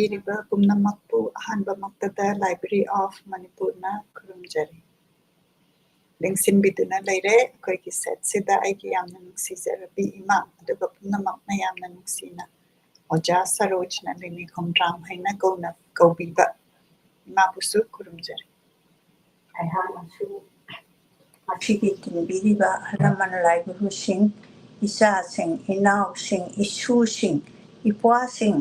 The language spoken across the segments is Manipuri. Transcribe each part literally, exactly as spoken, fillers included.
ꯄꯤꯔꯤꯕ ꯄꯨꯝꯅꯃꯛꯄꯨ ꯑꯍꯥꯟꯕꯃꯛꯇꯗ Library of Manipurꯅ ꯈꯨꯔꯨꯝꯖꯔꯤ꯫ ꯂꯦꯡꯁꯤꯟꯕꯤꯗꯨꯅ ꯂꯩꯔꯦ꯫ ꯑꯩꯈꯣꯏꯒꯤ setꯁꯤꯗ ꯑꯩꯒꯤ ꯌꯥꯝꯅ ꯅꯨꯡꯁꯤꯖꯔꯕꯤ ꯏꯃꯥ, ꯑꯗꯨꯒ ꯄꯨꯝꯅꯃꯛꯅ ꯌꯥꯝꯅ ꯅꯨꯡꯁꯤꯅ ꯑꯣꯖꯥ ꯁꯔꯣꯖꯅ ꯂꯤꯅꯤ ꯈꯣꯡꯗ꯭ꯔꯥꯝ ꯍꯥꯏꯅ ꯀꯧꯅ ꯀꯧꯕꯤꯕ ꯏꯃꯥꯕꯨꯁꯨ ꯈꯨꯔꯨꯝꯖꯔꯤ꯫ ꯑꯩꯍꯥꯛꯅꯁꯨ ꯃꯁꯤꯒꯤ ꯇꯤꯟꯕꯤꯔꯤꯕ ꯑꯍꯜ ꯂꯃꯟ ꯂꯥꯏꯒꯨꯔꯨꯁꯤꯡ, ꯏꯆꯥꯁꯤꯡ, ꯏꯅꯥꯎꯁꯤꯡ, ꯏꯁꯨꯁꯤꯡ, ꯏꯄ꯭ꯋꯥꯁꯤꯡ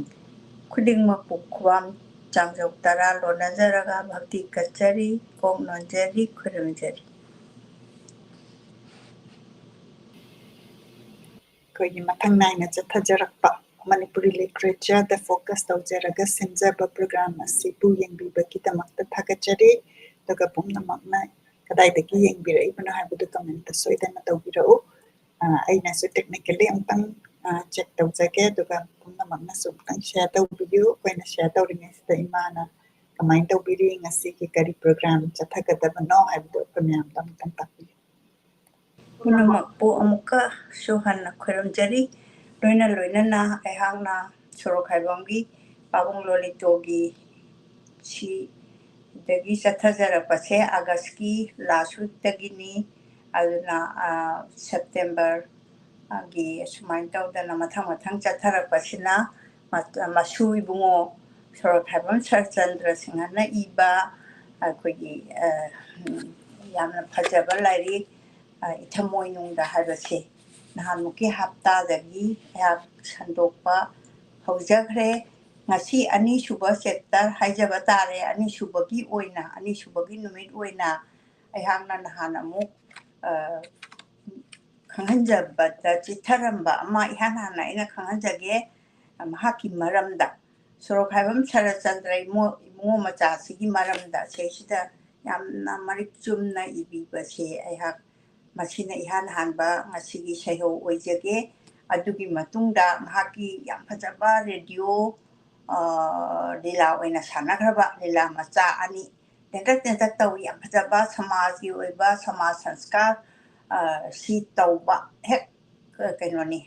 ꯈꯨꯗꯤꯡꯃꯛꯄꯨ ꯈꯨꯕꯥꯝ ꯆꯥꯝꯖꯧ ꯇꯔꯥ ꯂꯣꯟꯅꯖꯔꯒ ꯚꯛꯇꯤ ꯀꯠꯆꯔꯤ, ꯀꯣꯛ ꯅꯣꯟꯖꯔꯤ, ꯈꯨꯔꯨꯝꯖꯔꯤ꯫ ꯑꯩꯈꯣꯏꯒꯤ ꯃꯊꯪ ꯅꯥꯏꯅ ꯆꯠꯊꯖꯔꯛꯄ ꯃꯅꯤꯄꯨꯔꯤ literature ꯗ focus ꯇꯧꯖꯔꯒ ꯁꯤꯟꯖꯕ program ꯑꯁꯤꯕꯨ ꯌꯦꯡꯕꯤꯕꯒꯤꯗꯃꯛꯇ ꯊꯥꯒꯠꯆꯔꯤ꯫ ꯑꯗꯨꯒ ꯄꯨꯝꯅꯃꯛꯅ ꯀꯗꯥꯏꯗꯒꯤ ꯌꯦꯡꯕꯤꯔꯛꯏꯕꯅꯣ ꯍꯥꯏꯕꯗꯨ comment ꯇ ꯁꯣꯏꯗꯅ ꯇꯧꯕꯤꯔꯛꯎ꯫ ꯑ, ꯑꯩꯅꯁꯨ technically ꯑꯃꯨꯛꯇꯪ, ꯑ, check ꯇꯧꯖꯒꯦ, ꯑꯗꯨꯒ ꯄꯨꯝꯅꯃꯛꯅꯁꯨ ꯑꯃꯨꯛꯇꯪ share ꯇꯧꯕꯤꯌꯨ꯫ ꯑꯩꯈꯣꯏꯅ share ꯇꯧꯔꯤꯉꯩꯁꯤꯗ ꯏꯃꯥꯅ ꯀꯃꯥꯏꯅ ꯇꯧꯕꯤꯔꯤ, ꯉꯁꯤꯒꯤ ꯀꯔꯤ program ꯆꯠꯊꯒꯗꯕꯅꯣ ꯍꯥꯏꯕꯗꯨ ꯑꯩꯈꯣꯏ ꯃꯌꯥꯝꯗ ꯑꯃꯨꯛꯇꯪ ꯇꯥꯛꯄꯤꯌꯨ꯫ ꯄꯨꯝꯅꯃꯛꯄꯨ ꯑꯃꯨꯛꯀꯁꯨ ꯍꯟꯅ ꯈꯨꯔꯨꯝꯖꯔꯤ꯫ ꯂꯣꯏꯅ ꯂꯣꯏꯅꯅ ꯑꯩꯍꯥꯛꯅ ꯁꯣꯔꯣꯛ ꯈꯥꯏꯕꯝꯒꯤ ꯄꯥꯕꯨꯡ ꯂꯣꯂꯤꯇꯣꯒꯤ ꯁꯤꯗꯒꯤ ꯆꯠꯊꯖꯔꯛꯄꯁꯦ August ꯀꯤ last week ꯇꯒꯤꯅꯤ꯫ ꯑꯗꯨꯅ, ꯑ, September ꯒꯤ ꯑꯁꯨꯃꯥꯏꯅ ꯇꯧꯗꯅ ꯃꯊꯪ ꯃꯊꯪ ꯆꯠꯊꯔꯛꯄꯁꯤꯅ ꯃ-, ꯃꯁꯨ ꯏꯕꯨꯡꯉꯣ ꯁꯣꯔꯣꯛ ꯈꯥꯏꯕꯝ ꯁꯔꯆꯟꯗ꯭ꯔ ꯁꯤꯡꯍꯅ ꯏꯕ ꯑꯩꯈꯣꯏꯒꯤ, ꯑ, ꯎꯝ, ꯌꯥꯝꯅ ꯐꯖꯕ ꯂꯥꯏꯔꯤꯛ, ꯑ, ꯏꯊꯃꯣꯏꯅꯨꯡꯗ ꯍꯥꯏꯕꯁꯦ ꯅꯍꯥꯟꯃꯨꯛꯀꯤ ꯍꯞꯇꯥꯗꯒꯤ ꯑꯩꯍꯥꯛ ꯁꯟꯗꯣꯛꯄ ꯍꯧꯖꯈ꯭ꯔꯦ꯫ ꯉꯁꯤ ꯑꯅꯤꯁꯨꯕ chapter ꯍꯥꯏꯖꯕ ꯇꯥꯔꯦ, ꯑꯅꯤꯁꯨꯕꯒꯤ ꯑꯣꯏꯅ, ꯑꯅꯤꯁꯨꯕꯒꯤ ꯅꯨꯃꯤꯠ ꯑꯣꯏꯅ ꯑꯩꯍꯥꯛꯅ ꯅꯍꯥꯟ ꯑꯃꯨꯛ, ꯑ, ꯈꯪꯍꯟꯖꯕꯗ ꯆꯤꯠꯊꯔꯝꯕ ꯑꯃ ꯏꯍꯥꯟ ꯍꯥꯟꯅ ꯑꯩꯅ ꯈꯪꯍꯟꯖꯒꯦ꯫ ꯃꯍꯥꯛꯀꯤ ꯃꯔꯝꯗ, ꯁꯣꯔꯣꯛ ꯈꯥꯏꯕꯝ ꯁꯔꯠꯆꯟꯗ꯭ꯔ ꯏꯃꯣ-, ꯏꯕꯨꯡꯉꯣ ꯃꯆꯥꯁꯤꯒꯤ ꯃꯔꯝꯗ ꯁꯤꯁꯤꯗ ꯌꯥꯝꯅ ꯃꯔꯤꯛ ꯆꯨꯝꯅ ꯏꯕꯤꯕꯁꯦ ꯑꯩꯍꯥꯛ ꯃꯁꯤꯅ ꯏꯍꯥꯟ ꯍꯥꯟꯕ ꯉꯁꯤꯒꯤ ꯁꯩꯍꯧ ꯑꯣꯏꯖꯒꯦ꯫ ꯑꯗꯨꯒꯤ ꯃꯇꯨꯡꯗ ꯃꯍꯥꯛꯀꯤ ꯌꯥꯝ ꯐꯖꯕ radio, ꯑ, ꯂꯤꯂꯥ ꯑꯣꯏꯅ ꯁꯥꯟꯅꯈ꯭ꯔꯕ ꯂꯤꯂꯥ ꯃꯆꯥ ꯑꯅꯤ, ꯇꯦꯟꯇꯛ ꯇꯦꯟꯇꯛ ꯇꯧꯏ, ꯌꯥꯝ ꯐꯖꯕ ꯁꯃꯥꯖꯒꯤ ꯑꯣꯏꯕ ꯁꯃꯥꯖ ꯁꯪꯁꯀꯥꯔ, ꯑ, ꯁꯤ ꯇꯧꯕ ꯍꯦꯛ, ꯑ, ꯀꯩꯅꯣꯅꯤ,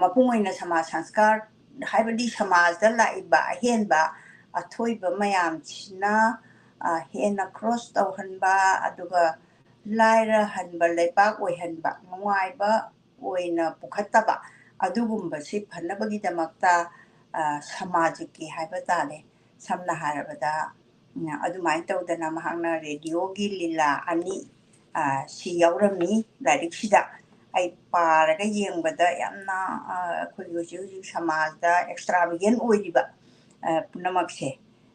ꯃꯄꯨꯡ ꯑꯣꯏꯅ ꯁꯃꯥꯖ ꯁꯪꯁꯀꯥꯔ ꯍꯥꯏꯕꯗꯤ ꯁꯃꯥꯖꯇ ꯂꯥꯛꯏꯕ ꯑꯍꯦꯟꯕ ꯑꯊꯣꯏꯕ ꯃꯌꯥꯝꯁꯤꯅ, ꯑ, ꯍꯦꯟꯅ ꯀ꯭ꯔꯣꯁ ꯇꯧꯍꯟꯕ, ꯑꯗꯨꯒ ꯂꯥꯏꯔꯍꯟꯕ, ꯂꯩꯄꯥꯛ ꯑꯣꯏꯍꯟꯕ, ꯅꯨꯡꯉꯥꯏꯕ ꯑꯣꯏꯅ ꯄꯨꯈꯠꯇꯕ, ꯑꯗꯨꯒꯨꯝꯕꯁꯤ ꯐꯅꯕꯒꯤꯗꯃꯛꯇ, ꯑ, ꯁꯃꯥꯖꯀꯤ ꯍꯥꯏꯕ ꯇꯥꯔꯦ, ꯁꯝꯅ ꯍꯥꯏꯔꯕꯗ, ꯎꯝ, ꯑꯗꯨꯃꯥꯏꯅ ꯇꯧꯗꯅ ꯃꯍꯥꯛꯅ ꯔꯦꯗꯤꯑꯣꯒꯤ ꯂꯤꯂꯥ ꯑꯅꯤ, ꯑ, ꯁꯤ ꯌꯥꯎꯔꯝꯃꯤ ꯂꯥꯏꯔꯤꯛꯁꯤꯗ꯫ ꯑꯩ ꯄꯥꯔꯒ ꯌꯦꯡꯕꯗ ꯌꯥꯝꯅ, ꯑ, ꯑꯩꯈꯣꯏꯒꯤ ꯍꯧꯖꯤꯛ ꯍꯧꯖꯤꯛ ꯁꯃꯥꯖꯗ ꯑꯦꯛꯁꯇ꯭ꯔꯥ ꯚꯤꯒꯦꯟ ꯑꯣꯏꯔꯤꯕ, ꯑ, ꯄꯨꯝꯅꯃꯛꯁꯦ,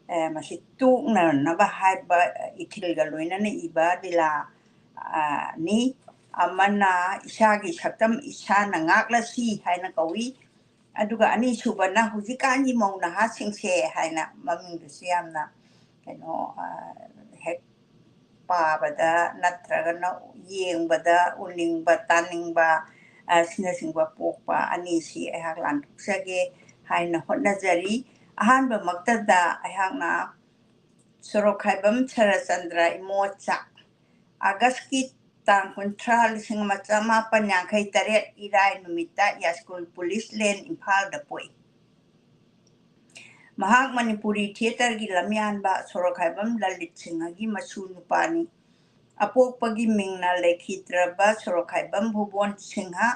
ꯑ, ꯃꯁꯤ ꯇꯣꯛꯅꯅꯕ ꯍꯥꯏꯕ ꯏꯊꯤꯜꯒ ꯂꯣꯏꯅꯅ ꯏꯕ ꯂꯤꯂꯥ, ꯑ, ꯅꯤ꯫ ꯑꯃꯅ ꯏꯁꯥꯒꯤ ꯁꯛꯇꯝ ꯏꯁꯥꯅ ꯉꯥꯛꯂꯁꯤ ꯍꯥꯏꯅ ꯀꯧꯏ, ꯑꯗꯨꯒ ꯑꯅꯤꯁꯨꯕꯅ ꯍꯧꯖꯤꯛꯀꯥꯟꯒꯤ ꯃꯧ ꯅꯍꯥꯁꯤꯡꯁꯦ ꯍꯥꯏꯅ ꯃꯃꯤꯡꯗꯨꯁꯨ ꯌꯥꯝꯅ ꯀꯩꯅꯣ, ꯑ, ꯍꯦꯛ ꯄꯥꯕꯗ ꯅꯠꯇ꯭ꯔꯒꯅ ꯌꯦꯡꯕꯗ ꯎꯅꯤꯡꯕ, ꯇꯥꯅꯤꯡꯕ, ꯑ, ꯑꯁꯤꯅꯆꯤꯡꯕ ꯄꯣꯛꯄ ꯑꯅꯤꯁꯤ ꯑꯩꯍꯥꯛ ꯂꯥꯟꯊꯣꯛꯆꯒꯦ ꯍꯥꯏꯅ ꯍꯣꯠꯅꯖꯔꯤ꯫ ꯑꯍꯥꯟꯕꯃꯛꯇꯗ ꯑꯩꯍꯥꯛꯅ ꯁꯣꯔꯣꯛꯈꯥꯏꯕꯝ ꯁꯔꯠꯆꯟꯗ꯭ꯔ ꯏꯃꯣꯆꯥ, ꯑꯥꯒꯁꯀꯤ ꯇꯥꯡ ꯀꯨꯟꯊ꯭ꯔꯥ, ꯂꯤꯁꯤꯡ ꯑꯃ ꯆꯃꯥꯄꯟ ꯌꯥꯡꯈꯩ ꯇꯔꯦꯠ, ꯏꯔꯥꯏ ꯅꯨꯃꯤꯠꯇ ꯌꯥꯏꯁ꯭ꯀꯨꯜ ꯄꯨꯂꯤꯁ ꯂꯦꯟ, ꯏꯝꯐꯥꯜꯗ ꯄꯣꯛꯏ꯫ ꯃꯍꯥꯛ ꯃꯅꯤꯄꯨꯔꯤ ꯊꯤꯌꯦꯇꯔꯒꯤ ꯂꯝꯌꯥꯟꯕ ꯁꯣꯔꯣꯛꯈꯥꯏꯕꯝ ꯂꯂꯤꯠ ꯁꯤꯡꯍꯒꯤ ꯃꯁꯨ ꯅꯨꯄꯥꯅꯤ꯫ ꯑꯄꯣꯛꯄꯒꯤ ꯃꯤꯡꯅ ꯂꯩꯈꯤꯗ꯭ꯔꯕ ꯁꯣꯔꯣꯛꯈꯥꯏꯕꯝ ꯚꯨꯕꯣꯟ ꯁꯤꯡꯍ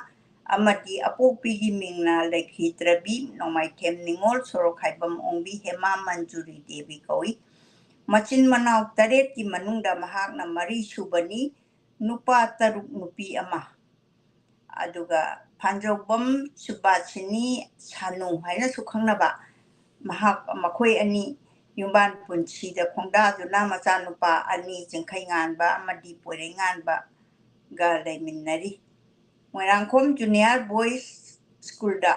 ꯑꯃꯗꯤ ꯑꯄꯣꯛꯄꯤꯒꯤ ꯃꯤꯡꯅ ꯂꯩꯈꯤꯗ꯭ꯔꯕꯤ ꯅꯣꯡꯃꯥꯏꯊꯦꯝ ꯅꯤꯉꯣꯜ ꯁꯣꯔꯣꯛꯈꯥꯏꯕꯝ ꯑꯣꯡꯕꯤ ꯍꯦꯃꯥ ꯃꯟꯖꯨꯔꯤ ꯗꯦꯕꯤ ꯀꯧꯏ꯫ ꯃꯆꯤꯟ ꯃꯅꯥꯎ ꯇꯔꯦꯠꯀꯤ ꯃꯅꯨꯡꯗ ꯃꯍꯥꯛꯅ ꯃꯔꯤ ꯁꯨꯕꯅꯤ, ꯅꯨꯄꯥ ꯇꯔꯨꯛ, ꯅꯨꯄꯤ ꯑꯃ꯫ ꯑꯗꯨꯒ ꯐꯥꯟꯖꯧꯕꯝ ꯁꯨꯕꯥꯁꯤꯅꯤ ꯁꯥꯅꯨ ꯍꯥꯏꯅꯁꯨ ꯈꯪꯅꯕ ꯃꯍꯥꯛ, ꯃꯈꯣꯏ ꯑꯅꯤ ꯌꯨꯝꯕꯥꯟ ꯄꯨꯟꯁꯤꯗ ꯈꯣꯡꯗꯥꯗꯨꯅ ꯃꯆꯥꯅꯨꯄꯥ ꯑꯅꯤ, ꯆꯤꯡꯈꯩꯉꯥꯟꯕ ꯑꯃꯗꯤ ꯄꯣꯏꯔꯩꯉꯥꯟꯕꯒ ꯂꯩꯃꯤꯟꯅꯔꯤ꯫ ꯃꯣꯏꯔꯥꯡꯈꯣꯝ ꯖꯨꯅꯤꯌꯔ ꯕꯣꯏꯁ ꯁ꯭ꯀꯨꯜꯗ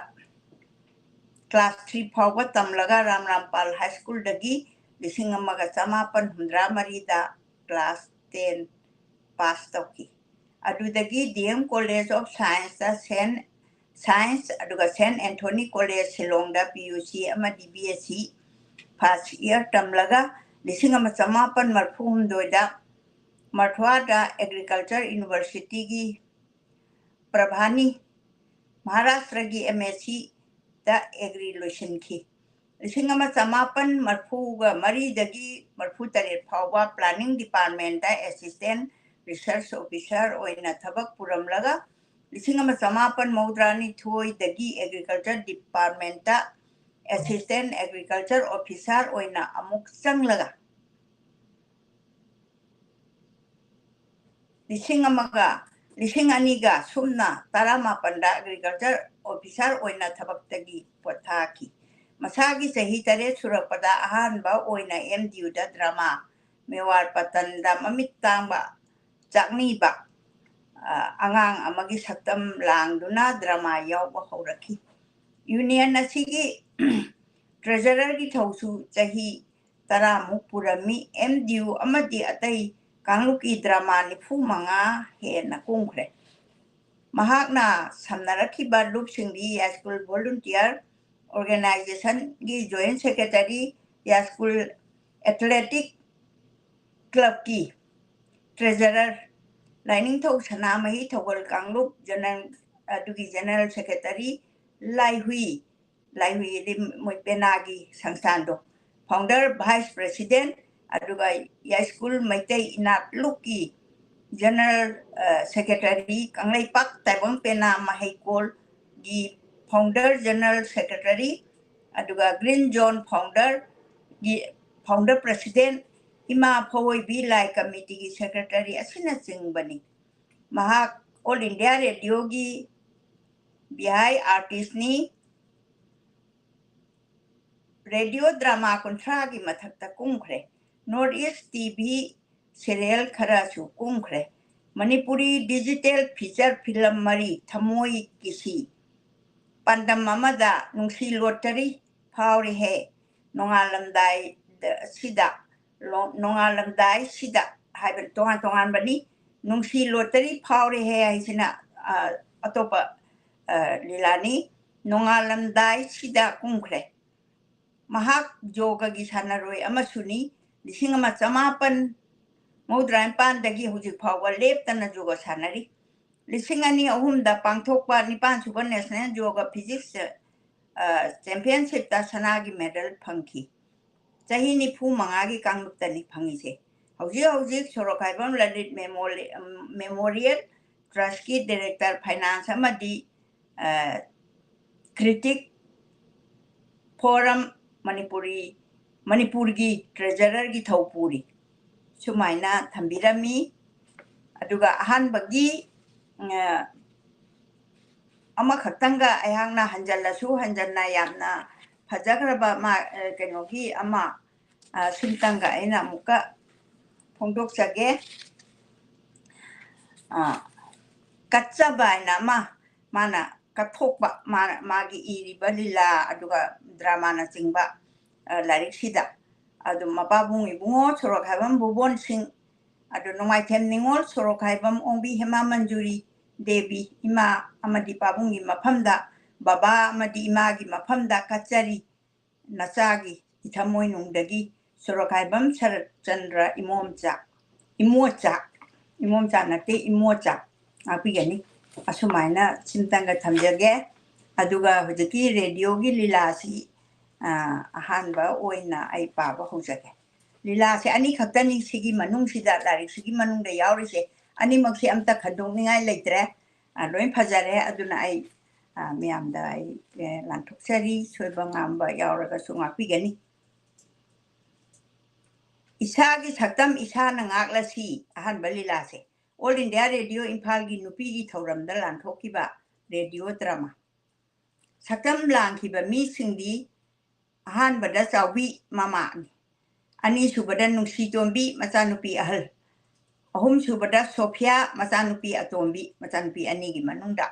ꯀ꯭ꯂꯥꯁ ꯊ꯭ꯔꯤ ꯐꯥꯎꯕ ꯇꯝꯂꯒ ꯔꯥꯝ ꯔꯥꯝꯄꯥꯜ ꯍꯥꯏ ꯁ꯭ꯀꯨꯜꯗꯒꯤ ꯂꯤꯁꯤꯡ ꯑꯃꯒ ꯆꯃꯥꯄꯟ ꯍꯨꯝꯗ꯭ꯔꯥ ꯃꯔꯤꯗ ꯀ꯭ꯂꯥꯁ ꯇꯦꯟ ꯄꯥꯁ ꯇꯧꯈꯤ꯫ ꯑꯗꯨꯗꯒꯤ ꯗꯤ ꯑꯦꯝ ꯀꯣꯂꯦꯖ ꯑꯣꯐ ꯁꯥꯏꯟꯁꯇ ꯁꯦꯟ, ꯁꯥꯏꯟꯁ, ꯑꯗꯨꯒ ꯁꯦꯟ ꯑꯦꯟꯊꯣꯅꯤ ꯀꯣꯂꯦꯖ ꯁꯤꯂꯣꯡꯗ ꯄꯤ ꯌꯨ ꯁꯤ ꯑꯃꯗꯤ B S C first year ꯇꯝꯂꯒ ꯂꯤꯁꯤꯡ ꯑꯃ ꯆꯃꯥꯄꯟ ꯃꯔꯤꯐꯨ ꯍꯨꯝꯗꯣꯏꯗ ꯃꯔꯊ꯭ꯋꯥꯗ ꯑꯦꯒ꯭ꯔꯤꯀꯜꯆꯔ ꯌꯨꯅꯤꯚꯔꯁꯤꯇꯤꯒꯤ ꯄ꯭ꯔꯚꯥꯅꯤ, ꯃꯍꯥꯔꯥꯁꯇ꯭ꯔꯒꯤ ꯑꯦꯝ ꯑꯦꯁ ꯁꯤ ꯗ ꯑꯦꯒ꯭ꯔꯤ ꯂꯣꯏꯁꯤꯟꯈꯤ꯫ ꯂꯤꯁꯤꯡ ꯑꯃ ꯆꯃꯥꯄꯟ ꯃꯔꯤꯐꯨꯒ ꯃꯔꯤꯗꯒꯤ ꯃꯔꯤꯐꯨꯇꯔꯦꯠ ꯐꯥꯎꯕ planning department ꯇ assistant research officer ꯑꯣꯏꯅ ꯊꯕꯛ ꯄꯨꯔꯝꯂꯒ, ꯂꯤꯁꯤꯡ ꯑꯃ ꯆꯃꯥꯄꯟ ꯃꯧꯗ꯭ꯔꯥ ꯅꯤꯊꯣꯏꯗꯒꯤ agriculture department ꯇ assistant agriculture officer ꯑꯣꯏꯅ ꯑꯃꯨꯛ ꯆꯪꯂꯒ, ꯂꯤꯁꯤꯡ ꯑꯃꯒ, ꯂꯤꯁꯤꯡ ꯑꯅꯤꯒ ꯁꯨꯞꯅ ꯇꯔꯥꯃꯥꯄꯟꯗ agriculture officer ꯑꯣꯏꯅ ꯊꯕꯛꯇꯒꯤ ꯄꯣꯊꯥꯈꯤ꯫ ꯃꯁꯥꯒꯤ ꯆꯍꯤ ꯇꯔꯦꯠ ꯁꯨꯔꯛꯄꯗ ꯑꯍꯥꯟꯕ ꯑꯣꯏꯅ ꯑꯦꯝ ꯗꯤ ꯌꯨꯗ drama ꯃꯦꯋꯥꯔ ꯄꯇꯟꯗ ꯃꯃꯤꯠ ꯇꯥꯡꯕ ꯆꯥꯛꯅꯤꯕ, ꯑ, ꯑꯉꯥꯡ ꯑꯃꯒꯤ ꯁꯛꯇꯝ ꯂꯥꯡꯗꯨꯅ drama ꯌꯥꯎꯕ ꯍꯧꯔꯛꯈꯤ꯫ Union ꯑꯁꯤꯒꯤ treasurer ꯒꯤ ꯊꯧꯁꯨ ꯆꯍꯤ ꯇꯔꯥꯃꯨꯛ ꯄꯨꯔꯝꯃꯤ꯫ ꯑꯦꯝ ꯗꯤ ꯌꯨ ꯑꯃꯗꯤ ꯑꯇꯩ ꯀꯥꯡꯂꯨꯞꯀꯤ drama ꯅꯤꯐꯨ ꯃꯉꯥ ꯍꯦꯟꯅ ꯀꯨꯝꯈ꯭ꯔꯦ꯫ ꯃꯍꯥꯛꯅ ꯁꯝꯅꯔꯛꯈꯤꯕ ꯂꯨꯞꯁꯤꯡꯗꯤ ꯌꯥꯏꯁ꯭ꯀꯨꯜ volunteer organization ꯒꯤ joint secretary, ꯌꯥꯏꯁ꯭ꯀꯨꯜ athletic club ꯀꯤ treasurer, ꯂꯥꯏꯅꯤꯡꯊꯧ ꯁꯅꯥꯃꯍꯤ ꯊꯧꯒꯜ ꯀꯥꯡꯂꯨꯞ general, ꯑꯗꯨꯒꯤ general secretary, ꯂꯥꯏꯍꯨꯏ, ꯂꯥꯏꯍꯨꯏꯗꯤ ꯃꯣꯏ ꯄꯦꯅꯥꯒꯤ ꯁꯪꯁꯊꯥꯟꯗꯣ, founder, vice president, ꯑꯗꯨꯒ ꯌꯥꯏꯁ꯭ꯀꯨꯜ ꯃꯩꯇꯩ ꯏꯅꯥꯠ ꯂꯨꯞꯀꯤ general, ꯑ, secretary, ꯀꯪꯂꯩꯄꯥꯛ ꯇꯥꯏꯕꯪ ꯄꯦꯅꯥ ꯃꯍꯩꯀꯣꯜꯒꯤ founder, general secretary, ꯑꯗꯨꯒ Green Zone founder ꯒꯤ founder president, ꯏꯃꯥ ꯐꯧꯑꯣꯏꯕꯤ ꯂꯥꯏ committee ꯒꯤ secretary ꯑꯁꯤꯅꯆꯤꯡꯕꯅꯤ꯫ ꯃꯍꯥꯛ All India Radio ꯒꯤ ꯕꯤꯍꯥꯏ artist ꯅꯤ꯫ Radio drama ꯀꯨꯟꯊ꯭ꯔꯥꯒꯤ ꯃꯊꯛꯇ ꯀꯨꯝꯈ꯭ꯔꯦ꯫ North East T V serial ꯈꯔꯁꯨ ꯀꯨꯝꯈ꯭ꯔꯦ꯫ ꯃꯅꯤꯄꯨꯔꯤ digital feature film ꯃꯔꯤ, ꯊꯃꯣꯏ ꯀꯤꯁꯤ, ꯄꯥꯟꯗꯝ ꯑꯃꯗ, ꯅꯨꯡꯁꯤ ꯂꯣꯇꯔꯤ ꯐꯥꯎꯔꯦꯍꯦ, ꯅꯣꯡꯉꯥꯜꯂꯝꯗꯥꯏꯗ ꯁꯤꯗ, ꯂꯣ-, ꯅꯣꯡꯉꯥꯜꯂꯝꯗꯥꯏꯁꯤꯗ ꯍꯥꯏꯕ ꯇꯣꯉꯥꯟ ꯇꯣꯉꯥꯟꯕꯅꯤ꯫ ꯅꯨꯡꯁꯤ ꯂꯣꯇꯔꯤ ꯐꯥꯎꯔꯦꯍꯦ ꯍꯥꯏꯁꯤꯅ, ꯑ, ꯑꯇꯣꯞꯄ, ꯑ, ꯂꯤꯂꯥꯅꯤ꯫ ꯅꯣꯡꯉꯥꯜꯂꯝꯗꯥꯏꯁꯤꯗ ꯀꯨꯝꯈ꯭ꯔꯦ꯫ ꯃꯍꯥꯛ ꯌꯣꯒꯒꯤ ꯁꯥꯟꯅꯔꯣꯏ ꯑꯃꯁꯨꯅꯤ꯫ ꯂꯤꯁꯤꯡ ꯑꯃ ꯆꯃꯥꯄꯟ ꯃꯧꯗ꯭ꯔꯥ ꯅꯤꯄꯥꯟꯗꯒꯤ ꯍꯧꯖꯤꯛ ꯐꯥꯎꯕ ꯂꯦꯞꯇꯅ ꯌꯣꯒ ꯁꯥꯟꯅꯔꯤ꯫ ꯂꯤꯁꯤꯡ ꯑꯅꯤ ꯑꯍꯨꯝꯗ ꯄꯥꯡꯊꯣꯛꯄ ꯅꯤꯄꯥꯟ ꯁꯨꯕ National Yoga Physics ꯆꯦꯝꯄꯤꯌꯟꯁꯤꯞꯇ ꯁꯅꯥꯒꯤ ꯃꯦꯗꯜ ꯐꯪꯈꯤ꯫ ꯆꯍꯤ ꯅꯤꯐꯨ ꯃꯉꯥꯒꯤ ꯀꯥꯡꯂꯨꯞꯇꯅꯤ ꯐꯪꯉꯤꯁꯦ꯫ ꯍꯧꯖꯤꯛ ꯍꯧꯖꯤꯛ ꯁꯣꯔꯣꯛꯈꯥꯏꯕꯝ ꯂꯂꯤꯠ ꯃꯦꯃꯣꯔꯤꯌꯦꯜ ꯇ꯭ꯔꯁꯀꯤ ꯗꯤꯔꯦꯛꯇꯔ ꯐꯥꯏꯅꯥꯟꯁ ꯑꯃꯗꯤ ꯀ꯭ꯔꯤꯇꯤꯛ ꯐꯣꯔꯝ ꯃꯅꯤꯄꯨꯔꯤ ꯃꯅꯤꯄꯨꯔꯒꯤ ꯇ꯭ꯔꯦꯖꯔꯔꯒꯤ ꯊꯧ ꯄꯨꯔꯤ꯫ ꯁꯨꯃꯥꯏꯅ ꯊꯝꯕꯤꯔꯝꯃꯤ꯫ ꯑꯗꯨꯒ ꯑꯍꯥꯟꯕꯒꯤ ꯑꯃꯈꯛꯇꯪꯒ ꯑꯩꯍꯥꯛꯅ ꯍꯟꯖꯜꯂꯁꯨ ꯍꯟꯖꯟꯅ ꯌꯥꯝꯅ ꯐꯖꯈ꯭ꯔꯕ ꯃꯥ ꯀꯩꯅꯣꯒꯤ ꯑꯃ ꯁꯤꯝꯇꯪꯒ ꯑꯩꯅ ꯑꯃꯨꯛꯀ ꯐꯣꯡꯗꯣꯛꯆꯒꯦ꯫ ꯀꯠꯆꯕ ꯍꯥꯏꯅ ꯑꯃ ꯃꯥꯅ ꯀꯠꯊꯣꯛꯄ, ꯃꯥꯒꯤ ꯏꯔꯤꯕ ꯂꯤꯂꯥ ꯑꯗꯨꯒ ꯗ꯭ꯔꯃꯥꯅꯆꯤꯡꯕ ꯂꯥꯏꯔꯤꯛꯁꯤꯗ꯫ ꯑꯗꯨ ꯃꯄꯥꯕꯨꯡ ꯏꯕꯨꯡꯉꯣ ꯁꯣꯔꯣꯛ ꯍꯥꯏꯕꯝ ꯚꯨꯕꯣꯟ ꯁꯤꯡ, ꯑꯗꯨ ꯅꯣꯡꯃꯥꯏꯊꯦꯝ ꯅꯤꯉꯣꯜ ꯁꯣꯔꯣꯛ ꯍꯥꯏꯕꯝ ꯑꯣꯡꯕꯤ ꯍꯦꯃꯥ ꯃꯟꯖꯨꯔꯤ ꯗꯦꯕꯤ, ꯏꯃꯥ ꯑꯃꯗꯤ ꯄꯥꯕꯨꯡꯒꯤ ꯃꯐꯝꯗ, ꯕꯕꯥ ꯑꯃꯗꯤ ꯏꯃꯥꯒꯤ ꯃꯐꯝꯗ ꯀꯠꯆꯔꯤ꯫ ꯅꯆꯥꯒꯤ ꯏꯊꯝ ꯃꯣꯏꯅꯨꯡꯗꯒꯤ ꯁꯣꯔꯣꯛ ꯍꯥꯏꯕꯝ ꯁꯔꯠꯆꯟꯗ꯭ꯔ ꯏꯃꯣꯝꯆꯥ, ꯏꯃꯣꯆꯥ, ꯏꯃꯣꯝꯆꯥ ꯅꯠꯇꯦ, ꯏꯃꯣꯆꯥ꯫ ꯉꯥꯛꯄꯤꯒꯅꯤ꯫ ꯑꯁꯨꯃꯥꯏꯅ ꯁꯤꯝꯇꯪꯒ ꯊꯝꯖꯒꯦ꯫ ꯑꯗꯨꯒ ꯍꯧꯖꯤꯛꯀꯤ ꯔꯦꯗꯤꯑꯣꯒꯤ ꯂꯤꯂꯥꯁꯤ ꯑꯍꯥꯟꯕ ꯑꯣꯏꯅ ꯑꯩ ꯄꯥꯕ ꯍꯧꯖꯒꯦ꯫ ꯂꯤꯂꯥꯁꯦ ꯑꯅꯤꯈꯛꯇꯅꯤ ꯁꯤꯒꯤ ꯃꯅꯨꯡꯁꯤꯗ, ꯂꯥꯏꯔꯤꯛꯁꯤꯒꯤ ꯃꯅꯨꯡꯗ ꯌꯥꯎꯔꯤꯁꯦ꯫ ꯑꯅꯤꯃꯛꯁꯦ ꯑꯝꯇ ꯈꯟꯗꯣꯛꯅꯤꯡꯉꯥꯏ ꯂꯩꯇ꯭ꯔꯦ꯫ ꯂꯣꯏ ꯐꯖꯔꯦ꯫ ꯑꯗꯨꯅ ꯑꯩ ꯃꯌꯥꯝꯗ ꯑꯩ ꯂꯥꯟꯊꯣꯛꯆꯔꯤ꯫ ꯁꯣꯏꯕ ꯉꯥꯝꯕ ꯌꯥꯎꯔꯒꯁꯨ ꯉꯥꯛꯄꯤꯒꯅꯤ꯫ ꯏꯁꯥꯒꯤ ꯁꯛꯇꯝ ꯏꯁꯥꯅ ꯉꯥꯛꯂꯁꯤ꯫ ꯑꯍꯥꯟꯕ ꯂꯤꯂꯥꯁꯦ ꯑꯣꯜ ꯏꯟꯗꯤꯌꯥ ꯔꯦꯗꯤꯑꯣ ꯏꯝꯐꯥꯜꯒꯤ ꯅꯨꯄꯤꯒꯤ ꯊꯧꯔꯝꯗ ꯂꯥꯟꯊꯣꯛꯈꯤꯕ ꯔꯦꯗꯤꯑꯣ ꯗ꯭ꯔꯃꯥ꯫ ꯁꯛꯇꯝ ꯂꯥꯡꯈꯤꯕ ꯃꯤꯁꯤꯡꯗꯤ ꯑꯍꯥꯟꯕꯗ ꯆꯥꯎꯕꯤ ꯃꯃꯥꯅꯤ, ꯑꯅꯤꯁꯨꯕꯗ ꯅꯨꯡꯁꯤꯇꯣꯝꯕꯤ ꯃꯆꯥꯅꯨꯄꯤ ꯑꯍꯜ, ꯑꯍꯨꯝꯁꯨꯕꯗ ꯁꯣꯐꯤꯌꯥ ꯃꯆꯥꯅꯨꯄꯤ ꯑꯇꯣꯝꯕꯤ, ꯃꯆꯥꯅꯨꯄꯤ ꯑꯅꯤꯒꯤ ꯃꯅꯨꯡꯗ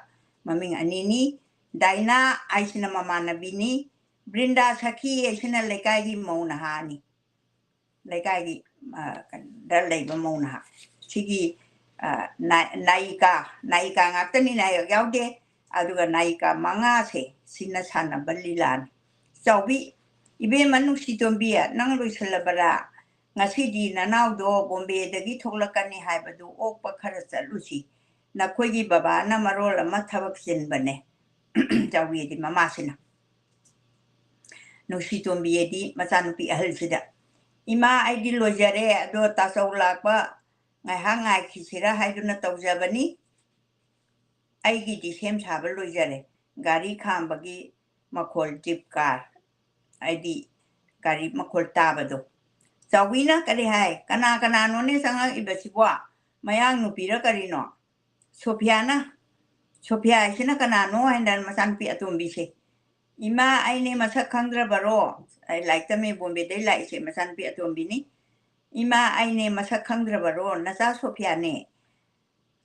ꯃꯃꯤꯡ ꯑꯅꯤꯅꯤ꯫ ꯗꯥꯏꯅꯥ ꯍꯥꯏꯁꯤꯅ ꯃꯃꯥꯟꯅꯕꯤꯅꯤ꯫ ꯕ꯭ꯔꯤꯟꯗꯥ ꯁꯈꯤ ꯍꯥꯏꯁꯤꯅ ꯂꯩꯀꯥꯏꯒꯤ ꯃꯧ ꯅꯍꯥꯅꯤ꯫ ꯂꯩꯀꯥꯏꯒꯤ ꯗ ꯂꯩꯕ ꯃꯧ ꯅꯍꯥ꯫ ꯁꯤꯒꯤ ꯅꯥꯌꯤꯀꯥ, ꯅꯥꯌꯤꯀꯥ ꯉꯥꯛꯇꯅꯤ, ꯅꯥꯌꯛ ꯌꯥꯎꯗꯦ꯫ ꯑꯗꯨꯒ ꯅꯥꯌꯤꯀꯥ ꯃꯉꯥꯁꯦ ꯁꯤꯅ ꯁꯥꯟꯅꯕ ꯂꯤꯂꯥꯅꯤ꯫ ꯆꯥꯎꯕꯤ, ꯏꯕꯦꯝꯃ ꯅꯨꯡꯁꯤꯇꯣꯝꯕꯤ, ꯅꯪ ꯂꯣꯏꯁꯜꯂꯕꯔꯥ? ꯉꯁꯤꯗꯤ ꯅꯅꯥꯎꯗꯣ ꯕꯣꯝꯕꯦꯗꯒꯤ ꯊꯣꯛꯂꯛꯀꯅꯤ ꯍꯥꯏꯕꯗꯨ ꯑꯣꯛꯄ ꯈꯔ ꯆꯠꯂꯨꯁꯤ꯫ ꯅꯈꯣꯏꯒꯤ ꯕꯕꯥꯅ ꯃꯔꯣꯜ ꯑꯃ ꯊꯕꯛ ꯆꯤꯟꯕꯅꯦ꯫ ꯆꯥꯎꯕꯤꯗꯤ ꯃꯃꯥꯁꯤꯅ꯫ ꯅꯨꯡꯁꯤꯇꯣꯝꯕꯤ ꯍꯥꯏꯗꯤ ꯃꯆꯥꯅꯨꯄꯤ ꯑꯍꯜꯁꯤꯗ, "ꯏꯃꯥ, ꯑꯩꯗꯤ ꯂꯣꯏꯖꯔꯦ, ꯑꯗꯣ ꯇꯥꯆꯧ ꯂꯥꯛꯄ ꯉꯥꯏꯍꯥꯛ ꯉꯥꯏꯈꯤꯁꯤꯔꯥ ꯍꯥꯏꯗꯨꯅ ꯇꯧꯖꯕꯅꯤ꯫ ꯑꯩꯒꯤꯗꯤ ꯁꯦꯝ ꯁꯥꯕ ꯂꯣꯏꯖꯔꯦ"꯫ ꯒꯥꯔꯤ ꯈꯥꯝꯕꯒꯤ ꯃꯈꯣꯜ, ꯖꯤꯞ ꯀꯥꯔ, ꯍꯥꯏꯗꯤ ꯒꯥꯔꯤ ꯃꯈꯣꯜ ꯇꯥꯕꯗꯣ꯫ ꯆꯥꯎꯕꯤꯅ ꯀꯔꯤ ꯍꯥꯏ? "ꯀꯅꯥ ꯀꯅꯥꯅꯣꯅꯦ ꯆꯪꯉꯛꯏꯕꯁꯤꯕꯣ? ꯃꯌꯥꯡ ꯅꯨꯄꯤꯔ ꯀꯔꯤꯅꯣ?" ꯁꯣꯐꯤꯌꯥꯅ, ꯁꯣꯐꯤꯌꯥ ꯍꯥꯏꯁꯤꯅ ꯀꯅꯥꯅꯣ ꯍꯥꯏꯅ ꯃꯆꯥꯅꯨꯄꯤ ꯑꯇꯣꯝꯕꯤꯁꯦ, "ꯏꯃꯥ, ꯑꯩꯅꯦ, ꯃꯁꯛ ꯈꯪꯗ꯭ꯔꯕꯔꯣ?" ꯑꯩ ꯂꯥꯏꯔꯤꯛ ꯇꯝꯃꯤ ꯕꯣꯝꯕꯦꯗꯩ ꯂꯥꯛꯏꯁꯦ ꯃꯆꯥꯅꯨꯄꯤ ꯑꯇꯣꯝꯕꯤꯅꯤ꯫ "ꯏꯃꯥ, ꯑꯩꯅꯦ, ꯃꯁꯛ ꯈꯪꯗ꯭ꯔꯕꯔꯣ? ꯅꯆꯥ ꯁꯣꯐꯤꯌꯥꯅꯦ"꯫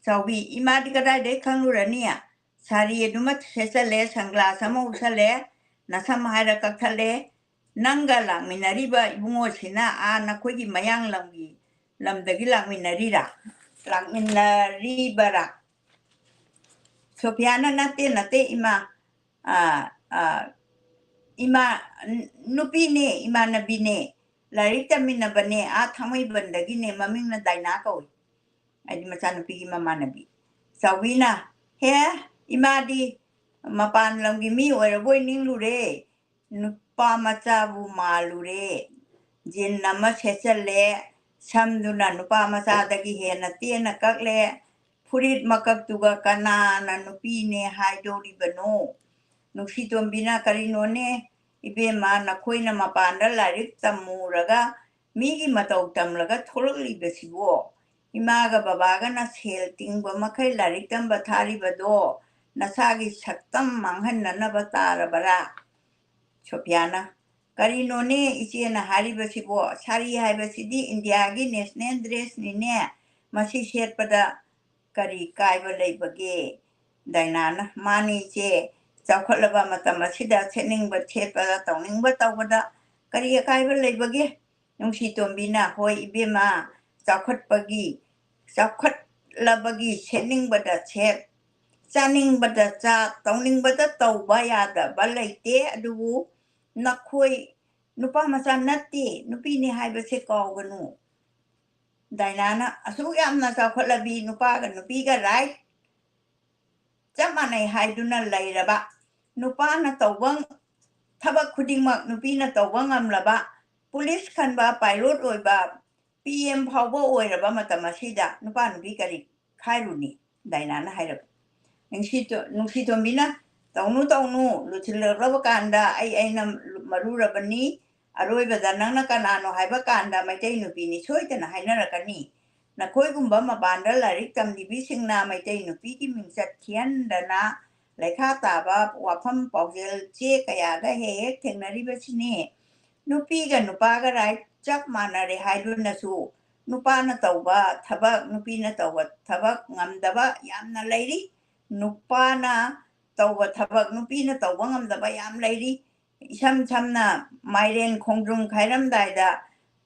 ꯆꯥꯎꯕꯤ, "ꯏꯃꯥꯗꯤ ꯀꯗꯥꯏꯗꯩ ꯈꯪꯂꯨꯔꯅꯤ? ꯁꯥꯔꯤ ꯑꯗꯨꯃ ꯁꯦꯠꯆꯜꯂꯦ, ꯁꯟꯒ꯭ꯂꯥꯁ ꯑꯃ ꯎꯞꯁꯜꯂꯦ, ꯅꯁꯝ ꯍꯥꯏꯔ ꯀꯛꯊꯠꯂꯦ꯫ ꯅꯪꯒ ꯂꯥꯛꯃꯤꯟꯅꯔꯤꯕ ꯏꯕꯨꯡꯉꯣꯁꯤꯅ ꯑꯥ ꯅꯈꯣꯏꯒꯤ ꯃꯌꯥꯡ ꯂꯝꯒꯤ, ꯂꯝꯗꯒꯤ ꯂꯥꯛꯃꯤꯟꯅꯔꯤꯔꯥ? ꯂꯥꯛꯃꯤꯟꯅꯔꯤꯕꯔꯥ?" ꯁꯣꯐꯤꯌꯥꯅ, "ꯅꯠꯇꯦ, ꯅꯠꯇꯦ, ꯏꯃꯥ꯫ ꯑꯥ, ꯑꯥ, ꯏꯃꯥ, ꯅꯨꯄꯤꯅꯦ, ꯏꯃꯥꯟꯅꯕꯤꯅꯦ꯫ ꯂꯥꯏꯔꯤꯛ ꯇꯝꯃꯤꯟꯅꯕꯅꯦ, ꯑꯥ ꯊꯥꯡꯃꯩꯕꯟꯗꯒꯤꯅꯦ, ꯃꯃꯤꯡꯅ ꯗꯥꯏꯅꯥ ꯀꯧꯏ"꯫ ꯍꯥꯏꯗꯤ ꯃꯆꯥꯅꯨꯄꯤꯒꯤ ꯃꯃꯥꯟꯅꯕꯤ꯫ ꯆꯥꯎꯕꯤꯅ, "ꯍꯦ, ꯏꯃꯥꯗꯤ ꯃꯄꯥꯟ ꯂꯝꯒꯤ ꯃꯤ ꯑꯣꯏꯔꯕꯣꯏ ꯅꯤꯡꯂꯨꯔꯦ꯫ ꯅꯨꯄꯥ ꯃꯆꯥꯕꯨ ꯃꯥꯜꯂꯨꯔꯦ꯫ ꯖꯤꯟ ꯑꯃ ꯁꯦꯠꯆꯜꯂꯦ, ꯁꯝꯗꯨꯅ ꯅꯨꯄꯥ ꯃꯆꯥꯗꯒꯤ ꯍꯦꯟꯅ ꯇꯦꯟꯅ ꯀꯛꯂꯦ꯫ ꯐꯨꯔꯤꯠ ꯃꯀꯛꯇꯨꯒ ꯀꯅꯥꯅ ꯅꯨꯄꯤꯅꯦ ꯍꯥꯏꯗꯣꯔꯤꯕꯅꯣ?" ꯅꯨꯡꯁꯤꯇꯣꯝꯕꯤꯅ, "ꯀꯔꯤꯅꯣꯅꯦ ꯏꯕꯦꯝꯃ, ꯅꯈꯣꯏꯅ ꯃꯄꯥꯟꯗ ꯂꯥꯏꯔꯤꯛ ꯇꯝꯃꯨꯔꯒ ꯃꯤꯒꯤ ꯃꯇꯧ ꯇꯝꯂꯒ ꯊꯣꯛꯂꯛꯂꯤꯕꯁꯤꯕꯣ? ꯏꯃꯥꯒ ꯕꯕꯥꯒꯅ ꯁꯦꯜ ꯇꯤꯡꯕ ꯃꯈꯩ ꯂꯥꯏꯔꯤꯛ ꯇꯝꯕ ꯊꯥꯔꯤꯕꯗꯣ ꯅꯁꯥꯒꯤ ꯁꯛꯇꯝ ꯃꯥꯡꯍꯟꯅꯅꯕ ꯇꯥꯔꯕꯔꯥ?" ꯁꯣꯐꯤꯌꯥꯅ, "ꯀꯔꯤꯅꯣꯅꯦ ꯏꯆꯦꯅ ꯍꯥꯏꯔꯤꯕꯁꯤꯕꯣ? ꯁꯥꯔꯤ ꯍꯥꯏꯕꯁꯤꯗꯤ ꯏꯟꯗꯤꯌꯥꯒꯤ ꯅꯦꯁꯅꯦꯜ ꯗ꯭ꯔꯦꯁꯅꯤꯅꯦ꯫ ꯃꯁꯤ ꯁꯦꯠꯄꯗ ꯀꯔꯤ ꯀꯥꯏꯕ ꯂꯩꯕꯒꯦ?" ꯗꯥꯏꯅꯥꯅ, "ꯃꯥꯅꯤ ꯏꯆꯦ, ꯆꯥꯎꯈꯠꯂꯕ ꯃꯇꯝ ꯑꯁꯤꯗ ꯁꯦꯠꯅꯤꯡꯕ ꯁꯦꯠꯄꯗ, ꯇꯧꯅꯤꯡꯕ ꯇꯧꯕꯗ ꯀꯔꯤ ꯑꯀꯥꯏꯕ ꯂꯩꯕꯒꯦ?" ꯅꯨꯡꯁꯤꯇꯣꯝꯕꯤꯅ, "ꯍꯣꯏ ꯏꯕꯦꯝꯃ, ꯆꯥꯎꯈꯠꯄꯒꯤ, ꯆꯥꯎꯈꯠꯂꯕꯒꯤ ꯁꯦꯠꯅꯤꯡꯕꯗ ꯁꯦꯠ, ꯆꯥꯅꯤꯡꯕꯗ ꯆꯥ, ꯇꯧꯅꯤꯡꯕꯗ ꯇꯧꯕ ꯌꯥꯗꯕ ꯂꯩꯇꯦ, ꯑꯗꯨꯕꯨ ꯅꯈꯣꯏ ꯅꯨꯄꯥ ꯃꯆꯥ ꯅꯠꯇꯦ, ꯅꯨꯄꯤꯅꯤ ꯍꯥꯏꯕꯁꯦ ꯀꯥꯎꯒꯅꯨ"꯫ ꯗꯥꯏꯅꯥꯅ, "ꯑꯁꯨꯛ ꯌꯥꯝꯅ ꯆꯥꯎꯈꯠꯂꯕꯤ, ꯅꯨꯄꯥꯒ ꯅꯨꯄꯤꯒ ꯔꯥꯏꯠ ꯆꯞ ꯃꯥꯟꯅꯩ ꯍꯥꯏꯗꯨꯅ ꯂꯩꯔꯕ, ꯅꯨꯄꯥꯅ ꯇꯧꯕ ꯊꯕꯛ ꯈꯨꯗꯤꯡꯃꯛ ꯅꯨꯄꯤꯅ ꯇꯧꯕ ꯉꯝꯂꯕ, ꯄꯨꯂꯤꯁ ꯈꯟꯕ, ꯄꯥꯏꯂꯣꯠ ꯑꯣꯏꯕ, ꯄꯤ ꯑꯦꯝ ꯐꯥꯎꯕ ꯑꯣꯏꯔꯕ ꯃꯇꯝ ꯑꯁꯤꯗ ꯅꯨꯄꯥ ꯅꯨꯄꯤ ꯀꯔꯤ ꯈꯥꯏꯔꯨꯅꯤ? ꯗꯥꯏꯅꯥꯅ ꯍꯥꯏꯔꯛ ꯅꯨꯡꯁꯤꯇꯣ-, ꯅꯨꯡꯁꯤꯇꯣꯝꯕꯤꯅ, "ꯇꯧꯅꯨ, ꯇꯧꯅꯨ, ꯂꯨꯁꯤꯜꯂꯛꯂꯕ ꯀꯥꯟꯗ ꯑꯩ, ꯑꯩꯅ ꯃꯔꯨꯔꯕꯅꯤ, ꯑꯔꯣꯏꯕꯗ ꯅꯪꯅ ꯀꯅꯥꯅꯣ ꯍꯥꯏꯕ ꯀꯥꯟꯗ ꯃꯩꯇꯩ ꯅꯨꯄꯤꯅꯤ ꯁꯣꯏꯗꯅ ꯍꯥꯏꯅꯔꯛꯀꯅꯤ꯫ ꯅꯈꯣꯏꯒꯨꯝꯕ ꯃꯄꯥꯟꯗ ꯂꯥꯏꯔꯤꯛ ꯇꯝꯂꯤꯕꯤꯁꯤꯡꯅ ꯃꯩꯇꯩ ꯅꯨꯄꯤꯒꯤ ꯃꯤꯡꯆꯠ ꯊꯤꯍꯟꯗꯅ ꯂꯩꯈꯥ ꯇꯥꯕ ꯋꯥꯐꯝ ꯄꯥꯎꯖꯦꯜ ꯆꯦ ꯀꯌꯥꯗ ꯍꯦꯛ ꯍꯦꯛ ꯊꯦꯡꯅꯔꯤꯕꯁꯤꯅꯤ꯫ ꯅꯨꯄꯤꯒ ꯅꯨꯄꯥꯒ ꯔꯥꯏꯠ ꯆꯞ ꯃꯥꯟꯅꯔꯦ ꯍꯥꯏꯗꯨꯅꯁꯨ ꯅꯨꯄꯥꯅ ꯇꯧꯕ ꯊꯕꯛ, ꯅꯨꯄꯤꯅ ꯇꯧꯕ ꯊꯕꯛ ꯉꯝꯗꯕ ꯌꯥꯝꯅ ꯂꯩꯔꯤ꯫ ꯅꯨꯄꯥꯅ ꯇꯧꯕ ꯊꯕꯛ ꯅꯨꯄꯤꯅ ꯇꯧꯕ ꯉꯝꯗꯕ ꯌꯥꯝ ꯂꯩꯔꯤ꯫ ꯏꯁꯝ ꯁꯝꯅ ꯃꯥꯏꯔꯦꯟ ꯈꯣꯡꯗ꯭ꯔꯨꯝ ꯈꯥꯏꯔꯝꯗꯥꯏꯗ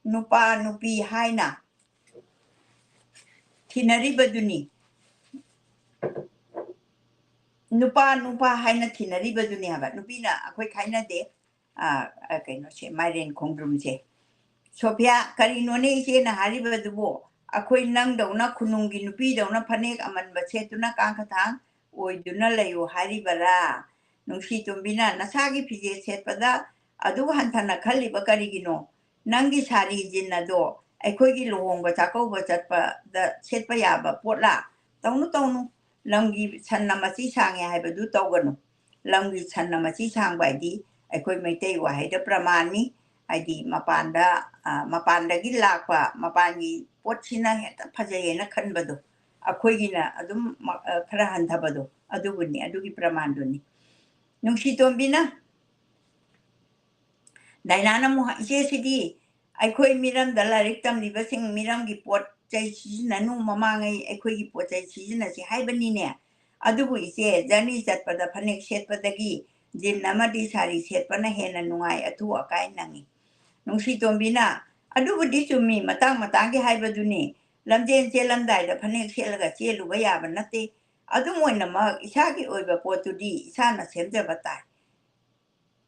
ꯅꯨꯄꯥ ꯅꯨꯄꯤ ꯍꯥꯏꯅ ꯊꯤꯅꯔꯤꯕꯗꯨꯅꯤ꯫ ꯅꯨꯄꯥ ꯅꯨꯄꯥ ꯍꯥꯏꯅ ꯊꯤꯅꯔꯤꯕꯗꯨꯅꯤ ꯍꯥꯏꯕ꯫ ꯅꯨꯄꯤꯅ ꯑꯩꯈꯣꯏ ꯈꯥꯏꯅꯗꯦ, ꯑ, ꯑ, ꯀꯩꯅꯣꯁꯦ, ꯃꯥꯏꯔꯦꯟ ꯈꯣꯡꯗ꯭ꯔꯨꯝꯁꯦ꯫ ꯁꯣꯐꯤꯌꯥ, ꯀꯔꯤꯅꯣꯅꯦ ꯏꯆꯦꯅ ꯍꯥꯏꯔꯤꯕꯗꯨꯕꯨ? ꯑꯩꯈꯣꯏ ꯅꯪꯗꯧꯅ ꯈꯨꯅꯨꯡꯒꯤ ꯅꯨꯄꯤꯗꯧꯅ ꯐꯅꯦꯛ ꯑꯃꯟꯕ ꯁꯦꯠꯇꯨꯅ ꯀꯥꯡꯈꯊꯥꯡ ꯑꯣꯏꯗꯨꯅ ꯂꯩꯌꯨ ꯍꯥꯏꯔꯤꯕꯔꯥ? ꯅꯨꯡꯁꯤ ꯇꯣꯝꯕꯤꯅ, ꯅꯁꯥꯒꯤ ꯐꯤꯖꯦꯠ ꯁꯦꯠꯄꯗ ꯑꯗꯨ ꯍꯟꯊꯅ ꯈꯜꯂꯤꯕ ꯀꯔꯤꯒꯤꯅꯣ? ꯅꯪꯒꯤ ꯁꯥꯔꯤ ꯖꯤꯟ ꯑꯗꯣ ꯑꯩꯈꯣꯏꯒꯤ ꯂꯨꯍꯣꯡꯕ ꯆꯥꯛꯀꯧꯕ ꯆꯠꯄꯗ ꯁꯦꯠꯄ ꯌꯥꯕ ꯄꯣꯠꯂꯥ? ꯇꯧꯅꯨ, ꯇꯧꯅꯨ꯫ ꯂꯝꯒꯤ ꯁꯟꯅ ꯃꯆꯤ ꯁꯥꯡꯉꯦ ꯍꯥꯏꯕꯗꯨ ꯇꯧꯒꯅꯨ꯫ ꯂꯝꯒꯤ ꯁꯟꯅ ꯃꯆꯤ ꯁꯥꯡꯕ ꯍꯥꯏꯗꯤ ꯑꯩꯈꯣꯏ ꯃꯩꯇꯩ ꯋꯥꯍꯩꯗ ꯄ꯭ꯔꯃꯥꯟꯅꯤ꯫ ꯍꯥꯏꯗꯤ ꯃꯄꯥꯟꯗ, ꯑ, ꯃꯄꯥꯟꯗꯒꯤ ꯂꯥꯛꯄ, ꯃꯄꯥꯟꯒꯤ ꯄꯣꯠꯁꯤꯅ ꯍꯦꯛꯇ ꯐꯖꯩꯌꯦꯅ ꯈꯟꯕꯗꯣ, ꯑꯩꯈꯣꯏꯒꯤꯅ ꯑꯗꯨꯝ ꯃ-, ꯑ, ꯈꯔ ꯍꯟꯊꯕꯗꯣ, ꯑꯗꯨꯕꯨꯅꯤ, ꯑꯗꯨꯒꯤ ꯄ꯭ꯔꯃꯥꯟꯗꯨꯅꯤ꯫ ꯅꯨꯡꯁꯤ ꯇꯣꯝꯕꯤꯅ, ꯗꯥꯏꯅꯥꯅ ꯑꯃꯨꯛ, "ꯏꯆꯦ, ꯁꯤꯗꯤ ꯑꯩꯈꯣꯏ ꯃꯤꯔꯝꯗ ꯂꯥꯏꯔꯤꯛ ꯇꯝꯂꯤꯕꯁꯤꯡ ꯃꯤꯔꯝꯒꯤ ꯄꯣꯠ ꯆꯩ ꯁꯤꯖꯤꯟꯅꯅꯨ, ꯃꯃꯥꯡꯉꯩ ꯑꯩꯈꯣꯏꯒꯤ ꯄꯣꯠ ꯆꯩ ꯁꯤꯖꯤꯟꯅꯁꯤ ꯍꯥꯏꯕꯅꯤꯅꯦ꯫ ꯑꯗꯨꯕꯨ ꯏꯆꯦ, ꯖꯔꯅꯤ ꯆꯠꯄꯗ ꯐꯅꯦꯛ ꯁꯦꯠꯄꯗꯒꯤ ꯖꯤꯟ ꯑꯃꯗꯤ ꯁꯥꯔꯤ ꯁꯦꯠꯄꯅ ꯍꯦꯟꯅ ꯅꯨꯡꯉꯥꯏ, ꯑꯊꯨ ꯑꯀꯥꯏ ꯅꯪꯉꯤ꯫" ꯅꯨꯡꯁꯤ ꯇꯣꯝꯕꯤꯅ, "ꯑꯗꯨꯕꯨꯗꯤ ꯆꯨꯝꯃꯤ, ꯃꯇꯥꯡ ꯃꯇꯥꯡꯒꯤ ꯍꯥꯏꯕꯗꯨꯅꯤ꯫ ꯂꯝꯖꯦꯟ ꯆꯦꯜꯂꯝꯗꯥꯏꯗ ꯐꯅꯦꯛ ꯁꯦꯠꯂꯒ ꯆꯦꯜꯂꯨꯕ ꯌꯥꯕ ꯅꯠꯇꯦ꯫ ꯑꯗꯨꯝ ꯑꯣꯏꯅꯃꯛ ꯏꯁꯥꯒꯤ ꯑꯣꯏꯕ ꯄꯣꯠꯇꯨꯗꯤ ꯏꯁꯥꯅ ꯁꯦꯝꯖꯕ ꯇꯥꯏ,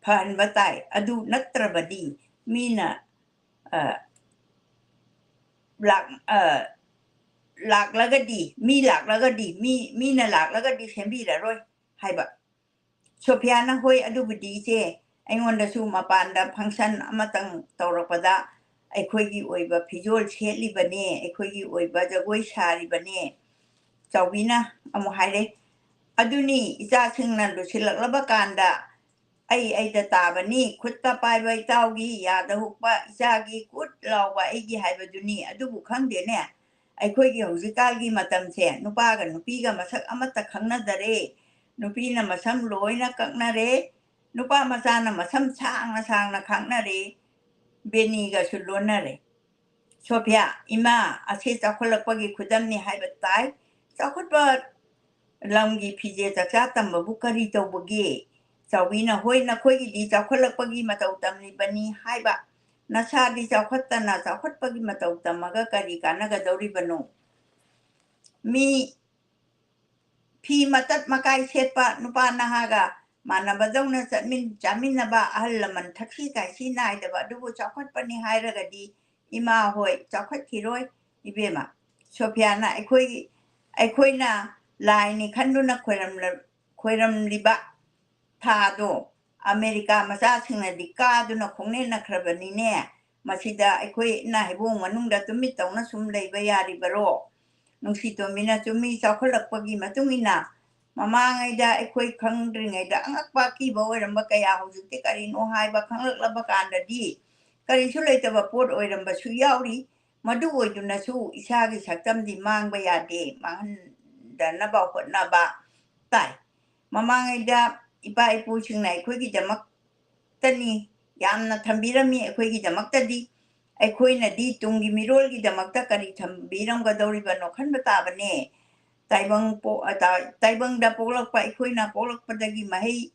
ꯐꯍꯟꯕ ꯇꯥꯏ꯫ ꯑꯗꯨ ꯅꯠꯇ꯭ꯔꯕꯗꯤ ꯃꯤꯅ, ꯑ, ꯂꯥꯛ-, ꯑ, ꯂꯥꯛꯂꯒꯗꯤ, ꯃꯤ ꯂꯥꯛꯂꯒꯗꯤ, ꯃꯤ, ꯃꯤꯅ ꯂꯥꯛꯂꯒꯗꯤ ꯁꯦꯝꯕꯤꯔꯔꯣꯏ" ꯍꯥꯏꯕ꯫ ꯁꯣꯐꯤꯌꯥꯅ, "ꯍꯣꯏ, ꯑꯗꯨꯕꯨꯗꯤ ꯏꯆꯦ, ꯑꯩꯉꯣꯟꯗꯁꯨ ꯃꯄꯥꯟꯗ function ꯑꯃꯇꯪ ꯇꯧꯔꯛꯄꯗ ꯑꯩꯈꯣꯏꯒꯤ ꯑꯣꯏꯕ ꯐꯤꯖꯣꯜ ꯁꯦꯠꯂꯤꯕꯅꯦ, ꯑꯩꯈꯣꯏꯒꯤ ꯑꯣꯏꯕ ꯖꯒꯣꯏ ꯁꯥꯔꯤꯕꯅꯦ꯫ ꯆꯥꯎꯕꯤꯅ ꯑꯃꯨꯛ ꯍꯥꯏꯔꯦ, "ꯑꯗꯨꯅꯤ, ꯏꯆꯥꯁꯤꯡꯅ ꯂꯨꯁꯤꯜꯂꯛꯂꯕ ꯀꯥꯟꯗ ꯑꯩ ꯑꯩꯗ ꯇꯥꯕꯅꯤ, ꯈꯨꯠꯇ ꯄꯥꯏꯕ ꯏꯇꯥꯎꯒꯤ, ꯌꯥꯗ ꯍꯨꯛꯄ ꯏꯆꯥꯒꯤ, ꯀꯨꯠ ꯂꯥꯎꯕ ꯑꯩꯒꯤ ꯍꯥꯏꯕꯗꯨꯅꯤ꯫ ꯑꯗꯨꯕꯨ ꯈꯪꯗꯦꯅꯦ, ꯑꯩꯈꯣꯏꯒꯤ ꯍꯧꯖꯤꯛꯀꯥꯟꯒꯤ ꯃꯇꯝꯁꯦ ꯅꯨꯄꯥꯒ ꯅꯨꯄꯤꯒ ꯃꯁꯛ ꯑꯃꯠꯇ ꯈꯪꯅꯗꯔꯦ꯫ ꯅꯨꯄꯤꯅ ꯃꯁꯝ ꯂꯣꯏꯅ ꯀꯛꯅꯔꯦ, ꯅꯨꯄꯥ ꯃꯆꯥꯅ ꯃꯁꯝ ꯁꯥꯡꯅ ꯁꯥꯡꯅ ꯈꯥꯛꯅꯔꯦ, ꯕꯦꯅꯤꯒꯁꯨ ꯂꯣꯟꯅꯔꯦ꯫ ꯁꯣꯐꯤꯌꯥ, ꯏꯃꯥ, ꯑꯁꯤ ꯆꯥꯎꯈꯠꯂꯛꯄꯒꯤ ꯈꯨꯗꯝꯅꯤ ꯍꯥꯏꯕ ꯇꯥꯏ꯫ ꯆꯥꯎꯈꯠꯄ ꯂꯝꯒꯤ ꯐꯤꯖꯦ ꯆꯥꯛꯆꯥ ꯇꯝꯕꯕꯨ ꯀꯔꯤ ꯇꯧꯕꯒꯦ?" ꯆꯥꯎꯕꯤꯅ, "ꯍꯣꯏ, ꯅꯈꯣꯏꯒꯤꯗꯤ ꯆꯥꯎꯈꯠꯂꯛꯄꯒꯤ ꯃꯇꯧ ꯇꯝꯂꯤꯕꯅꯤ ꯍꯥꯏꯕ꯫ ꯅꯁꯥꯗꯤ ꯆꯥꯎꯈꯠꯇꯅ ꯆꯥꯎꯈꯠꯄꯒꯤ ꯃꯇꯧ ꯇꯝꯃꯒ ꯀꯔꯤ ꯀꯥꯟꯅꯒꯗꯧꯔꯤꯕꯅꯣ? ꯃꯤ ꯐꯤ ꯃꯇꯠ ꯃꯀꯥꯏ ꯁꯦꯠꯄ ꯅꯨꯄꯥ ꯅꯍꯥꯒ ꯃꯥꯟꯅꯕꯗꯧꯅ ꯆꯠꯃꯤꯟ-, ꯆꯥꯃꯤꯟꯅꯕ, ꯑꯍꯜ ꯂꯃꯟ ꯊꯛꯁꯤ ꯈꯥꯁꯤ ꯅꯥꯏꯗꯕ ꯑꯗꯨꯕꯨ ꯆꯥꯎꯈꯠꯄꯅꯤ ꯍꯥꯏꯔꯒꯗꯤ ꯏꯃꯥ ꯍꯣꯏ ꯆꯥꯎꯈꯠꯈꯤꯔꯣꯏ ꯏꯕꯦꯝꯃ꯫ ꯁꯣꯐꯤꯌꯥꯅ ꯑꯩꯈꯣꯏꯒꯤ, ꯑꯩꯈꯣꯏꯅ ꯂꯥꯏꯅꯤ ꯈꯟꯗꯨꯅ ꯈꯣꯏꯔꯝꯂ-, ꯈꯣꯏꯔꯝꯂꯤꯕ ꯊꯥꯗꯣ ꯑꯃꯦꯔꯤꯀꯥ ꯃꯆꯥꯁꯤꯡꯅꯗꯤ ꯀꯥꯗꯨꯅ ꯈꯣꯡꯅꯦꯟꯅꯈ꯭ꯔꯕꯅꯤꯅꯦ꯫ ꯃꯁꯤꯗ ꯑꯩꯈꯣꯏꯅ ꯍꯩꯕꯣꯡ ꯃꯅꯨꯡꯗ ꯇꯨꯃꯤꯠ ꯇꯧꯅ ꯁꯨꯝ ꯂꯩꯕ ꯌꯥꯔꯤꯕꯔꯣ?" ꯅꯨꯡꯁꯤꯇꯣꯝꯕꯤꯅ, "ꯆꯨꯝꯃꯤ, ꯆꯥꯎꯈꯠꯂꯛꯄꯒꯤ ꯃꯇꯨꯡ ꯏꯟꯅ ꯃꯃꯥꯡꯉꯩꯗ ꯑꯩꯈꯣꯏ ꯈꯪꯗ꯭ꯔꯤꯉꯩꯗ ꯑꯉꯛꯄ ꯑꯀꯤꯕ ꯑꯣꯏꯔꯝꯕ ꯀꯌꯥ ꯍꯧꯖꯤꯛꯇꯤ ꯀꯔꯤꯅꯣ ꯍꯥꯏꯕ ꯈꯪꯂꯛꯂꯕ ꯀꯥꯟꯗꯗꯤ ꯀꯔꯤꯁꯨ ꯂꯩꯇꯕ ꯄꯣꯠ ꯑꯣꯏꯔꯝꯕꯁꯨ ꯌꯥꯎꯔꯤ꯫ ꯃꯗꯨ ꯑꯣꯏꯗꯨꯅꯁꯨ ꯏꯁꯥꯒꯤ ꯁꯛꯇꯝꯗꯤ ꯃꯥꯡꯕ ꯌꯥꯗꯦ, ꯃꯥꯡꯍꯟꯗꯅꯕ ꯍꯣꯠꯅꯕ ꯇꯥꯏ꯫ ꯃꯃꯥꯡꯉꯩꯗ ꯏꯄꯥ ꯏꯄꯨꯁꯤꯡꯅ ꯑꯩꯈꯣꯏꯒꯤꯗꯃꯛꯇꯅꯤ ꯌꯥꯝꯅ ꯊꯝꯕꯤꯔꯝꯃꯤ꯫ ꯑꯩꯈꯣꯏꯒꯤꯗꯃꯛꯇꯗꯤ, ꯑꯩꯈꯣꯏꯅꯗꯤ ꯇꯨꯡꯒꯤ ꯃꯤꯔꯣꯜꯒꯤꯗꯃꯛꯇ ꯀꯔꯤ ꯊꯝꯕꯤꯔꯝꯒꯗꯧꯔꯤꯕꯅꯣ ꯈꯟꯕ ꯇꯥꯕꯅꯦ꯫ ꯇꯥꯏꯕꯪ ꯄꯣꯛ-, ꯑ, ꯇꯥ-, ꯇꯥꯏꯕꯪꯗ ꯄꯣꯛꯂꯛꯄ ꯑꯩꯈꯣꯏꯅ ꯄꯣꯛꯂꯛꯄꯗꯒꯤ ꯃꯍꯩ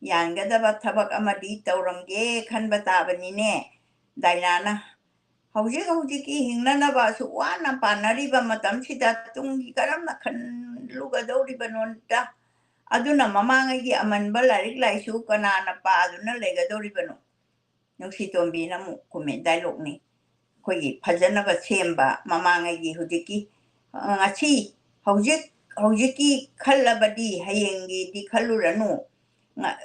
ꯌꯥꯟꯒꯗꯕ ꯊꯕꯛ ꯑꯃꯗꯤ ꯇꯧꯔꯝꯒꯦ ꯈꯟꯕ ꯇꯥꯕꯅꯤꯅꯦ꯫" ꯗꯥꯏꯅꯥꯅ, "ꯍꯧꯖꯤꯛ ꯍꯧꯖꯤꯛꯀꯤ ꯍꯤꯡꯅꯅꯕ ꯑꯁꯨꯛ ꯋꯥꯅ ꯄꯥꯟꯅꯔꯤꯕ ꯃꯇꯝꯁꯤꯗ ꯇꯨꯡꯒꯤ ꯀꯔꯝꯅ ꯈꯜꯂꯨꯒꯗꯧꯔꯤꯕꯅꯣꯗ? ꯑꯗꯨꯅ ꯃꯃꯥꯡꯉꯩꯒꯤ ꯑꯃꯟꯕ ꯂꯥꯏꯔꯤꯛ ꯂꯥꯏꯁꯨ ꯀꯅꯥꯅ ꯄꯥꯗꯨꯅ ꯂꯩꯒꯗꯧꯔꯤꯕꯅꯣ?" ꯅꯨꯡꯁꯤꯇꯣꯝꯕꯤꯅ ꯑꯃꯨꯛ ꯈꯨꯝꯃꯦ, ꯗꯥꯏꯂꯣꯛꯅꯤ꯫ ꯑꯩꯈꯣꯏꯒꯤ ꯐꯖꯅꯕ ꯁꯦꯝꯕ ꯃꯃꯥꯡꯉꯩꯒꯤ ꯍꯧꯖꯤꯛꯀꯤ, ꯑ, ꯉꯁꯤ, ꯍꯧꯖꯤꯛ, ꯍꯧꯖꯤꯛꯀꯤ ꯈꯜꯂꯕꯗꯤ ꯍꯌꯦꯡꯒꯤꯗꯤ ꯈꯜꯂꯨꯔꯅꯨ꯫ ꯉ-,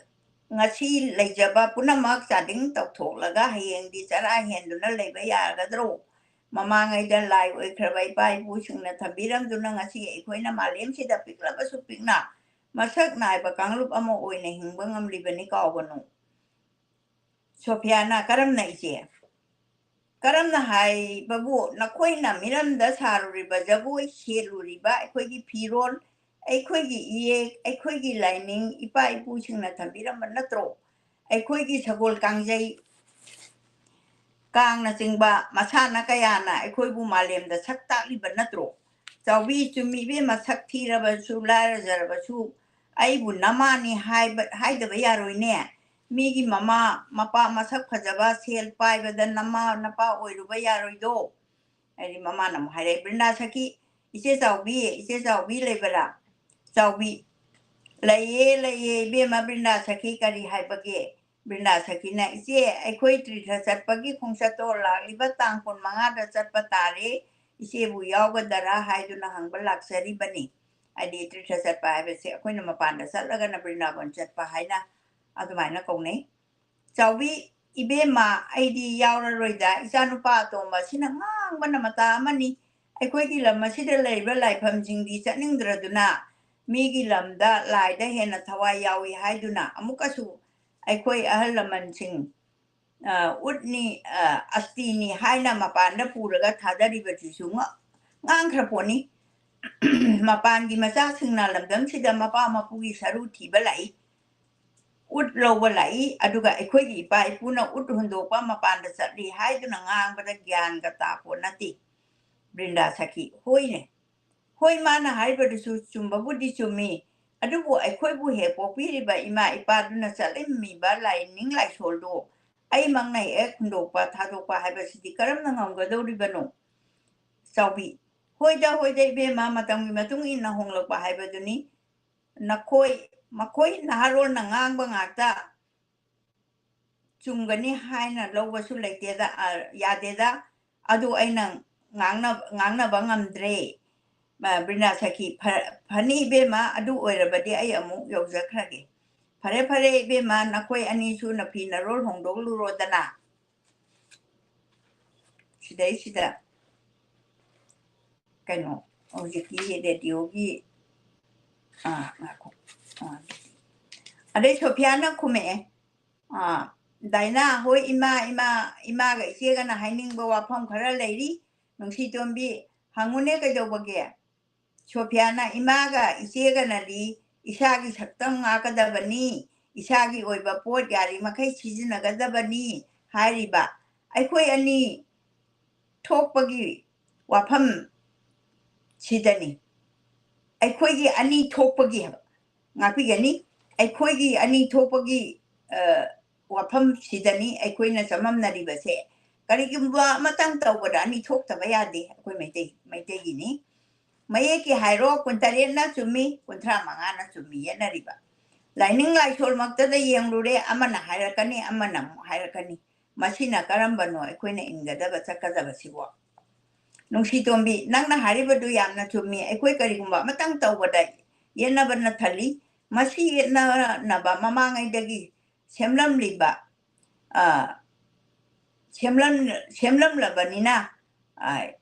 ꯉꯁꯤ ꯂꯩꯖꯕ ꯄꯨꯝꯅꯃꯛ ꯆꯥꯗꯤꯡ ꯇꯧꯊꯣꯛꯂꯒ ꯍꯌꯦꯡꯗꯤ ꯆꯔꯥ ꯍꯦꯟꯗꯨꯅ ꯂꯩꯕ ꯌꯥꯒꯗ꯭ꯔꯣ? ꯃꯃꯥꯡꯉꯩꯗ ꯂꯥꯏ ꯑꯣꯏꯈ꯭ꯔꯕ ꯏꯄꯥ ꯏꯄꯨꯁꯤꯡꯅ ꯊꯝꯕꯤꯔꯝꯗꯨꯅ ꯉꯁꯤ ꯑꯩꯈꯣꯏꯅ ꯃꯥꯂꯦꯝꯁꯤꯗ ꯄꯤꯛꯂꯕꯁꯨ ꯄꯤꯛꯅ ꯃꯁꯛ ꯅꯥꯏꯕ ꯀꯥꯡꯂꯨꯞ ꯑꯃ ꯑꯣꯏꯅ ꯍꯤꯡꯕ ꯉꯝꯂꯤꯕꯅꯤ, ꯀꯥꯎꯒꯅꯨ꯫ ꯁꯣꯐꯤꯌꯥꯅ, ꯀꯔꯝꯅ ꯏꯆꯦ? ꯀꯔꯝꯅ ꯍꯥꯏꯕꯕꯨ, ꯅꯈꯣꯏꯅ ꯃꯤꯔꯝꯗ ꯁꯥꯔꯨꯔꯤꯕ ꯖꯒꯣꯏ, ꯁꯦꯠꯂꯨꯔꯤꯕ ꯑꯩꯈꯣꯏꯒꯤ ꯐꯤꯔꯣꯜ, ꯑꯩꯈꯣꯏꯒꯤ ꯏꯌꯦꯛ, ꯑꯩꯈꯣꯏꯒꯤ ꯂꯥꯏꯅꯤꯡ, ꯏꯄꯥ ꯏꯄꯨꯁꯤꯡꯅ ꯊꯝꯕꯤꯔꯝꯕ ꯅꯠꯇ꯭ꯔꯣ? ꯑꯩꯈꯣꯏꯒꯤ ꯁꯒꯣꯜ ꯀꯥꯡꯖꯩ, ꯀꯥꯡꯅꯆꯤꯡꯕ ꯃꯁꯥꯟꯅ ꯀꯌꯥꯅ ꯑꯩꯈꯣꯏꯕꯨ ꯃꯥꯂꯦꯝꯗ ꯁꯛ ꯇꯥꯛꯂꯤꯕ ꯅꯠꯇ꯭ꯔꯣ? ꯆꯥꯎꯕꯤ, ꯆꯨꯝꯃꯤ ꯏꯕꯦꯝꯃ, ꯁꯛ ꯊꯤꯔꯕꯁꯨ, ꯂꯥꯏꯔꯖꯔꯕꯁꯨ, ꯑꯩꯕꯨ ꯅꯃꯥꯅꯤ ꯍꯥꯏꯕ, ꯍꯥꯏꯗꯕ ꯌꯥꯔꯣꯏꯅꯦ꯫ ꯃꯤꯒꯤ ꯃꯃꯥ ꯃꯄꯥ ꯃꯁꯛ ꯐꯖꯕ, ꯁꯦꯜ ꯄꯥꯏꯕꯗ ꯅꯃꯥ ꯅꯄꯥ ꯑꯣꯏꯔꯨꯕ ꯌꯥꯔꯣꯏꯗꯣ꯫ ꯍꯥꯏꯗꯤ ꯃꯃꯥꯅ ꯑꯃꯨꯛ ꯍꯥꯏꯔꯛꯑꯦ, "ꯕ꯭ꯔꯤꯟꯗꯥ ꯁꯈꯤ, ꯏꯆꯦ ꯆꯥꯎꯕꯤ, ꯏꯆꯦ ꯆꯥꯎꯕꯤ ꯂꯩꯕꯔꯥ?" ꯆꯥꯎꯕꯤ, "ꯂꯩꯌꯦ, ꯂꯩꯌꯦ ꯏꯕꯦꯝꯃ ꯕ꯭ꯔꯤꯟꯗꯥ ꯁꯈꯤ, ꯀꯔꯤ ꯍꯥꯏꯕꯒꯦ?" ꯕ꯭ꯔꯤꯟꯗꯥ ꯁꯈꯤꯅ, "ꯏꯆꯦ, ꯑꯩꯈꯣꯏ ꯇꯤꯔꯊ ꯆꯠꯄꯒꯤ ꯈꯣꯡꯆꯠꯇꯣ ꯂꯥꯛꯂꯤꯕ ꯇꯥꯡ ꯀꯨꯟꯃꯉꯥꯗ ꯆꯠꯄ ꯇꯥꯔꯦ, ꯏꯆꯦꯕꯨ ꯌꯥꯎꯒꯗꯔꯥ ꯍꯥꯏꯗꯨꯅ ꯍꯪꯕ ꯂꯥꯛꯆꯔꯤꯕꯅꯤ"꯫ ꯍꯥꯏꯗꯤ ꯇꯤꯔꯊ ꯆꯠꯄ ꯍꯥꯏꯕꯁꯦ ꯑꯩꯈꯣꯏꯅ ꯃꯄꯥꯟꯗ ꯆꯠꯂꯒꯅ ꯕ꯭ꯔꯤꯟꯗꯥꯕꯟ ꯆꯠꯄ ꯍꯥꯏꯅ ꯑꯗꯨꯃꯥꯏꯅ ꯀꯧꯅꯩ꯫ ꯆꯥꯎꯕꯤ, "ꯏꯕꯦꯝꯃ, ꯑꯩꯗꯤ ꯌꯥꯎꯔꯔꯣꯏꯗ, ꯏꯆꯥꯅꯨꯄꯥ ꯑꯇꯣꯝꯕ ꯑꯁꯤꯅ ꯉꯥꯡꯕꯅ ꯃꯇꯥ ꯑꯃꯅꯤ꯫ ꯑꯩꯈꯣꯏꯒꯤ ꯂꯝ ꯑꯁꯤꯗ ꯂꯩꯔꯤꯕ ꯂꯥꯏꯐꯝꯁꯤꯡꯗꯤ ꯆꯠꯅꯤꯡꯗ꯭ꯔꯗꯨꯅ ꯃꯤꯒꯤ ꯂꯝꯗ ꯂꯥꯏꯗ ꯍꯦꯟꯅ ꯊꯋꯥꯏ ꯌꯥꯎꯏ ꯍꯥꯏꯗꯨꯅ ꯑꯃꯨꯛꯀꯁꯨ ꯑꯩꯈꯣꯏ ꯑꯍꯜ ꯂꯃꯟꯁꯤꯡ, ꯑ, ꯎꯠꯅꯤ, ꯑ, ꯑꯁꯇꯤꯅꯤ ꯍꯥꯏꯅ ꯃꯄꯥꯟꯗ ꯄꯨꯔꯒ ꯊꯥꯗꯔꯤꯕꯁꯤꯁꯨ ꯉ-, ꯉꯥꯡꯈ꯭ꯔ ꯄꯣꯠꯅꯤ꯫ ꯃꯄꯥꯟꯒꯤ ꯃꯆꯥꯁꯤꯡꯅ ꯂꯝꯗꯝꯁꯤꯗ ꯃꯄꯥ ꯃꯄꯨꯒꯤ ꯁꯔꯨ ꯊꯤꯕ ꯂꯥꯛꯏ, ꯎꯠ ꯂꯧꯕ ꯂꯥꯛꯏ, ꯑꯗꯨꯒ ꯑꯩꯈꯣꯏꯒꯤ ꯏꯄꯥ ꯏꯄꯨꯅ ꯎꯠ ꯍꯨꯟꯗꯣꯛꯄ ꯃꯄꯥꯟꯗ ꯆꯠꯂꯤ ꯍꯥꯏꯗꯨꯅ ꯉꯥꯡꯕꯗ ꯒ꯭ꯌꯥꯟꯒ ꯇꯥꯄꯣꯠ ꯅꯠꯇꯦ"꯫ ꯕ꯭ꯔꯤꯟꯗꯥ ꯁꯈꯤ, "ꯍꯣꯏꯅꯦ, ꯍꯣꯏ, ꯃꯥꯅ ꯍꯥꯏꯔꯤꯕꯗꯨꯁꯨ ꯆꯨꯝꯕꯕꯨꯗꯤ ꯆꯨꯝꯃꯤ, ꯑꯗꯨꯕꯨ ꯑꯩꯈꯣꯏꯕꯨ ꯍꯦꯛ ꯄꯣꯛꯄꯤꯔꯤꯕ ꯏꯃꯥ ꯏꯄꯥꯗꯨꯅ ꯆꯠꯂꯝꯃꯤꯕ ꯂꯥꯏꯅꯤꯡ ꯂꯥꯏꯁꯣꯜꯗꯣ ꯑꯩꯃꯛꯅ ꯍꯦꯛ ꯍꯨꯟꯗꯣꯛꯄ ꯊꯥꯗꯣꯛꯄ ꯍꯥꯏꯕꯁꯤꯗꯤ ꯀꯔꯝꯅ ꯉꯝꯒꯗꯧꯔꯤꯕꯅꯣ?" ꯆꯥꯎꯕꯤ, "ꯍꯣꯏꯗ, ꯍꯣꯏꯗ ꯏꯕꯦꯝꯃ, ꯃꯇꯝꯒꯤ ꯃꯇꯨꯡ ꯏꯟꯅ ꯍꯣꯡꯂꯛꯄ ꯍꯥꯏꯕꯗꯨꯅꯤ꯫ ꯅꯈꯣꯏ, ꯃꯈꯣꯏ ꯅꯍꯥꯔꯣꯜꯅ ꯉꯥꯡꯕ ꯉꯥꯛꯇ ꯆꯨꯝꯒꯅꯤ ꯍꯥꯏꯅ ꯂꯧꯕꯁꯨ ꯂꯩꯇꯦꯗ, ꯑ, ꯌꯥꯗꯦꯗ꯫ ꯑꯗꯨ ꯑꯩꯅ ꯉꯥꯡꯅ-, ꯉꯥꯡꯅꯕ ꯉꯝꯗ꯭ꯔꯦ"꯫ ꯃ-, ꯕ꯭ꯔꯤꯟꯗꯥ ꯁꯈꯤ, "ꯐ-, ꯐꯅꯤ ꯏꯕꯦꯝꯃ, ꯑꯗꯨ ꯑꯣꯏꯔꯕꯗꯤ ꯑꯩ ꯑꯃꯨꯛ ꯌꯧꯖꯈ꯭ꯔꯒꯦ"꯫ ꯐꯔꯦ, ꯐꯔꯦ, ꯏꯕꯦꯝꯃ, ꯅꯈꯣꯏ ꯑꯅꯤꯁꯨ ꯅꯐꯤ ꯅꯔꯣꯜ ꯍꯣꯡꯗꯣꯛꯂꯨꯔꯣꯗꯅ꯫ ꯁꯤꯗꯩꯁꯤꯗ ꯀꯩꯅꯣ, ꯍꯧꯖꯤꯛꯀꯤ ꯔꯦꯗꯤꯑꯣꯒꯤ, ꯑꯥ, ꯉꯥꯏꯈꯣ꯫ ꯑꯥ, ꯑꯗꯩ ꯁꯣꯐꯤꯌꯥꯅ ꯈꯨꯝꯃꯛꯑꯦ, ꯑꯥ, "ꯗꯥꯏꯅꯥ, ꯍꯣꯏ, ꯏꯃꯥ, ꯏꯃꯥ, ꯏꯃꯥꯒ ꯏꯆꯦꯒꯅ ꯍꯥꯏꯅꯤꯡꯕ ꯋꯥꯐꯝ ꯈꯔ ꯂꯩꯔꯤ꯫ ꯅꯨꯡꯁꯤꯇꯣꯝꯕꯤ, ꯍꯪꯉꯨꯅꯦ, ꯀꯩꯗꯧꯕꯒꯦ?" ꯁꯣꯐꯤꯌꯥꯅ, "ꯏꯃꯥꯒ ꯏꯆꯦꯒꯅꯗꯤ ꯏꯁꯥꯒꯤ ꯁꯛꯇꯝ ꯉꯥꯛꯀꯗꯕꯅꯤ, ꯏꯁꯥꯒꯤ ꯑꯣꯏꯕ ꯄꯣꯠ ꯌꯥꯔꯤꯃꯈꯩ ꯁꯤꯖꯤꯟꯅꯒꯗꯕꯅꯤ" ꯍꯥꯏꯔꯤꯕ꯫ ꯑꯩꯈꯣꯏ ꯑꯅꯤ ꯊꯣꯛꯄꯒꯤ ꯋꯥꯐꯝ ꯁꯤꯗꯅꯤ꯫ ꯑꯩꯈꯣꯏꯒꯤ ꯑꯅꯤ ꯊꯣꯛꯄꯒꯤ ꯍꯥꯏꯕ, ꯉꯥꯛꯄꯤꯒꯅꯤ꯫ ꯑꯩꯈꯣꯏꯒꯤ ꯑꯅꯤ ꯊꯣꯛꯄꯒꯤ, ꯑ, ꯋꯥꯐꯝꯁꯤꯗꯅꯤ ꯑꯩꯈꯣꯏꯅ ꯆꯃꯝꯅꯔꯤꯕꯁꯦ꯫ ꯀꯔꯤꯒꯨꯝꯕ ꯑꯃꯇꯪ ꯇꯧꯕꯗ ꯑꯅꯤ ꯊꯣꯛꯇꯕ ꯌꯥꯗꯦ꯫ ꯑꯩꯈꯣꯏ ꯃꯩꯇꯩ, ꯃꯩꯇꯩꯒꯤꯅꯤ꯫ ꯃꯌꯦꯛꯀꯤ ꯍꯥꯏꯔꯣ, ꯀꯨꯟꯇꯔꯦꯠꯅ ꯆꯨꯝꯃꯤ, ꯀꯨꯟꯊ꯭ꯔꯥ ꯃꯉꯥꯅ ꯆꯨꯝꯃꯤ ꯌꯦꯠꯅꯔꯤꯕ꯫ ꯂꯥꯏꯅꯤꯡ ꯂꯥꯏꯁꯣꯜꯃꯛꯇꯗ ꯌꯦꯡꯂꯨꯔꯦ, ꯑꯃꯅ ꯍꯥꯏꯔꯛꯀꯅꯤ, ꯑꯃꯅ ꯑꯃꯨꯛ ꯍꯥꯏꯔꯛꯀꯅꯤ꯫ ꯃꯁꯤꯅ ꯀꯔꯝꯕꯅꯣ ꯑꯩꯈꯣꯏꯅ ꯏꯟꯒꯗꯕ, ꯆꯠꯀꯗꯕꯁꯤꯕꯣ? ꯅꯨꯡꯁꯤꯇꯣꯝꯕꯤ, ꯅꯪꯅ ꯍꯥꯏꯔꯤꯕꯗꯨ ꯌꯥꯝꯅ ꯆꯨꯝꯃꯤ꯫ ꯑꯩꯈꯣꯏ ꯀꯔꯤꯒꯨꯝꯕ ꯑꯃꯇꯪ ꯇꯧꯕꯗ ꯌꯦꯠꯅꯕꯅ ꯊꯜꯂꯤ꯫ ꯃꯁꯤ ꯌꯦꯠꯅꯅꯕ ꯃꯃꯥꯡꯉꯩꯗꯒꯤ ꯁꯦꯝꯂꯝꯂꯤꯕ, ꯑ, ꯁꯦꯝꯂꯝ-, ꯁꯦꯝꯂꯝꯂꯕꯅꯤꯅ, ꯑ,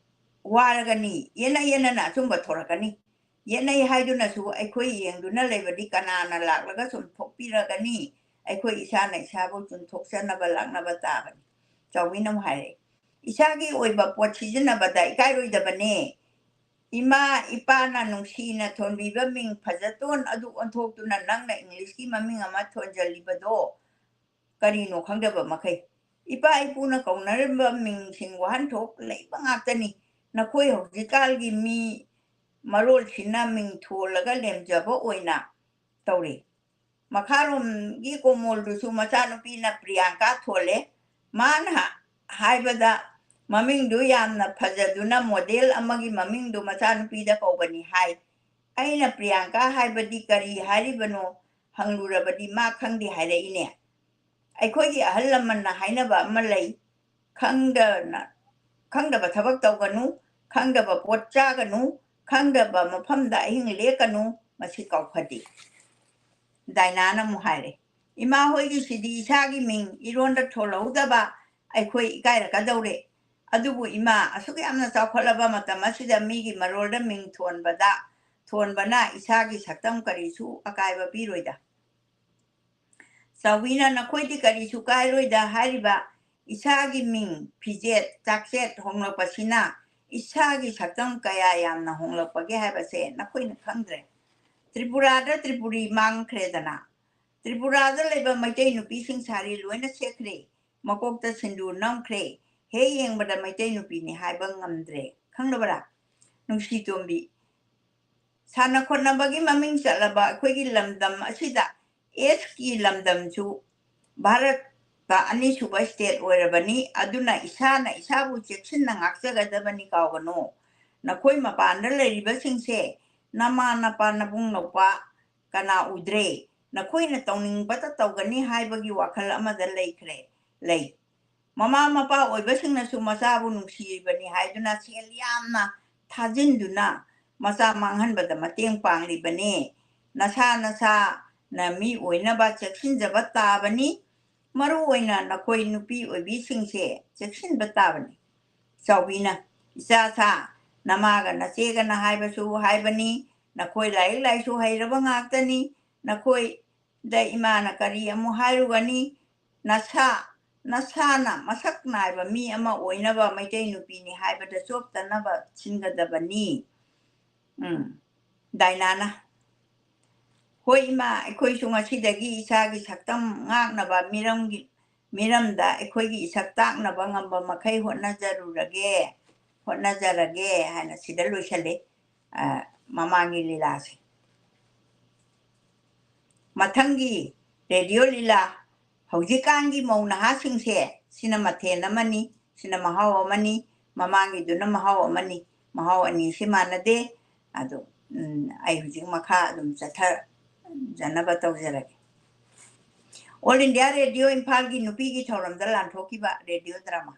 ꯋꯥꯔꯒꯅꯤ, ꯌꯦꯠꯅ ꯌꯦꯠꯅꯅ ꯑꯆꯨꯝꯕ ꯊꯣꯔꯛꯀꯅꯤ꯫ ꯌꯦꯠꯅꯩ ꯍꯥꯏꯗꯨꯅꯁꯨ ꯑꯩꯈꯣꯏ ꯌꯦꯡꯗꯨꯅ ꯂꯩꯕꯗꯤ ꯀꯅꯥꯅ ꯂꯥꯛꯂꯒ ꯆꯨꯝꯊꯣꯛꯄꯤꯔꯒꯅꯤ? ꯑꯩꯈꯣꯏ ꯏꯁꯥꯅ ꯏꯁꯥꯕꯨ ꯆꯨꯝꯊꯣꯛꯆꯅꯕ ꯂꯥꯛꯅꯕ ꯇꯥꯕꯅꯤ꯫ ꯆꯥꯎꯕꯤꯅ ꯑꯃꯨꯛ ꯍꯥꯏꯔꯛꯏ, "ꯏꯁꯥꯒꯤ ꯑꯣꯏꯕ ꯄꯣꯠ ꯁꯤꯖꯤꯟꯅꯕꯗ ꯏꯀꯥꯏꯔꯣꯏꯗꯕꯅꯦ꯫ ꯏꯃꯥ ꯏꯄꯥꯅ ꯅꯨꯡꯁꯤꯅ ꯊꯣꯟꯕꯤꯕ ꯃꯤꯡ ꯐꯖꯇꯣꯟ ꯑꯗꯨ ꯑꯣꯟꯊꯣꯛꯇꯨꯅ ꯅꯪꯅ ꯏꯪꯂꯤꯁꯀꯤ ꯃꯃꯤꯡ ꯑꯃ ꯊꯣꯟꯖꯜꯂꯤꯕꯗꯣ ꯀꯔꯤꯅꯣ ꯈꯪꯗꯕ ꯃꯈꯩ? ꯏꯄꯥ ꯏꯄꯨꯅ ꯀꯧꯅꯔꯝꯕ ꯃꯤꯡꯁꯤꯡ ꯋꯥꯍꯟꯊꯣꯛ ꯂꯩꯕ ꯉꯥꯛꯇꯅꯤ꯫ ꯅꯈꯣꯏ ꯍꯧꯖꯤꯛꯀꯥꯟꯒꯤ ꯃꯤ ꯃꯔꯣꯜꯁꯤꯅ ꯃꯤꯡ ꯊꯣꯜꯂꯒ ꯂꯦꯝꯖꯕ ꯑꯣꯏꯅ ꯇꯧꯔꯤ꯫" ꯃꯈꯥꯔꯣꯝꯒꯤ ꯀꯣꯃꯣꯜꯗꯨꯁꯨ ꯃꯆꯥꯅꯨꯄꯤꯅ ꯄ꯭ꯔꯤꯌꯥꯡꯀꯥ ꯊꯣꯜꯂꯦ꯫ ꯃꯥꯅ ꯍꯥꯏꯕꯗ ꯃꯃꯤꯡꯗꯨ ꯌꯥꯝꯅ ꯐꯖꯗꯨꯅ ꯃꯣꯗꯦꯜ ꯑꯃꯒꯤ ꯃꯃꯤꯡꯗꯨ ꯃꯆꯥꯅꯨꯄꯤꯗ ꯀꯧꯕꯅꯤ ꯍꯥꯏ꯫ ꯑꯩꯅ ꯄ꯭ꯔꯤꯌꯥꯡꯀꯥ ꯍꯥꯏꯕꯗꯤ ꯀꯔꯤ ꯍꯥꯏꯔꯤꯕꯅꯣ ꯍꯪꯂꯨꯔꯕꯗꯤ ꯃꯥ ꯈꯪꯗꯦ ꯍꯥꯏꯔꯛꯏꯅꯦ꯫ ꯑꯩꯈꯣꯏꯒꯤ ꯑꯍꯜ ꯂꯃꯟꯅ ꯍꯥꯏꯅꯕ ꯑꯃ ꯂꯩ, "ꯈꯪꯗꯅ, ꯈꯪꯗꯕ ꯊꯕꯛ ꯇꯧꯒꯅꯨ, ꯈꯪꯗꯕ ꯄꯣꯠ ꯆꯥꯒꯅꯨ, ꯈꯪꯗꯕ ꯃꯐꯝꯗ ꯑꯍꯤꯡ ꯂꯦꯛꯀꯅꯨ, ꯃꯁꯤ ꯀꯥꯎꯐꯗꯦ"꯫ ꯗꯥꯏꯅꯥꯅ ꯑꯃꯨꯛ ꯍꯥꯏꯔꯦ, "ꯏꯃꯥ ꯍꯣꯏꯒꯤꯁꯤꯗꯤ ꯏꯁꯥꯒꯤ ꯃꯤꯡ ꯏꯔꯣꯟꯗ ꯊꯣꯜꯍꯧꯗꯕ ꯑꯩꯈꯣꯏ ꯏꯀꯥꯏꯔꯛꯀꯗꯧꯔꯦ꯫ ꯑꯗꯨꯕꯨ ꯏꯃꯥ, ꯑꯁꯨꯛ ꯌꯥꯝꯅ ꯆꯥꯎꯈꯠꯂꯕ ꯃꯇꯝ ꯑꯁꯤꯗ ꯃꯤꯒꯤ ꯃꯔꯣꯜꯗ ꯃꯤꯡ ꯊꯣꯟꯕꯗ, ꯊꯣꯟꯕꯅ ꯏꯁꯥꯒꯤ ꯁꯛꯇꯝ ꯀꯔꯤꯁꯨ ꯑꯀꯥꯏꯕ ꯄꯤꯔꯣꯏꯗ꯫" ꯆꯥꯎꯕꯤꯅ, "ꯅꯈꯣꯏꯗꯤ ꯀꯔꯤꯁꯨ ꯀꯥꯏꯔꯣꯏꯗ ꯍꯥꯏꯔꯤꯕ ꯏꯁꯥꯒꯤ ꯃꯤꯡ, ꯐꯤꯖꯦꯠ, ꯆꯥꯛꯆꯦꯠ ꯍꯣꯡꯂꯛꯄꯁꯤꯅ ꯏꯁꯥꯒꯤ ꯁꯛꯇꯝ ꯀꯌꯥ ꯌꯥꯝꯅ ꯍꯣꯡꯂꯛꯄꯒꯦ ꯍꯥꯏꯕꯁꯦ ꯅꯈꯣꯏꯅ ꯈꯪꯗ꯭ꯔꯦ꯫ ꯇ꯭ꯔꯤꯄꯨꯔꯥꯗ ꯇ꯭ꯔꯤꯄꯨꯔꯤ ꯃꯥꯡꯈ꯭ꯔꯦꯗꯅ꯫ ꯇ꯭ꯔꯤꯄꯨꯔꯥꯗ ꯂꯩꯕ ꯃꯩꯇꯩ ꯅꯨꯄꯤꯁꯤꯡ ꯁꯥꯔꯤ ꯂꯣꯏꯅ ꯁꯦꯠꯈ꯭ꯔꯦ, ꯃꯀꯣꯛꯇ ꯁꯤꯟꯗꯨꯔ ꯅꯝꯈ꯭ꯔꯦ, ꯍꯦꯛ ꯌꯦꯡꯕꯗ ꯃꯩꯇꯩ ꯅꯨꯄꯤꯅꯤ ꯍꯥꯏꯕ ꯉꯝꯗ꯭ꯔꯦ꯫ ꯈꯪꯂꯕꯔꯥ?" ꯅꯨꯡꯁꯤ ꯇꯣꯝꯕꯤ, ꯁꯥꯟꯅ ꯈꯣꯠꯅꯕꯒꯤ ꯃꯃꯤꯡ ꯆꯠꯂꯕ ꯑꯩꯈꯣꯏꯒꯤ ꯂꯝꯗꯝ ꯑꯁꯤꯗ ꯑꯦꯁꯀꯤ ꯂꯝꯗꯝꯁꯨ ꯚꯥꯔꯠꯇ ꯑꯅꯤꯁꯨꯕ ꯁ꯭ꯇꯦꯠ ꯑꯣꯏꯔꯕꯅꯤ꯫ ꯑꯗꯨꯅ ꯏꯁꯥꯅ ꯏꯁꯥꯕꯨ ꯆꯦꯛꯁꯤꯟꯅ ꯉꯥꯛꯆꯒꯗꯕꯅꯤ, ꯀꯥꯎꯒꯅꯨ꯫ ꯅꯈꯣꯏ ꯃꯄꯥꯟꯗ ꯂꯩꯔꯤꯕꯁꯤꯡꯁꯦ ꯅꯃꯥ, ꯅꯄꯥ, ꯅꯕꯨꯡ, ꯅꯧꯄꯥ ꯀꯅꯥ ꯎꯗ꯭ꯔꯦ? ꯅꯈꯣꯏꯅ ꯇꯧꯅꯤꯡꯕꯇ ꯇꯧꯒꯅꯤ ꯍꯥꯏꯕꯒꯤ ꯋꯥꯈꯜ ꯑꯃꯗ ꯂꯩꯈ꯭ꯔꯦ, ꯂꯩ꯫ ꯃꯃꯥ ꯃꯄꯥ ꯑꯣꯏꯕꯁꯤꯡꯅꯁꯨ ꯃꯆꯥꯕꯨ ꯅꯨꯡꯁꯤꯔꯤꯕꯅꯤ ꯍꯥꯏꯗꯨꯅ ꯁꯦꯜ ꯌꯥꯝꯅ ꯊꯥꯖꯤꯟꯗꯨꯅ ꯃꯆꯥ ꯃꯥꯡꯍꯟꯕꯗ ꯃꯇꯦꯡ ꯄꯥꯡꯂꯤꯕꯅꯤ꯫ ꯅꯁꯥ ꯅꯁꯥꯅ ꯃꯤ ꯑꯣꯏꯅꯕ ꯆꯦꯛꯁꯤꯟꯖꯕ ꯇꯥꯕꯅꯤ꯫ ꯃꯔꯨ ꯑꯣꯏꯅ ꯅꯈꯣꯏ ꯅꯨꯄꯤ ꯑꯣꯏꯕꯤꯁꯤꯡꯁꯦ ꯆꯦꯛꯁꯤꯟꯕ ꯇꯥꯕꯅꯤ꯫ ꯆꯥꯎꯕꯤꯅ, "ꯏꯆꯥ ꯁꯥ, ꯅꯃꯥꯒ ꯅꯆꯦꯒꯅ ꯍꯥꯏꯕꯁꯨ ꯍꯥꯏꯕꯅꯤ, ꯅꯈꯣꯏ ꯂꯥꯏꯔꯤꯛ ꯂꯥꯏꯁꯨ ꯍꯩꯔꯕ ꯉꯥꯛꯇꯅꯤ, ꯅꯈꯣꯏꯗ ꯏꯃꯥꯅ ꯀꯔꯤ ꯑꯃꯨꯛ ꯍꯥꯏꯔꯨꯒꯅꯤ? ꯅꯁꯥ, ꯅꯁꯥꯅ ꯃꯁꯛ ꯅꯥꯏꯕ ꯃꯤ ꯑꯃ ꯑꯣꯏꯅꯕ ꯃꯩꯇꯩ ꯅꯨꯄꯤꯅꯤ ꯍꯥꯏꯕꯗ ꯆꯣꯞꯇꯅꯕ ꯁꯤꯟꯒꯗꯕꯅꯤ꯫" ꯎꯝ, ꯗꯥꯏꯅꯥꯅ, "ꯍꯣꯏ ꯏꯃꯥ, ꯑꯩꯈꯣꯏꯁꯨ ꯉꯁꯤꯗꯒꯤ ꯏꯁꯥꯒꯤ ꯁꯛꯇꯝ ꯉꯥꯛꯅꯕ ꯃꯤꯔꯝꯒꯤ, ꯃꯤꯔꯝꯗ ꯑꯩꯈꯣꯏꯒꯤ ꯏꯁꯛ ꯇꯥꯛꯅꯕ ꯉꯝꯕ ꯃꯈꯩ ꯍꯣꯠꯅꯖꯔꯨꯔꯒꯦ, ꯍꯣꯠꯅꯖꯔꯒꯦ" ꯍꯥꯏꯅ ꯁꯤꯗ ꯂꯣꯏꯁꯜꯂꯦ, ꯑ, ꯃꯃꯥꯡꯒꯤ ꯂꯤꯂꯥꯁꯦ꯫ ꯃꯊꯪꯒꯤ ꯔꯦꯗꯤꯑꯣ ꯂꯤꯂꯥ, ꯍꯧꯖꯤꯛꯀꯥꯟꯒꯤ ꯃꯧ ꯅꯍꯥꯁꯤꯡꯁꯦ, ꯁꯤꯅ ꯃꯊꯦꯜ ꯑꯃꯅꯤ, ꯁꯤꯅ ꯃꯍꯥꯎ ꯑꯃꯅꯤ, ꯃꯃꯥꯡꯒꯤꯗꯨꯅ ꯃꯍꯥꯎ ꯑꯃꯅꯤ, ꯃꯍꯥꯎ ꯑꯅꯤꯁꯤ ꯃꯥꯟꯅꯗꯦ꯫ ꯑꯗꯣ, ꯎꯝ, ꯑꯩ ꯍꯧꯖꯤꯛ ꯃꯈꯥ ꯑꯗꯨꯝ ꯆꯠꯊꯖꯅꯕ ꯇꯧꯖꯔꯒꯦ꯫ ꯑꯣꯜ ꯏꯟꯗꯤꯌꯥ ꯔꯦꯗꯤꯑꯣ ꯏꯝꯐꯥꯜꯒꯤ ꯅꯨꯄꯤꯒꯤ ꯊꯧꯔꯝꯗ ꯂꯥꯟꯊꯣꯛꯈꯤꯕ ꯔꯦꯗꯤꯑꯣ ꯗ꯭ꯔꯃꯥ꯫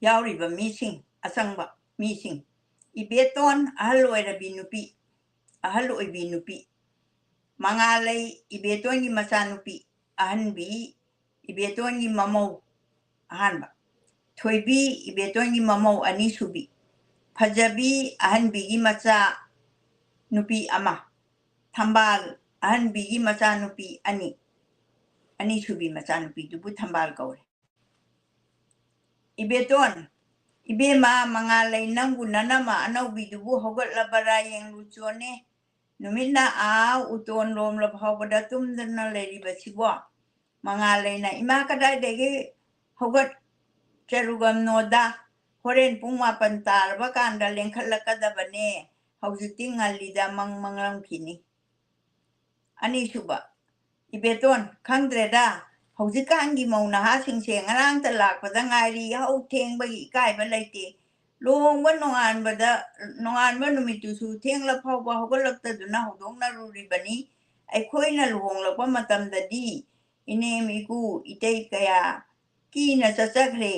ꯌꯥꯎꯔꯤꯕ ꯃꯤꯁꯤꯡ, ꯑꯆꯪꯕ ꯃꯤꯁꯤꯡ: ꯏꯕꯦꯇꯣꯟ, ꯑꯍꯜ ꯑꯣꯏꯔꯕꯤ ꯅꯨꯄꯤ, ꯑꯍꯜ ꯑꯣꯏꯕꯤ ꯅꯨꯄꯤ꯫ ꯃꯉꯥꯂꯩ, ꯏꯕꯦꯇꯣꯟꯒꯤ ꯃꯆꯥꯅꯨꯄꯤ꯫ ꯑꯍꯟꯕꯤ, ꯏꯕꯦꯇꯣꯟꯒꯤ ꯃꯃꯧ ꯑꯍꯥꯟꯕ꯫ ꯊꯣꯏꯕꯤ, ꯏꯕꯦꯇꯣꯟꯒꯤ ꯃꯃꯧ ꯑꯅꯤꯁꯨꯕꯤ꯫ ꯐꯖꯕꯤ, ꯑꯍꯟꯕꯤꯒꯤ ꯃꯆꯥ ꯅꯨꯄꯤ ꯑꯃ꯫ ꯊꯝꯕꯥꯜ, ꯑꯍꯟꯕꯤꯒꯤ ꯃꯆꯥꯅꯨꯄꯤ ꯑꯅꯤ꯫ ꯑꯅꯤꯁꯨꯕꯤ ꯃꯆꯥꯅꯨꯄꯤꯗꯨꯕꯨ ꯊꯝꯕꯥꯜ ꯀꯧꯔꯦ꯫ ꯏꯕꯦꯇꯣꯟ, "ꯏꯕꯦꯝꯃ ꯃꯉꯥꯂꯩ, ꯅꯪꯕꯨ ꯅꯅꯝꯃ ꯑꯅꯧꯕꯤꯗꯨꯕꯨ ꯍꯧꯒꯠꯂꯕꯔꯥ ꯌꯦꯡꯂꯨ ꯆꯣꯅꯦ꯫ ꯅꯨꯃꯤꯠꯅ ꯑꯥ ꯎꯇꯣꯟ ꯂꯣꯝꯂ ꯐꯥꯎꯕꯗ ꯇꯨꯝꯗꯅ ꯂꯩꯔꯤꯕꯁꯤꯕꯣ?" ꯃꯉꯥꯂꯩꯅ, "ꯏꯃꯥ, ꯀꯗꯥꯏꯗꯒꯤ ꯍꯧꯒꯠꯆꯔꯨꯒꯝꯅꯣꯗ? ꯍꯣꯔꯦꯟ ꯄꯨꯡ ꯃꯥꯄꯟ ꯇꯥꯔꯕ ꯀꯥꯟꯗ ꯂꯦꯡꯈꯠꯂꯛꯀꯗꯕꯅꯦ꯫ ꯍꯧꯖꯤꯛꯇꯤ ꯉꯜꯂꯤꯗ, ꯃꯪ ꯃꯪꯂꯝꯈꯤꯅꯤ꯫" ꯑꯅꯤꯁꯨꯕ, ꯏꯕꯦꯇꯣꯟ, "ꯈꯪꯗ꯭ꯔꯦꯗ, ꯍꯧꯖꯤꯛꯀꯥꯟꯒꯤ ꯃꯧ ꯅꯍꯥꯁꯤꯡꯁꯦ ꯉꯔꯥꯡꯇ ꯂꯥꯛꯄꯗ ꯉꯥꯏꯔꯤ, ꯌꯥꯍꯧ ꯊꯦꯡꯕꯒꯤ ꯏꯀꯥꯏꯕ ꯂꯩꯇꯦ꯫ ꯂꯨꯍꯣꯡꯕ ꯅꯣꯡꯉꯥꯟꯕꯗ, ꯅꯣꯡꯉꯥꯟꯕ ꯅꯨꯃꯤꯠꯇꯨꯁꯨ ꯊꯦꯡꯂ ꯐꯥꯎꯕ ꯍꯧꯒꯠꯂꯛꯇꯗꯨꯅ ꯍꯧꯗꯣꯛꯅꯔꯨꯔꯤꯕꯅꯤ꯫ ꯑꯩꯈꯣꯏꯅ ꯂꯨꯍꯣꯡꯂꯛꯄ ꯃꯇꯝꯗꯗꯤ ꯏꯅꯦꯝ, ꯏꯀꯨ, ꯏꯇꯩ ꯀꯌꯥ ꯀꯤꯅ ꯆꯠꯆꯈ꯭ꯔꯦ꯫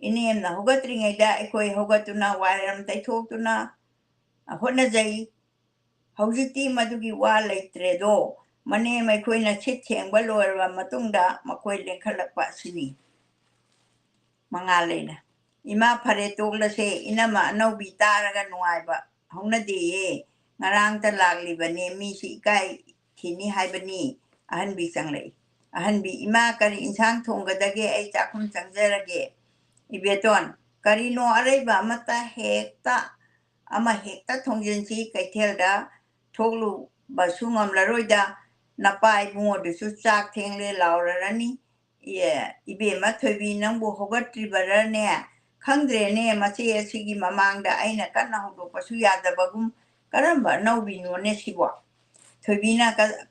ꯏꯅꯦꯝꯅ ꯍꯧꯒꯠꯇ꯭ꯔꯤꯉꯩꯗ ꯑꯩꯈꯣꯏ ꯍꯧꯒꯠꯇꯨꯅ, ꯋꯥꯏꯔꯝ ꯇꯩꯊꯣꯛꯇꯨꯅ ꯍꯣꯠꯅꯖꯩ꯫ ꯍꯧꯖꯤꯛꯇꯤ ꯃꯗꯨꯒꯤ ꯋꯥ ꯂꯩꯇ꯭ꯔꯦꯗꯣ꯫ ꯃꯅꯦꯝ ꯑꯩꯈꯣꯏꯅ ꯁꯤꯠ ꯊꯦꯡꯕ ꯂꯣꯏꯔꯕ ꯃꯇꯨꯡꯗ ꯃꯈꯣꯏ ꯂꯦꯡꯈꯠꯂꯛꯄ ꯑꯁꯤꯅꯤ꯫" ꯃꯉꯥꯂꯩꯅ, "ꯏꯃꯥ, ꯐꯔꯦ, ꯇꯣꯛꯂꯁꯦ꯫ ꯏꯅꯝꯃ ꯑꯅꯧꯕꯤ ꯇꯥꯔꯒ ꯅꯨꯡꯉꯥꯏꯕ ꯍꯧꯅꯗꯦꯌꯦ꯫ ꯉꯔꯥꯡꯇ ꯂꯥꯛꯂꯤꯕꯅꯦ, ꯃꯤꯁꯤ ꯏꯀꯥꯏ ꯈꯤꯅꯤ ꯍꯥꯏꯕꯅꯤ꯫" ꯑꯍꯟꯕꯤ ꯆꯪꯂꯛꯏ꯫ ꯑꯍꯟꯕꯤ, "ꯏꯃꯥ, ꯀꯔꯤ ꯏꯟꯁꯥꯡ ꯊꯣꯡꯒꯗꯒꯦ? ꯑꯩ ꯆꯥꯛꯈꯨꯝ ꯆꯪꯖꯔꯒꯦ꯫" ꯏꯕꯦꯇꯣꯟ, "ꯀꯔꯤꯅꯣ ꯑꯔꯩꯕ ꯑꯃꯠꯇ ꯍꯦꯛꯇ, ꯑꯃ ꯍꯦꯛꯇ ꯊꯣꯡꯖꯤꯟꯁꯤ꯫ ꯀꯩꯊꯦꯜꯗ ꯊꯣꯛꯂꯨꯕꯁꯨ ꯉꯝꯂꯔꯣꯏꯗ꯫ ꯅꯄꯥ ꯏꯕꯨꯡꯉꯣꯗꯨꯁꯨ ꯆꯥꯛ ꯊꯦꯡꯂꯦ ꯂꯥꯎꯔꯔꯅꯤ꯫ ꯑꯦ, ꯏꯕꯦꯝꯃ ꯊꯣꯏꯕꯤ, ꯅꯪꯕꯨ ꯍꯧꯒꯠꯇ꯭ꯔꯤꯕꯔꯅꯦ? ꯈꯪꯗ꯭ꯔꯦꯅꯦ, ꯃꯆꯦ ꯑꯁꯤꯒꯤ ꯃꯃꯥꯡꯗ ꯑꯩꯅ ꯀꯟꯅ ꯍꯧꯗꯣꯛꯄꯁꯨ ꯌꯥꯗꯕꯒꯨꯝ꯫ ꯀꯔꯝꯕ ꯑꯅꯧꯕꯤꯅꯣꯅꯦ ꯁꯤꯕꯣ?" ꯊꯣꯏꯕꯤꯅ, "ꯀ-,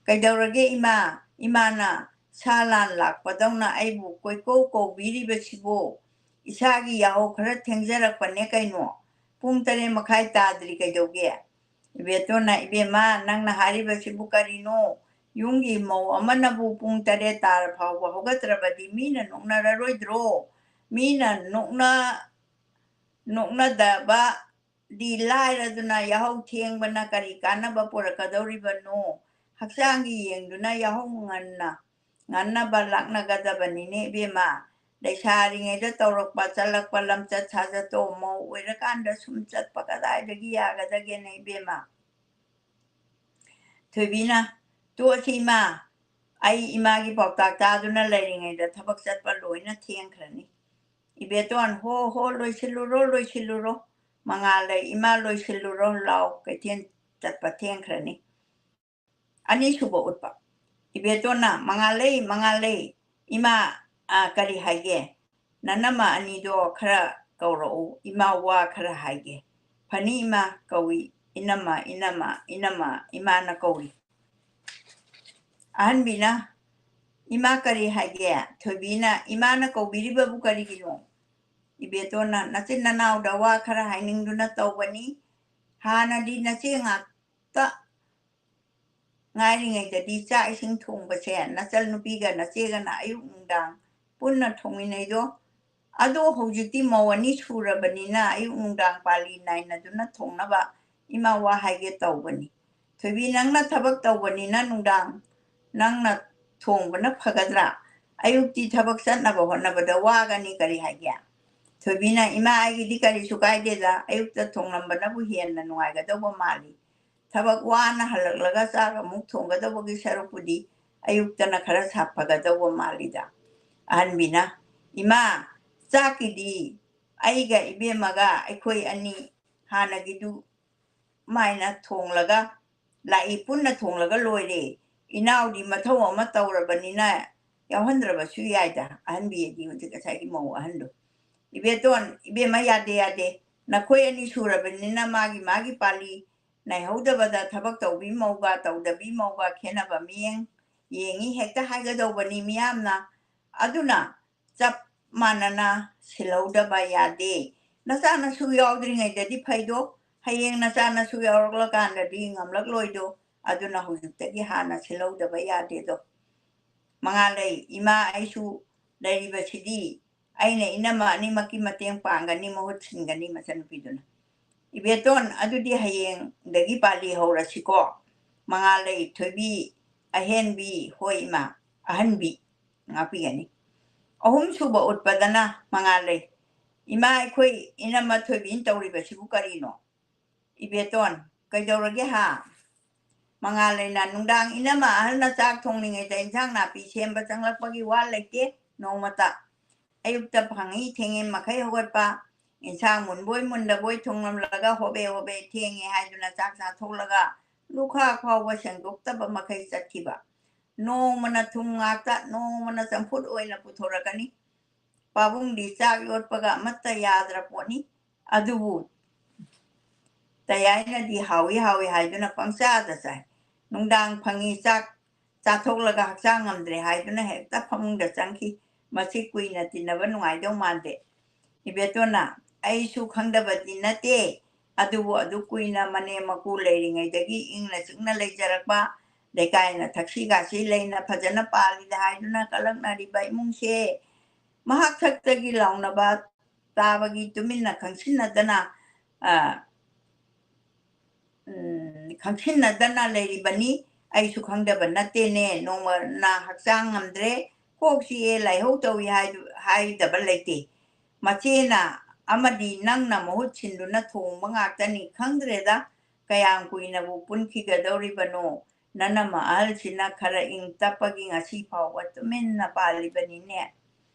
ꯀꯩꯗꯧꯔꯒꯦ ꯏꯃꯥ? ꯏꯃꯥꯅ ꯁꯥ ꯂꯥꯟ ꯂꯥꯛꯄꯗꯧꯅ ꯑꯩꯕꯨ ꯀꯣꯏꯀꯧ ꯀꯧꯕꯤꯔꯤꯕꯁꯤꯕꯨ? ꯏꯁꯥꯒꯤ ꯌꯥꯍꯧ ꯈꯔ ꯊꯦꯡꯖꯔꯛꯄꯅꯦ ꯀꯩꯅꯣ꯫ ꯄꯨꯡ ꯇꯔꯦꯠ ꯃꯈꯥꯏ ꯇꯥꯗ꯭ꯔꯤ ꯀꯩꯗꯧꯒꯦ?" ꯏꯕꯦꯇꯣꯟꯅ, "ꯏꯕꯦꯝꯃ, ꯅꯪꯅ ꯍꯥꯏꯔꯤꯕꯁꯤꯕꯨ ꯀꯔꯤꯅꯣ? ꯌꯨꯝꯒꯤ ꯃꯧ ꯑꯃꯅꯕꯨ ꯄꯨꯡ ꯇꯔꯦꯠ ꯇꯥꯔ ꯐꯥꯎꯕ ꯍꯧꯒꯠꯇ꯭ꯔꯕꯗꯤ ꯃꯤꯅ ꯅꯣꯛꯅꯔꯔꯣꯏꯗ꯭ꯔꯣ? ꯃꯤꯅ ꯅꯣꯛꯅ-, ꯅꯣꯛꯅꯗꯕꯗꯤ ꯂꯥꯏꯔꯗꯨꯅ ꯌꯥꯍꯧ ꯊꯦꯡꯕꯅ ꯀꯔꯤ ꯀꯥꯟꯅꯕ ꯄꯨꯔꯛꯀꯗꯧꯔꯤꯕꯅꯣ? ꯍꯛꯆꯥꯡꯒꯤ ꯌꯦꯡꯗꯨꯅ ꯌꯥꯍꯧ ꯉꯟꯅ ꯉꯟꯅꯕ ꯂꯥꯛꯅꯒꯗꯕꯅꯤꯅꯦ ꯏꯕꯦꯝꯃ꯫ ꯂꯩꯁꯥꯔꯤꯉꯩꯗ ꯇꯧꯔꯛꯄ ꯆꯠꯂꯛꯄ ꯂꯝꯆꯠ ꯁꯥꯖꯠꯇꯣ ꯃꯧ ꯑꯣꯏꯔꯀꯥꯟꯗ ꯁꯨꯝ ꯆꯠꯄ ꯀꯗꯥꯏꯗꯒꯤ ꯌꯥꯒꯗꯒꯦꯅꯦ ꯏꯕꯦꯝꯃ? ꯊꯣꯏꯕꯤꯅ, "ꯇꯣꯛꯑꯁꯤ ꯏꯃꯥ, ꯑꯩ ꯏꯃꯥꯒꯤ ꯄꯥꯎꯇꯥꯛ ꯇꯥꯗꯨꯅ ꯂꯩꯔꯤꯉꯩꯗ ꯊꯕꯛ ꯆꯠꯄ ꯂꯣꯏꯅ ꯊꯦꯡꯈ꯭ꯔꯅꯤ꯫" ꯏꯕꯦꯇꯣꯟ, "ꯍꯣ ꯍꯣ, ꯂꯣꯏꯁꯤꯜꯂꯨꯔꯣ, ꯂꯣꯏꯁꯤꯜꯂꯨꯔꯣ꯫ ꯃꯉꯥꯜꯂꯩ, ꯏꯃꯥ ꯂꯣꯏꯁꯤꯜꯂꯨꯔꯣ, ꯂꯥꯎ, ꯀꯩꯊꯦꯜ ꯆꯠꯄ ꯊꯦꯡꯈ꯭ꯔꯅꯤ꯫" ꯑꯅꯤꯁꯨꯕ ꯎꯠꯄ꯫ ꯏꯕꯦꯇꯣꯟꯅ, "ꯃꯉꯥꯜꯂꯩ, ꯃꯉꯥꯜꯂꯩ, ꯏꯃꯥ, ꯑ, ꯀꯔꯤ ꯍꯥꯏꯒꯦ? ꯅꯅꯝꯃ ꯑꯅꯤꯗꯣ ꯈꯔ ꯀꯧꯔꯛꯎ, ꯏꯃꯥ ꯋꯥ ꯈꯔ ꯍꯥꯏꯒꯦ꯫" "ꯐꯅꯤ ꯏꯃꯥ" ꯀꯧꯏ꯫ "ꯏꯅꯝꯃ, ꯏꯅꯝꯃ, ꯏꯅꯝꯃ" ꯏꯃꯥꯅ ꯀꯧꯏ꯫ ꯑꯍꯟꯕꯤꯅ, "ꯏꯃꯥ ꯀꯔꯤ ꯍꯥꯏꯒꯦ?" ꯊꯣꯏꯕꯤꯅ, "ꯏꯃꯥꯅ ꯀꯧꯕꯤꯔꯤꯕꯕꯨ ꯀꯔꯤꯒꯤꯅꯣ?" ꯏꯕꯦꯇꯣꯟꯅ, "ꯅꯆꯤꯟ ꯅꯅꯥꯎꯗ ꯋꯥ ꯈꯔ ꯍꯥꯏꯅꯤꯡꯗꯨꯅ ꯇꯧꯕꯅꯤ꯫ ꯍꯥꯟꯅꯗꯤ ꯅꯆꯦ ꯉꯥꯛꯇ ꯉꯥꯏꯔꯤꯉꯩꯗꯗꯤ ꯆꯥꯛ ꯏꯁꯤꯡ ꯊꯣꯡꯕꯁꯦ ꯅꯆꯜ ꯅꯨꯄꯤꯒ ꯅꯆꯦꯒꯅ ꯑꯌꯨꯛ ꯅꯨꯡꯗꯥꯡ ꯄꯨꯟꯅ ꯊꯣꯡꯃꯤꯟꯅꯩꯗꯣ꯫ ꯑꯗꯣ ꯍꯧꯖꯤꯛꯇꯤ ꯃꯧ ꯑꯅꯤ ꯁꯨꯔꯕꯅꯤꯅ ꯑꯌꯨꯛ ꯅꯨꯡꯗꯥꯡ ꯄꯥꯂꯤ ꯅꯥꯏꯅꯗꯨꯅ ꯊꯣꯡꯅꯕ ꯏꯃꯥ ꯋꯥ ꯍꯥꯏꯒꯦ ꯇꯧꯕꯅꯤ꯫" "ꯊꯣꯏꯕꯤ, ꯅꯪꯅ ꯊꯕꯛ ꯇꯧꯕꯅꯤꯅ ꯅꯨꯡꯗꯥꯡ ꯅꯪꯅ ꯊꯣꯡꯕꯅ ꯐꯒꯗ꯭ꯔꯥ? ꯑꯌꯨꯛꯇꯤ ꯊꯕꯛ ꯆꯠꯅꯕ ꯍꯣꯠꯅꯕꯗ ꯋꯥꯒꯅꯤ, ꯀꯔꯤ ꯍꯥꯏꯒꯦ?" ꯊꯣꯏꯕꯤꯅ, "ꯏꯃꯥ, ꯑꯩꯒꯤꯗꯤ ꯀꯔꯤꯁꯨ ꯀꯥꯏꯗꯦꯗ, ꯑꯌꯨꯛꯇ ꯊꯣꯡꯂꯝꯕꯅꯕꯨ ꯍꯦꯟꯅ ꯅꯨꯡꯉꯥꯏꯒꯗꯧꯕ ꯃꯥꯜꯂꯤ꯫ ꯊꯕꯛ ꯋꯥꯅ ꯍꯜꯂꯛꯂꯒ ꯆꯥꯛ ꯑꯃꯨꯛ ꯊꯣꯡꯒꯗꯧꯕꯒꯤ ꯁꯔꯨꯛꯄꯨꯗꯤ ꯑꯌꯨꯛꯇꯅ ꯈꯔ ꯁꯥꯐꯒꯗꯧꯕ ꯃꯥꯜꯂꯤꯗ꯫" ꯑꯍꯟꯕꯤꯅ, "ꯏꯃꯥ, ꯆꯥꯛꯀꯤꯗꯤ ꯑꯩꯒ ꯏꯕꯦꯝꯃꯒ ꯑꯩꯈꯣꯏ ꯑꯅꯤ ꯍꯥꯟꯅꯒꯤꯗꯨ ꯃꯥꯏꯅ ꯊꯣꯡꯂꯒ ꯂꯥꯛꯏ, ꯄꯨꯟꯅ ꯊꯣꯡꯂꯒ ꯂꯣꯏꯔꯦ꯫ ꯏꯅꯥꯎꯗꯤ ꯃꯊꯧ ꯑꯃ ꯇꯧꯔꯕꯅꯤꯅ ꯌꯥꯎꯍꯟꯗ꯭ꯔꯕꯁꯨ ꯌꯥꯏꯗ", ꯑꯍꯟꯕꯤꯗꯤ ꯍꯧꯖꯤꯛ ꯉꯁꯥꯏꯒꯤ ꯃꯧ ꯑꯍꯟꯗꯣ꯫ "ꯏꯕꯦꯇꯣꯟ, ꯏꯕꯦꯝꯃ, ꯌꯥꯗꯦ, ꯌꯥꯗꯦ꯫ ꯅꯈꯣꯏ ꯑꯅꯤ ꯁꯨꯔꯕꯅꯤꯅ ꯃꯥꯒꯤ ꯃꯥꯒꯤ ꯄꯥꯜꯂꯤ ꯅꯥꯏꯍꯧꯗꯕꯗ ꯊꯕꯛ ꯇꯧꯕꯤ ꯃꯧꯒ ꯇꯧꯗꯕꯤ ꯃꯧꯒ ꯈꯦꯠꯅꯕ ꯃꯤꯠꯌꯦꯡ ꯌꯦꯡꯉꯤ ꯍꯦꯛꯇ ꯍꯥꯏꯒꯗꯧꯕꯅꯤ ꯃꯤꯌꯥꯝꯅ꯫ ꯑꯗꯨꯅ ꯆꯞ ꯃꯥꯟꯅꯅ ꯁꯤꯜꯍꯧꯗꯕ ꯌꯥꯗꯦ꯫ ꯅꯆꯥꯅꯁꯨ ꯌꯥꯎꯗ꯭ꯔꯤꯉꯩꯗꯗꯤ ꯐꯩꯗꯣ, ꯍꯌꯦꯡ ꯅꯆꯥꯅꯁꯨ ꯌꯥꯎꯔꯛꯂꯀꯥꯟꯗꯗꯤ ꯉꯝꯂꯛꯂꯣꯏꯗꯣ꯫ ꯑꯗꯨꯅ ꯍꯧꯖꯤꯛꯇꯒꯤ ꯍꯥꯟꯅ ꯁꯤꯜꯍꯧꯗꯕ ꯌꯥꯗꯦꯗꯣ꯫ ꯃꯉꯥꯜꯂꯩ, ꯏꯃꯥ ꯑꯩꯁꯨ ꯂꯩꯔꯤꯕꯁꯤꯗꯤ ꯑꯩꯅ ꯏꯅꯝꯃ ꯑꯅꯤꯃꯛꯀꯤ ꯃꯇꯦꯡ ꯄꯥꯡꯒꯅꯤ, ꯃꯍꯨꯠ ꯁꯤꯟꯒꯅꯤ ꯃꯆꯟꯅꯨꯄꯤꯗꯨꯅ꯫ "ꯏꯕꯦꯇꯣꯟ, ꯑꯗꯨꯗꯤ ꯍꯌꯦꯡꯗꯒꯤ ꯄꯥꯜꯂꯤ ꯍꯧꯔꯁꯤꯀꯣ꯫ ꯃꯉꯥꯜꯂꯩ, ꯊꯣꯏꯕꯤ, ꯑꯍꯦꯟꯕꯤ, ꯍꯣꯏ ꯏꯃꯥ, ꯑꯍꯟꯕꯤ ꯉꯥꯛꯄꯤꯒꯅꯤ"꯫ ꯑꯍꯨꯝꯁꯨꯕ ꯎꯠꯄꯗꯅ ꯃꯉꯥꯜꯂꯩ, "ꯏꯃꯥ, ꯑꯩꯈꯣꯏ ꯏꯅꯝꯃ ꯊꯣꯏꯕꯤꯅ ꯇꯧꯔꯤꯕꯁꯤꯕꯨ ꯀꯔꯤꯅꯣ?" "ꯏꯕꯦꯇꯣꯟ, ꯀꯩꯗꯧꯔꯒꯦ ꯍꯥ?" ꯃꯉꯥꯜꯂꯩꯅ, "ꯅꯨꯡꯗꯥꯡ ꯏꯅꯝꯃ ꯑꯍꯜꯅ ꯆꯥꯛ ꯊꯣꯡꯂꯤꯉꯩꯗ ꯏꯟꯁꯥꯡ ꯅꯥꯄꯤ ꯁꯦꯝꯕ ꯆꯪꯂꯛꯄꯒꯤ ꯋꯥ ꯂꯩꯇꯦ ꯅꯣꯡꯃꯇ꯫ ꯑꯌꯨꯛꯇ ꯐꯪꯏ ꯊꯦꯡꯉꯦ ꯃꯈꯩ ꯍꯧꯒꯠꯄ, ꯏꯟꯁꯥꯡ ꯃꯨꯟꯕꯣꯏ ꯃꯨꯟꯗꯕꯣꯏ ꯊꯣꯡꯂꯝꯂꯒ ꯍꯣꯕꯦ ꯍꯣꯕꯦ ꯊꯦꯡꯉꯦ ꯍꯥꯏꯗꯨꯅ ꯆꯥꯛ ꯆꯥꯊꯣꯛꯂꯒ ꯂꯨꯈꯥꯛ ꯐꯥꯎꯕ ꯁꯦꯡꯗꯣꯛꯇꯕ ꯃꯈꯩ ꯆꯠꯈꯤꯕ꯫ ꯅꯣꯡꯃꯅ ꯊꯨꯝ ꯉꯥꯛꯇ, ꯅꯣꯡꯃꯅ ꯆꯝꯐꯨꯠ ꯑꯣꯏꯅ ꯄꯨꯊꯣꯔꯛꯀꯅꯤ꯫ ꯄꯥꯕꯨꯡꯗꯤ ꯆꯥꯛ ꯌꯣꯠꯄꯒ ꯑꯃꯠꯇ ꯌꯥꯗ꯭ꯔ ꯄꯣꯠꯅꯤ꯫ ꯑꯗꯨꯕꯨ ꯇꯌꯥꯏꯅꯗꯤ ꯍꯥꯎꯏ ꯍꯥꯎꯏ ꯍꯥꯏꯗꯨꯅ ꯄꯪꯆꯥꯗ ꯆꯥꯏ꯫ ꯅꯨꯡꯗꯥꯡ ꯐꯪꯏ ꯆꯥꯛ ꯆꯥꯊꯣꯛꯂꯒ ꯍꯛꯆꯥꯡ ꯉꯝꯗ꯭ꯔꯦ ꯍꯥꯏꯗꯨꯅ ꯍꯦꯛꯇ ꯐꯃꯨꯡꯗ ꯆꯪꯈꯤ꯫ ꯃꯁꯤ ꯀꯨꯏꯅ ꯇꯤꯟꯅꯕ ꯅꯨꯡꯉꯥꯏꯗꯧ ꯃꯥꯟꯗꯦ꯫ ꯏꯕꯦꯇꯣꯟꯅ, ꯑꯩꯁꯨ ꯈꯪꯗꯕꯗꯤ ꯅꯠꯇꯦ, ꯑꯗꯨꯕꯨ ꯑꯗꯨ ꯀꯨꯏꯅ ꯃꯅꯦꯝ ꯃꯀꯨ ꯂꯩꯔꯤꯉꯩꯗꯒꯤ ꯏꯪꯅ ꯆꯤꯛꯅ ꯂꯩꯖꯔꯛꯄ, ꯂꯩꯀꯥꯏꯅ ꯊꯛꯁꯤ ꯈꯥꯁꯤ ꯂꯩꯅ ꯐꯖꯅ ꯄꯥꯜꯂꯤꯗ ꯍꯥꯏꯗꯨꯅ ꯀꯂꯛꯅꯔꯤꯕ ꯏꯃꯨꯡꯁꯦ ꯃꯍꯥꯛ ꯊꯛꯇꯒꯤ ꯂꯥꯎꯅꯕ ꯇꯥꯕꯒꯤ ꯇꯨꯃꯤꯟꯅ ꯈꯪꯁꯤꯟꯅꯗꯅ, ꯑ, ꯎꯝ, ꯈꯪꯁꯤꯟꯅꯗꯅ ꯂꯩꯔꯤꯕꯅꯤ꯫ ꯑꯩꯁꯨ ꯈꯪꯗꯕ ꯅꯠꯇꯦꯅꯦ꯫ ꯅꯣꯡꯃꯅ ꯍꯛꯆꯥꯡ ꯉꯝꯗ꯭ꯔꯦ, ꯀꯣꯛ ꯆꯤꯛꯑꯦ, ꯂꯥꯏꯍꯧ ꯇꯧꯏ ꯍꯥꯏꯗꯨ-, ꯍꯥꯏꯗꯕ ꯂꯩꯇꯦ꯫ ꯃꯆꯦꯅ ꯑꯃꯗꯤ ꯅꯪꯅ ꯃꯍꯨꯠ ꯁꯤꯟꯗꯨꯅ ꯊꯣꯡꯕ ꯉꯥꯛꯇꯅꯤ꯫ ꯈꯪꯗ꯭ꯔꯦꯗ, ꯀꯌꯥꯝ ꯀꯨꯏꯅꯕꯨ ꯄꯨꯟꯈꯤꯒꯗꯧꯔꯤꯕꯅꯣ? ꯅꯅꯝꯃ ꯑꯍꯜꯁꯤꯅ ꯈꯔ ꯏꯪ ꯇꯞꯄꯒꯤ ꯉꯁꯤ ꯐꯥꯎꯕ ꯇꯨꯃꯤꯟꯅ ꯄꯥꯜꯂꯤꯕꯅꯤꯅꯦ꯫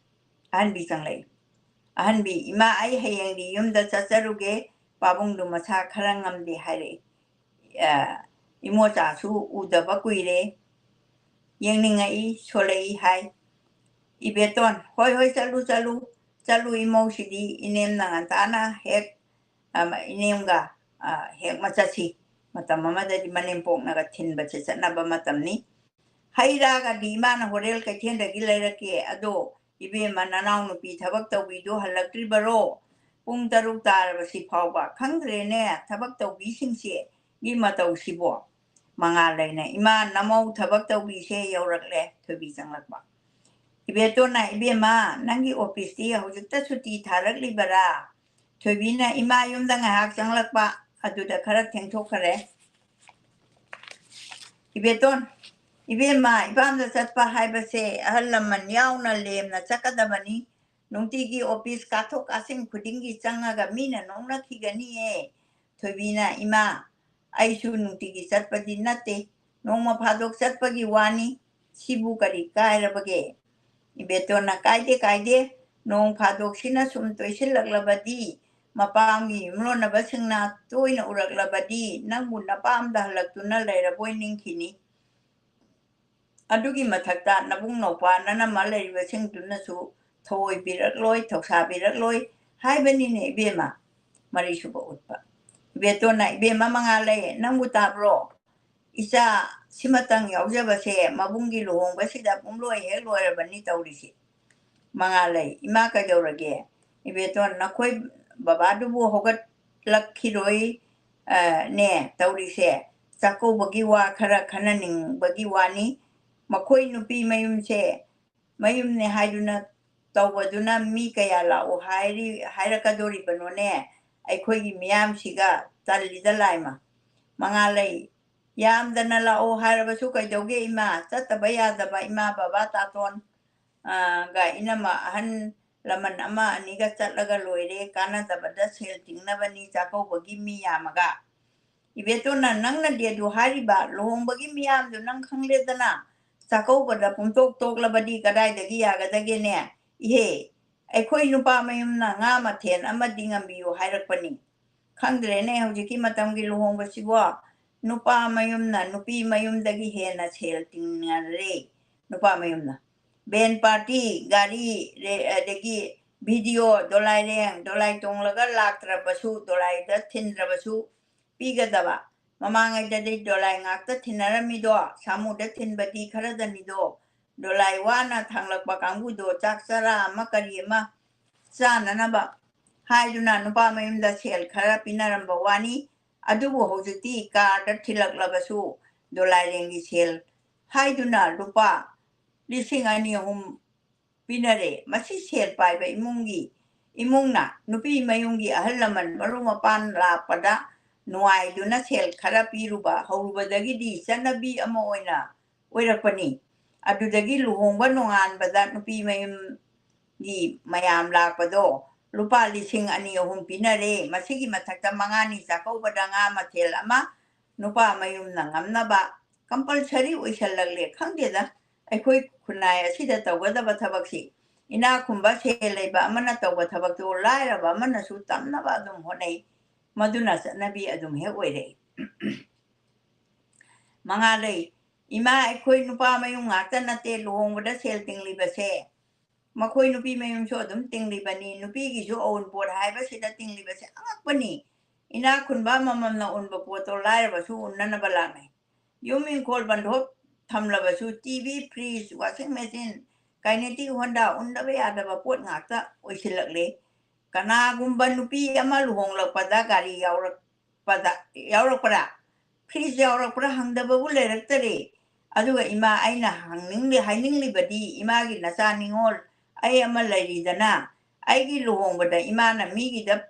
ꯑꯍꯟꯕꯤ ꯆꯪꯂꯛꯏ꯫ ꯑꯍꯟꯕꯤ, "ꯏꯃꯥ, ꯑꯩ ꯍꯌꯦꯡꯗꯤ ꯌꯨꯝꯗ ꯆꯠꯆꯔꯨꯒꯦ, ꯄꯥꯕꯨꯡꯗꯨ ꯃꯁꯥ ꯈꯔ ꯉꯝꯗꯦ ꯍꯥꯏꯔꯛꯏ꯫ ꯑ, ꯏꯃꯣꯆꯥꯁꯨ ꯎꯗꯕ ꯀꯨꯏꯔꯦ, ꯌꯦꯡꯅꯤꯡꯉꯛꯏ, ꯁꯣꯜꯂꯛꯏ" ꯍꯥꯏ꯫ ꯏꯕꯦꯇꯣꯟ, "ꯍꯣꯏ, ꯍꯣꯏ, ꯆꯠꯂꯨ, ꯆꯠꯂꯨ, ꯆꯠꯂꯨ, ꯏꯃꯧꯁꯤꯗꯤ ꯏꯅꯦꯝꯅ ꯉꯟꯇꯥꯅ ꯍꯦꯛ, ꯑ, ꯏꯅꯦꯝꯒ, ꯑ, ꯍꯦꯛ ꯃꯆꯠꯁꯤ꯫ ꯃꯇꯝ ꯑꯃꯗꯗꯤ ꯃꯅꯦꯝꯄꯣꯛꯅꯒ ꯊꯤꯟꯕꯁꯦ ꯆꯠꯅꯕ ꯃꯇꯝꯅꯤ꯫ ꯍꯩ ꯔꯥꯒꯗꯤ ꯏꯃꯥꯅ ꯍꯣꯔꯦꯟ ꯀꯩꯊꯦꯜꯗꯒꯤ ꯂꯩꯔꯛꯀꯦ꯫ ꯑꯗꯣ ꯏꯕꯦꯝꯃ, ꯅꯅꯥꯎꯅꯨꯄꯤ ꯊꯕꯛ ꯇꯧꯕꯤꯗꯨ ꯍꯜꯂꯛꯇ꯭ꯔꯤꯕꯔꯣ? ꯄꯨꯡ ꯇꯔꯨꯛ ꯇꯥꯔꯕꯁꯤ ꯐꯥꯎꯕ ꯈꯪꯗ꯭ꯔꯦꯅꯦ, ꯊꯕꯛ ꯇꯧꯕꯤꯁꯤꯡꯁꯦ, ꯒꯤ ꯃꯇꯧꯁꯤꯕꯣ"꯫ ꯃꯉꯥꯜꯂꯩꯅ, "ꯏꯃꯥ, ꯅꯃꯧ ꯊꯕꯛ ꯇꯧꯕꯤꯁꯦ ꯌꯧꯔꯛꯂꯦ"꯫ ꯊꯣꯏꯕꯤ ꯆꯪꯂꯛꯄ꯫ ꯏꯕꯦꯇꯣꯟꯅ, "ꯏꯕꯦꯝꯃ, ꯅꯪꯒꯤ ꯑꯣꯐꯤꯁꯇꯤ ꯍꯧꯖꯤꯛꯇ ꯁꯨꯇꯤ ꯊꯥꯔꯛꯂꯤꯕꯔꯥ?" ꯊꯣꯏꯕꯤꯅ, "ꯏꯃꯥ, ꯌꯨꯝꯗ ꯉꯥꯏꯍꯥꯛ ꯆꯪꯂꯛꯄ, ꯑꯗꯨꯗ ꯈꯔ ꯊꯦꯡꯊꯣꯛꯈꯔꯦ꯫" ꯏꯕꯦꯇꯣꯟ, "ꯏꯕꯦꯝꯃ, ꯏꯄꯥꯝꯗ ꯆꯠꯄ ꯍꯥꯏꯕꯁꯦ ꯑꯍꯜ ꯂꯃꯟ ꯌꯥꯎꯅ ꯂꯦꯝꯅ ꯆꯠꯀꯗꯕꯅꯤ꯫ ꯅꯨꯡꯇꯤꯒꯤ ꯑꯣꯐꯤꯁ ꯀꯥꯊꯣꯛ ꯀꯥꯁꯤꯟ ꯈꯨꯗꯤꯡꯒꯤ ꯆꯪꯉꯒ ꯃꯤꯅ ꯅꯣꯛꯅꯈꯤꯒꯅꯤꯌꯦ꯫" ꯊꯣꯏꯕꯤꯅ, "ꯏꯃꯥ, ꯑꯩꯁꯨ ꯅꯨꯡꯇꯤꯒꯤ ꯆꯠꯄꯗꯤ ꯅꯠꯇꯦ, ꯅꯣꯡꯃ ꯐꯥꯗꯣꯛ ꯆꯠꯄꯒꯤ ꯋꯥꯅꯤ꯫ ꯁꯤꯕꯨ ꯀꯔꯤ ꯀꯥꯏꯔꯕꯒꯦ?" ꯏꯕꯦꯇꯣꯟꯅ, "ꯀꯥꯏꯗꯦ, ꯀꯥꯏꯗꯦ꯫ ꯅꯣꯡ ꯐꯥꯗꯣꯛꯁꯤꯅ ꯁꯨꯝ ꯇꯣꯏꯁꯤꯜꯂꯛꯂꯕꯗꯤ, ꯃꯄꯥꯝꯒꯤ ꯌꯨꯝꯂꯣꯟꯅꯕꯁꯤꯡꯅ ꯇꯣꯏꯅ ꯎꯔꯛꯂꯕꯗꯤ, ꯅꯪꯕꯨ ꯅꯄꯥꯝꯗ ꯍꯜꯂꯛꯇꯨꯅ ꯂꯩꯔꯕꯣꯏ ꯅꯤꯡꯈꯤꯅꯤ꯫ ꯑꯗꯨꯒꯤ ꯃꯊꯛꯇ ꯅꯕꯨꯡ ꯅꯧꯄꯥ ꯅꯅꯝꯃ ꯂꯩꯔꯤꯕꯁꯤꯡꯗꯨꯅꯁꯨ ꯊꯧꯑꯣꯏꯕꯤꯔꯛꯂꯣꯏ, ꯊꯧꯁꯥꯕꯤꯔꯛꯂꯣꯏ ꯍꯥꯏꯕꯅꯤꯅꯦ ꯏꯕꯦꯝꯃ꯫" ꯃꯔꯤꯁꯨꯕ ꯎꯠꯄ꯫ ꯏꯕꯦꯇꯣꯟꯅ, "ꯏꯕꯦꯝꯃ ꯃꯉꯥꯂꯩ, ꯅꯪꯕꯨ ꯇꯥꯕ꯭ꯔꯣ? ꯏꯆꯥ ꯁꯤꯃꯇꯪ ꯌꯥꯎꯖꯕꯁꯦ ꯃꯕꯨꯡꯒꯤ ꯂꯨꯍꯣꯡꯕꯁꯤꯗ ꯄꯨꯡꯂꯣꯏ ꯍꯦꯛ ꯂꯣꯏꯔꯕꯅꯤ ꯇꯧꯔꯤꯁꯤ꯫" ꯃꯉꯥꯂꯩ, "ꯏꯃꯥ, ꯀꯩꯗꯧꯔꯒꯦ?" ꯏꯕꯦꯇꯣꯟ, "ꯅꯈꯣꯏ ꯕꯕꯥꯗꯨꯕꯨ ꯍꯧꯒꯠꯂꯛꯈꯤꯔꯣꯏ, ꯑ, ꯅꯦ ꯇꯧꯔꯤꯁꯦ꯫ ꯆꯥꯛꯀꯧꯕꯒꯤ ꯋꯥ ꯈꯔ ꯈꯟꯅꯅꯤꯡꯕꯒꯤ ꯋꯥꯅꯤ꯫ ꯃꯈꯣꯏ ꯅꯨꯄꯤ ꯃꯌꯨꯝꯁꯦ ꯃꯌꯨꯝꯅꯦ ꯍꯥꯏꯗꯨꯅ ꯇꯧꯕꯗꯨꯅ ꯃꯤ ꯀꯌꯥ ꯂꯥꯛꯑꯣ ꯍꯥꯏꯔꯤ, ꯍꯥꯏꯔꯛꯀꯗꯣꯔꯤꯕꯅꯣꯅꯦ? ꯑꯩꯈꯣꯏꯒꯤ ꯃꯤꯌꯥꯝꯁꯤꯒ ꯇꯜꯂꯤꯗ ꯂꯥꯏꯃ꯫" ꯃꯉꯥꯂꯩ, "ꯌꯥꯝꯗꯅ ꯂꯥꯛꯑꯣ ꯍꯥꯏꯔꯕꯁꯨ ꯀꯩꯗꯧꯒꯦ ꯏꯃꯥ? ꯆꯠꯇꯕ ꯌꯥꯗꯕ ꯏꯃꯥ, ꯕꯕꯥ, ꯇꯥꯇꯣꯟ, ꯑ, ꯒ ꯏꯅꯝꯃ ꯑꯍꯟ ꯂꯃꯟ ꯑꯃ ꯑꯅꯤꯒ ꯆꯠꯂꯒ ꯂꯣꯏꯔꯦ, ꯀꯥꯟꯅꯗꯕꯗ ꯁꯦꯜ ꯇꯤꯡꯅꯕꯅꯤ ꯆꯥꯛꯀꯧꯕꯒꯤ ꯃꯤ ꯌꯥꯝꯃꯒ꯫" ꯏꯕꯦꯇꯣꯟꯅ, "ꯅꯪꯅꯗꯤ ꯑꯗꯨ ꯍꯥꯏꯔꯤꯕ, ꯂꯨꯍꯣꯡꯕꯒꯤ ꯃꯤꯌꯥꯝꯗꯨ ꯅꯪ ꯈꯪꯂꯦꯗꯅ, ꯆꯥꯛꯀꯧꯕꯗ ꯄꯨꯡꯇꯣꯛ ꯇꯣꯛꯂꯕꯗꯤ ꯀꯗꯥꯏꯗꯒꯤ ꯌꯥꯒꯗꯒꯦꯅꯦ? ꯏꯍꯦ, ꯑꯩꯈꯣꯏ ꯅꯨꯄꯥ ꯃꯌꯨꯝꯅ ꯉꯥ ꯃꯊꯦꯜ ꯑꯃꯗꯤ ꯉꯝꯕꯤꯌꯨ ꯍꯥꯏꯔꯛꯄꯅꯤ꯫ ꯈꯪꯗ꯭ꯔꯦꯅꯦ, ꯍꯧꯖꯤꯛꯀꯤ ꯃꯇꯝꯒꯤ ꯂꯨꯍꯣꯡꯕꯁꯤꯕꯣ, ꯅꯨꯄꯥ ꯃꯌꯨꯝꯅ ꯅꯨꯄꯤ ꯃꯌꯨꯝꯗꯒꯤ ꯍꯦꯟꯅ ꯁꯦꯜ ꯇꯤꯡꯅꯔꯦ꯫ ꯅꯨꯄꯥ ꯃꯌꯨꯝꯅ ꯕꯦꯟ ꯄꯥꯔꯇꯤ, ꯒꯥꯔꯤ, ꯔꯦ-, ꯑꯗꯒꯤ ꯚꯤꯗꯤꯑꯣ, ꯗꯣꯂꯥꯏꯔꯦꯡ, ꯗꯣꯂꯥꯏ ꯇꯣꯡꯂꯒ ꯂꯥꯛꯇ꯭ꯔꯕꯁꯨ, ꯗꯣꯂꯥꯏꯗ ꯊꯤꯟꯗ꯭ꯔꯕꯁꯨ ꯄꯤꯒꯗꯕ꯫ ꯃꯃꯥꯡꯉꯩꯗꯗꯤ ꯗꯣꯂꯥꯏ ꯉꯥꯛꯇ ꯊꯤꯟꯅꯔꯝꯃꯤꯗꯣ, ꯁꯥꯃꯨꯗ ꯊꯤꯟꯕꯗꯤ ꯈꯔꯗꯅꯤꯗꯣ꯫ ꯗꯣꯂꯥꯏ ꯋꯥꯅ ꯊꯥꯡꯂꯛꯄ ꯀꯥꯡꯕꯨꯗꯣ ꯆꯥꯛ ꯆꯔꯥ ꯑꯃ ꯀꯔꯤ ꯑꯃ ꯆꯥꯅꯅꯕ ꯍꯥꯏꯗꯨꯅ ꯅꯨꯄꯥ ꯃꯌꯨꯝꯗ ꯁꯦꯜ ꯈꯔ ꯄꯤꯅꯔꯝꯕ ꯋꯥꯅꯤ꯫ ꯑꯗꯨꯕꯨ ꯍꯧꯖꯤꯛꯇꯤ ꯀꯥꯔꯗ ꯊꯤꯜꯂꯛꯂꯕꯁꯨ ꯗꯣꯂꯥꯏꯔꯦꯡꯒꯤ ꯁꯦꯜ ꯍꯥꯏꯗꯨꯅ ꯂꯨꯄꯥ ꯂꯤꯁꯤꯡ ꯑꯅꯤ ꯑꯍꯨꯝ ꯄꯤꯅꯔꯦ꯫ ꯃꯁꯤ ꯁꯦꯜ ꯄꯥꯏꯕ ꯏꯃꯨꯡꯒꯤ, ꯏꯃꯨꯡꯅ ꯅꯨꯄꯤ ꯃꯌꯨꯝꯒꯤ ꯑꯍꯜ ꯂꯃꯟ ꯃꯔꯨꯞ ꯃꯄꯥꯡ ꯂꯥꯛꯄꯗ ꯅꯨꯡꯉꯥꯏꯗꯨꯅ ꯁꯦꯜ ꯈꯔ ꯄꯤꯔꯨꯕ ꯍꯧꯔꯨꯕꯗꯒꯤꯗꯤ ꯆꯠꯅꯕꯤ ꯑꯃ ꯑꯣꯏꯅ ꯑꯣꯏꯔꯛꯄꯅꯤ꯫ ꯑꯗꯨꯗꯒꯤ ꯂꯨꯍꯣꯡꯕ ꯅꯣꯡꯉꯥꯟꯕꯗ ꯅꯨꯄꯤ ꯃꯌꯨꯝꯒꯤ ꯃꯌꯥꯝ ꯂꯥꯛꯄꯗꯣ ꯂꯨꯄꯥ ꯂꯤꯁꯤꯡ ꯑꯅꯤ ꯑꯍꯨꯝ ꯄꯤꯅꯔꯦ꯫ ꯃꯁꯤꯒꯤ ꯃꯊꯛꯇ ꯃꯉꯥꯅꯤ ꯆꯥꯛꯀꯧꯕꯗ ꯉꯥ ꯃꯊꯦꯜ ꯑꯃ ꯅꯨꯄꯥ ꯃꯌꯨꯝꯅ ꯉꯝꯅꯕ compulsory ꯑꯣꯏꯁꯜꯂꯛꯂꯦ꯫ ꯈꯪꯗꯦꯗ, ꯑꯩꯈꯣꯏ ꯈꯨꯟꯅꯥꯏ ꯑꯁꯤꯗ ꯇꯧꯒꯗꯕ ꯊꯕꯛꯁꯤ꯫ ꯏꯅꯥꯛ ꯈꯨꯟꯕ ꯁꯦꯜ ꯂꯩꯕ ꯑꯃꯅ ꯇꯧꯕ ꯊꯕꯛꯇꯨ ꯂꯥꯏꯔꯕ ꯑꯃꯅꯁꯨ ꯇꯝꯅꯕ ꯑꯗꯨꯝ ꯍꯣꯠꯅꯩ꯫ ꯃꯗꯨꯅ ꯆꯠꯅꯕꯤ ꯑꯗꯨꯝ ꯍꯦꯛ ꯑꯣꯏꯔꯛꯏ꯫ ꯃꯉꯥ ꯂꯩ꯫ ꯏꯃꯥ, ꯑꯩꯈꯣꯏ ꯅꯨꯄꯥ ꯃꯌꯨꯝ ꯉꯥꯛꯇ ꯅꯠꯇꯦ ꯂꯨꯍꯣꯡꯕꯗ ꯁꯦꯜ ꯇꯤꯡꯂꯤꯕꯁꯦ꯫ ꯃꯈꯣꯏ ꯅꯨꯄꯤ ꯃꯌꯨꯝꯁꯨ ꯑꯗꯨꯝ ꯇꯤꯡꯂꯤꯕꯅꯤ꯫ ꯅꯨꯄꯤꯒꯤꯁꯨ ꯑꯎꯟꯄꯣꯠ ꯍꯥꯏꯕꯁꯤꯗ ꯇꯤꯡꯂꯤꯕꯁꯦ ꯑꯉꯛꯄꯅꯤ꯫ ꯏꯅꯥꯛ ꯈꯨꯟꯕ ꯑꯃꯃꯝꯅ ꯎꯟꯕ ꯄꯣꯠꯇꯣ ꯂꯥꯏꯔꯕꯁꯨ ꯎꯟꯅꯅꯕ ꯂꯥꯛꯅꯩ꯫ ꯌꯨꯝ ꯏꯪꯈꯣꯜ ꯕꯟꯗꯣꯞ ꯊꯝꯂꯕꯁꯨ T V, fridge, washing machine, kinetic Honda ꯎꯟꯗꯕ ꯌꯥꯗꯕ ꯄꯣꯠ ꯉꯥꯛꯇ ꯑꯣꯏꯁꯤꯜꯂꯛꯂꯦ꯫ ꯀꯅꯥꯒꯨꯝꯕ ꯅꯨꯄꯤ ꯑꯃ ꯂꯨꯍꯣꯡꯂꯛꯄꯗ ꯒꯥꯔꯤ ꯌꯥꯎꯔꯛꯄꯗ, ꯌꯥꯎꯔꯛꯄ꯭ꯔꯥ, fridge ꯌꯥꯎꯔꯛꯄ꯭ꯔꯥ ꯍꯪꯗꯕꯕꯨ ꯂꯩꯔꯛꯇꯔꯦ꯫ ꯑꯗꯨꯒ ꯏꯃꯥ, ꯑꯩꯅ ꯍꯪꯅꯤꯡꯂꯤ-, ꯍꯥꯏꯅꯤꯡꯂꯤꯕꯗꯤ ꯏꯃꯥꯒꯤ ꯅꯆꯥ ꯅꯤꯉꯣꯜ ꯑꯩ ꯑꯃ ꯂꯩꯔꯤꯗꯅ, ꯑꯩꯒꯤ ꯂꯨꯍꯣꯡꯕꯗ ꯏꯃꯥꯅ ꯃꯤꯒꯤꯗ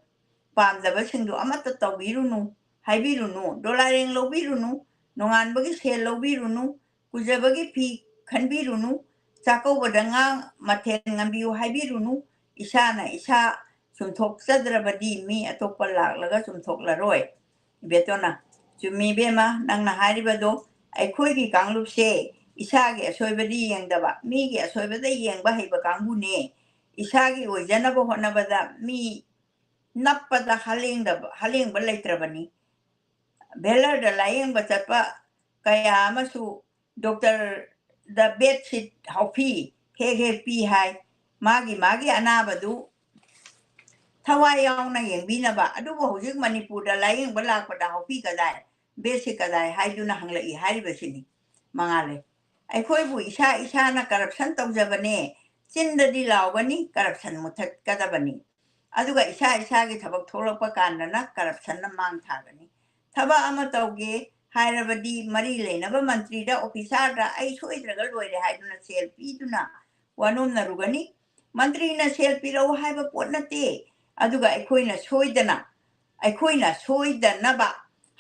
ꯄꯥꯝꯗꯕꯁꯤꯡꯗꯨ ꯑꯃꯠꯇ ꯇꯧꯕꯤꯔꯨꯅꯨ, ꯍꯥꯏꯕꯤꯔꯨꯅꯨ, ꯗꯣꯂꯥꯏꯔꯦꯡ ꯂꯧꯕꯤꯔꯨꯅꯨ, ꯅꯣꯡꯉꯥꯟꯕꯒꯤ ꯁꯦꯜ ꯂꯧꯕꯤꯔꯨꯅꯨ, ꯀꯨꯖꯕꯒꯤ ꯐꯤ ꯈꯟꯕꯤꯔꯨꯅꯨ, ꯆꯥꯛꯀꯧꯕꯗ ꯉꯥ ꯃꯊꯦꯜ ꯉꯝꯕꯤꯌꯨ ꯍꯥꯏꯕꯤꯔꯨꯅꯨ, ꯏꯁꯥꯅ ꯏꯁꯥ ꯆꯨꯝꯊꯣꯛꯆꯗ꯭ꯔꯕꯗꯤ ꯃꯤ ꯑꯇꯣꯞꯄ ꯂꯥꯛꯂꯒ ꯆꯨꯝꯊꯣꯛꯂꯔꯣꯏ꯫ ꯏꯕꯦꯇꯣꯟꯅ, ꯆꯨꯝꯃꯤ ꯏꯕꯦꯝꯃ, ꯅꯪꯅ ꯍꯥꯏꯔꯤꯕꯗꯣ꯫ ꯑꯩꯈꯣꯏꯒꯤ ꯀꯥꯡꯂꯨꯞꯁꯦ ꯏꯁꯥꯒꯤ ꯑꯁꯣꯏꯕꯗꯤ ꯌꯦꯡꯗꯕ, ꯃꯤꯒꯤ ꯑꯁꯣꯏꯕꯗ ꯌꯦꯡꯕ ꯍꯩꯕ ꯀꯥꯡꯕꯨꯅꯦ꯫ ꯏꯁꯥꯒꯤ ꯑꯣꯏꯖꯅꯕ ꯍꯣꯠꯅꯕꯗ ꯃꯤ ꯅꯞꯄꯗ ꯍꯂꯦꯡꯗꯕ, ꯍꯂꯦꯡꯕ ꯂꯩꯇ꯭ꯔꯕꯅꯤ꯫ ꯚꯦꯂꯔꯗ ꯂꯥꯌꯦꯡꯕ ꯆꯠꯄ ꯀꯌꯥ ꯑꯃꯁꯨ ꯗꯣꯛꯇꯔꯗ bed sheet ꯍꯥꯎꯐꯤ ꯍꯦꯛ ꯍꯦꯛ ꯄꯤ ꯍꯥꯏ꯫ ꯃꯥꯒꯤ ꯃꯥꯒꯤ ꯑꯅꯥꯕꯗꯨ ꯊꯋꯥꯏ ꯌꯥꯎꯅ ꯌꯦꯡꯕꯤꯅꯕ꯫ ꯑꯗꯨꯕꯨ ꯍꯧꯖꯤꯛ ꯃꯅꯤꯄꯨꯔꯗ ꯂꯥꯌꯦꯡꯕ ꯂꯥꯛꯄꯗ ꯍꯥꯎꯐꯤ ꯀꯗꯥꯏ, bed sheet ꯀꯗꯥꯏ ꯍꯥꯏꯗꯨꯅ ꯍꯪꯂꯛꯏ ꯍꯥꯏꯔꯤꯕꯁꯤꯅꯤ꯫ ꯃꯉꯥꯜꯂꯦ, ꯑꯩꯈꯣꯏꯕꯨ ꯏꯁꯥ ꯏꯁꯥꯅ corruption ꯇꯧꯖꯕꯅꯦ꯫ ꯆꯤꯟꯗꯗꯤ ꯂꯥꯎꯒꯅꯤ, corruption ꯃꯨꯊꯠꯀꯗꯕꯅꯤ꯫ ꯑꯗꯨꯒ ꯏꯁꯥ ꯏꯁꯥꯒꯤ ꯊꯕꯛ ꯊꯣꯛꯂꯛꯄ ꯀꯥꯟꯗꯅ corruptionꯅ ꯃꯥꯡ ꯊꯥꯒꯅꯤ꯫ ꯊꯕꯛ ꯑꯃ ꯇꯧꯒꯦ ꯍꯥꯏꯔꯕꯗꯤ ꯃꯔꯤ ꯂꯩꯅꯕ ꯃꯟꯇ꯭ꯔꯤꯗ, ꯑꯣꯐꯤꯁꯥꯔꯗ ꯑꯩ ꯁꯣꯏꯗ꯭ꯔꯒ ꯂꯣꯏꯔꯦ ꯍꯥꯏꯗꯨꯅ ꯁꯦꯜ ꯄꯤꯗꯨꯅ ꯋꯥꯅꯣꯝꯅꯔꯨꯒꯅꯤ꯫ ꯃꯟꯇ꯭ꯔꯤꯅ ꯁꯦꯜ ꯄꯤꯔꯛꯎ ꯍꯥꯏꯕ ꯄꯣꯠ ꯅꯠꯇꯦ꯫ ꯑꯗꯨꯒ ꯑꯩꯈꯣꯏꯅ ꯁꯣꯏꯗꯅ, ꯑꯩꯈꯣꯏꯅ ꯁꯣꯏꯗꯅꯕ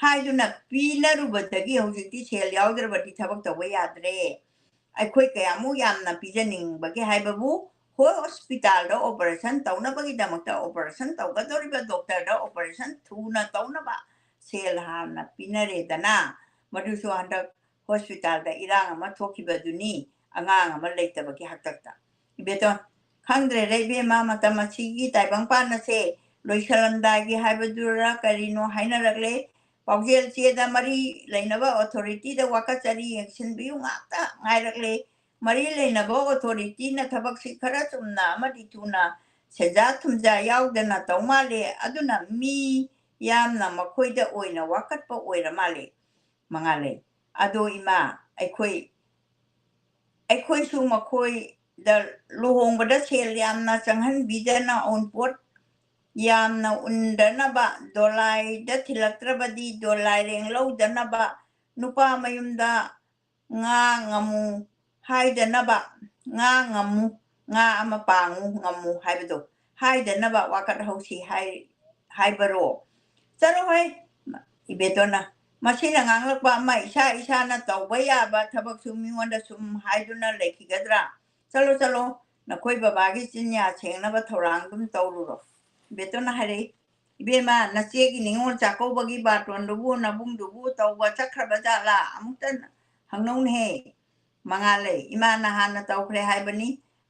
ꯍꯥꯏꯗꯨꯅ ꯄꯤꯅꯔꯨꯕꯗꯒꯤ ꯍꯧꯖꯤꯛꯇꯤ ꯁꯦꯜ ꯌꯥꯎꯗ꯭ꯔꯕꯗꯤ ꯊꯕꯛ ꯇꯧꯕ ꯌꯥꯗ꯭ꯔꯦ꯫ ꯑꯩꯈꯣꯏ ꯀꯌꯥꯃꯨꯛ ꯌꯥꯝꯅ ꯄꯤꯖꯅꯤꯡꯕꯒꯦ ꯍꯥꯏꯕꯕꯨ, ꯍꯣꯏ, ꯍꯣꯁꯄꯤꯇꯥꯜꯗ ꯑꯣꯄꯔꯦꯁꯟ ꯇꯧꯅꯕꯒꯤꯗꯃꯛꯇ ꯑꯣꯄꯔꯦꯁꯟ ꯇꯧꯒꯗꯧꯔꯤꯕ ꯗꯣꯛꯇꯔꯗ ꯑꯣꯄꯔꯦꯁꯟ ꯊꯨꯅ ꯇꯧꯅꯕ ꯁꯦꯜ ꯍꯥꯟꯅ ꯄꯤꯅꯔꯦꯗꯅ꯫ ꯃꯗꯨꯁꯨ ꯍꯟꯗꯛ ꯍꯣꯁꯄꯤꯇꯥꯜꯗ ꯏꯔꯥꯡ ꯑꯃ ꯊꯣꯛꯈꯤꯕꯗꯨꯅꯤ, ꯑꯉꯥꯡ ꯑꯃ ꯂꯩꯇꯕꯒꯤ ꯍꯥꯛꯇꯛꯇ꯫ ꯏꯕꯦꯇꯣꯟ, ꯈꯪꯗ꯭ꯔꯦꯗ ꯏꯕꯦꯝꯃ, ꯃꯇꯝ ꯑꯁꯤꯒꯤ ꯇꯥꯏꯕꯪꯄꯥꯟ ꯑꯁꯦ ꯂꯣꯏꯁꯜꯂꯝꯗꯥꯏꯒꯤ ꯍꯥꯏꯕꯗꯨꯔ ꯀꯔꯤꯅꯣ ꯍꯥꯏꯅꯔꯛꯂꯦ꯫ ꯄꯥꯎꯖꯦꯜ ꯆꯦꯗ ꯃꯔꯤ ꯂꯩꯅꯕ ꯑꯣꯊꯣꯔꯤꯇꯤꯗ ꯋꯥꯀꯠꯆꯔꯤ, ꯌꯦꯡꯁꯤꯟꯕꯤꯌꯨ ꯉꯥꯛꯇ ꯉꯥꯏꯔꯛꯂꯦ꯫ ꯃꯔꯤ ꯂꯩꯅꯕ ꯑꯣꯊꯣꯔꯤꯇꯤꯅ ꯊꯕꯛꯁꯤ ꯈꯔ ꯆꯨꯝꯅ ꯑꯃꯗꯤ ꯊꯨꯅ ꯁꯦꯟꯖꯥ ꯊꯨꯝꯖꯥ ꯌꯥꯎꯗꯅ ꯇꯧ ꯃꯥꯜꯂꯦ꯫ ꯑꯗꯨꯅ ꯃꯤ ꯌꯥꯝꯅ ꯃꯈꯣꯏꯗ ꯑꯣꯏꯅ ꯋꯥꯀꯠꯄ ꯑꯣꯏꯔ ꯃꯥꯜꯂꯦ꯫ ꯃꯉꯥꯜꯂꯩ, ꯑꯗꯣ ꯏꯃꯥ, ꯑꯩꯈꯣꯏ, ꯑꯩꯈꯣꯏꯁꯨ ꯃꯈꯣꯏꯗ ꯂꯨꯍꯣꯡꯕꯗ ꯁꯦꯜ ꯌꯥꯝꯅ ꯆꯪꯍꯟꯕꯤꯗꯅ, ꯑꯎꯟꯄꯣꯠ ꯌꯥꯝꯅ ꯎꯟꯗꯅꯕ, ꯗꯣꯂꯥꯏꯗ ꯊꯤꯜꯂꯛꯇ꯭ꯔꯕꯗꯤ ꯗꯣꯂꯥꯏꯔꯦꯡ ꯂꯧꯗꯅꯕ, ꯅꯨꯄꯥ ꯃꯌꯨꯝꯗ ꯉꯥ ꯉꯥꯃꯨ ꯍꯥꯏꯗꯅꯕ, ꯉꯥ ꯉꯥꯃꯨ, ꯉꯥ ꯑꯃ ꯄꯥꯡꯉꯨ ꯉꯝꯃꯨ ꯍꯥꯏꯕꯗꯣ ꯍꯥꯏꯗꯅꯕ ꯋꯥꯀꯠ ꯍꯧꯁꯤ ꯍꯥꯏ-, ꯍꯥꯏꯕꯔꯣ? ꯆꯠꯂꯣ ꯍꯣꯏ, ꯏꯕꯦꯇꯣꯟꯅ, ꯃꯁꯤꯅ ꯉꯥꯡꯂꯛꯄ ꯑꯃ ꯏꯁꯥ ꯏꯁꯥꯅ ꯇꯧꯕ ꯌꯥꯕ ꯊꯕꯛꯁꯨ ꯃꯤꯉꯣꯟꯗ ꯁꯨꯝ ꯍꯥꯏꯗꯨꯅ ꯂꯩꯈꯤꯒꯗ꯭ꯔꯥ? ꯆꯠꯂꯣ, ꯆꯠꯂꯣ, ꯅꯈꯣꯏ ꯕꯕꯥꯒꯤ ꯆꯤꯟꯌꯥ ꯁꯦꯡꯅꯕ ꯊꯧꯔꯥꯡ ꯑꯗꯨꯝ ꯇꯧꯔꯨꯔꯣ꯫ ꯏꯕꯦꯇꯣꯟꯅ ꯍꯥꯏꯔꯛꯏ, ꯏꯕꯦꯝꯃ, ꯅꯆꯦꯒꯤ ꯅꯤꯉꯣꯜ ꯆꯥꯛꯀꯧꯕꯒꯤ ꯕꯥꯔꯇꯣꯟꯗꯨꯕꯨ ꯅꯕꯨꯡꯗꯨꯕꯨ ꯇꯧꯕ ꯆꯠꯈ꯭ꯔꯕ ꯖꯥꯠꯂꯥ? ꯑꯃꯨꯛꯇ ꯍꯪꯅꯧꯅꯦꯍꯦ꯫ ꯃꯉꯥꯜꯂꯩ, ꯏꯃꯥꯅ ꯍꯥꯟꯅ ꯇꯧꯈ꯭ꯔꯦ ꯍꯥꯏꯕꯅꯤ꯫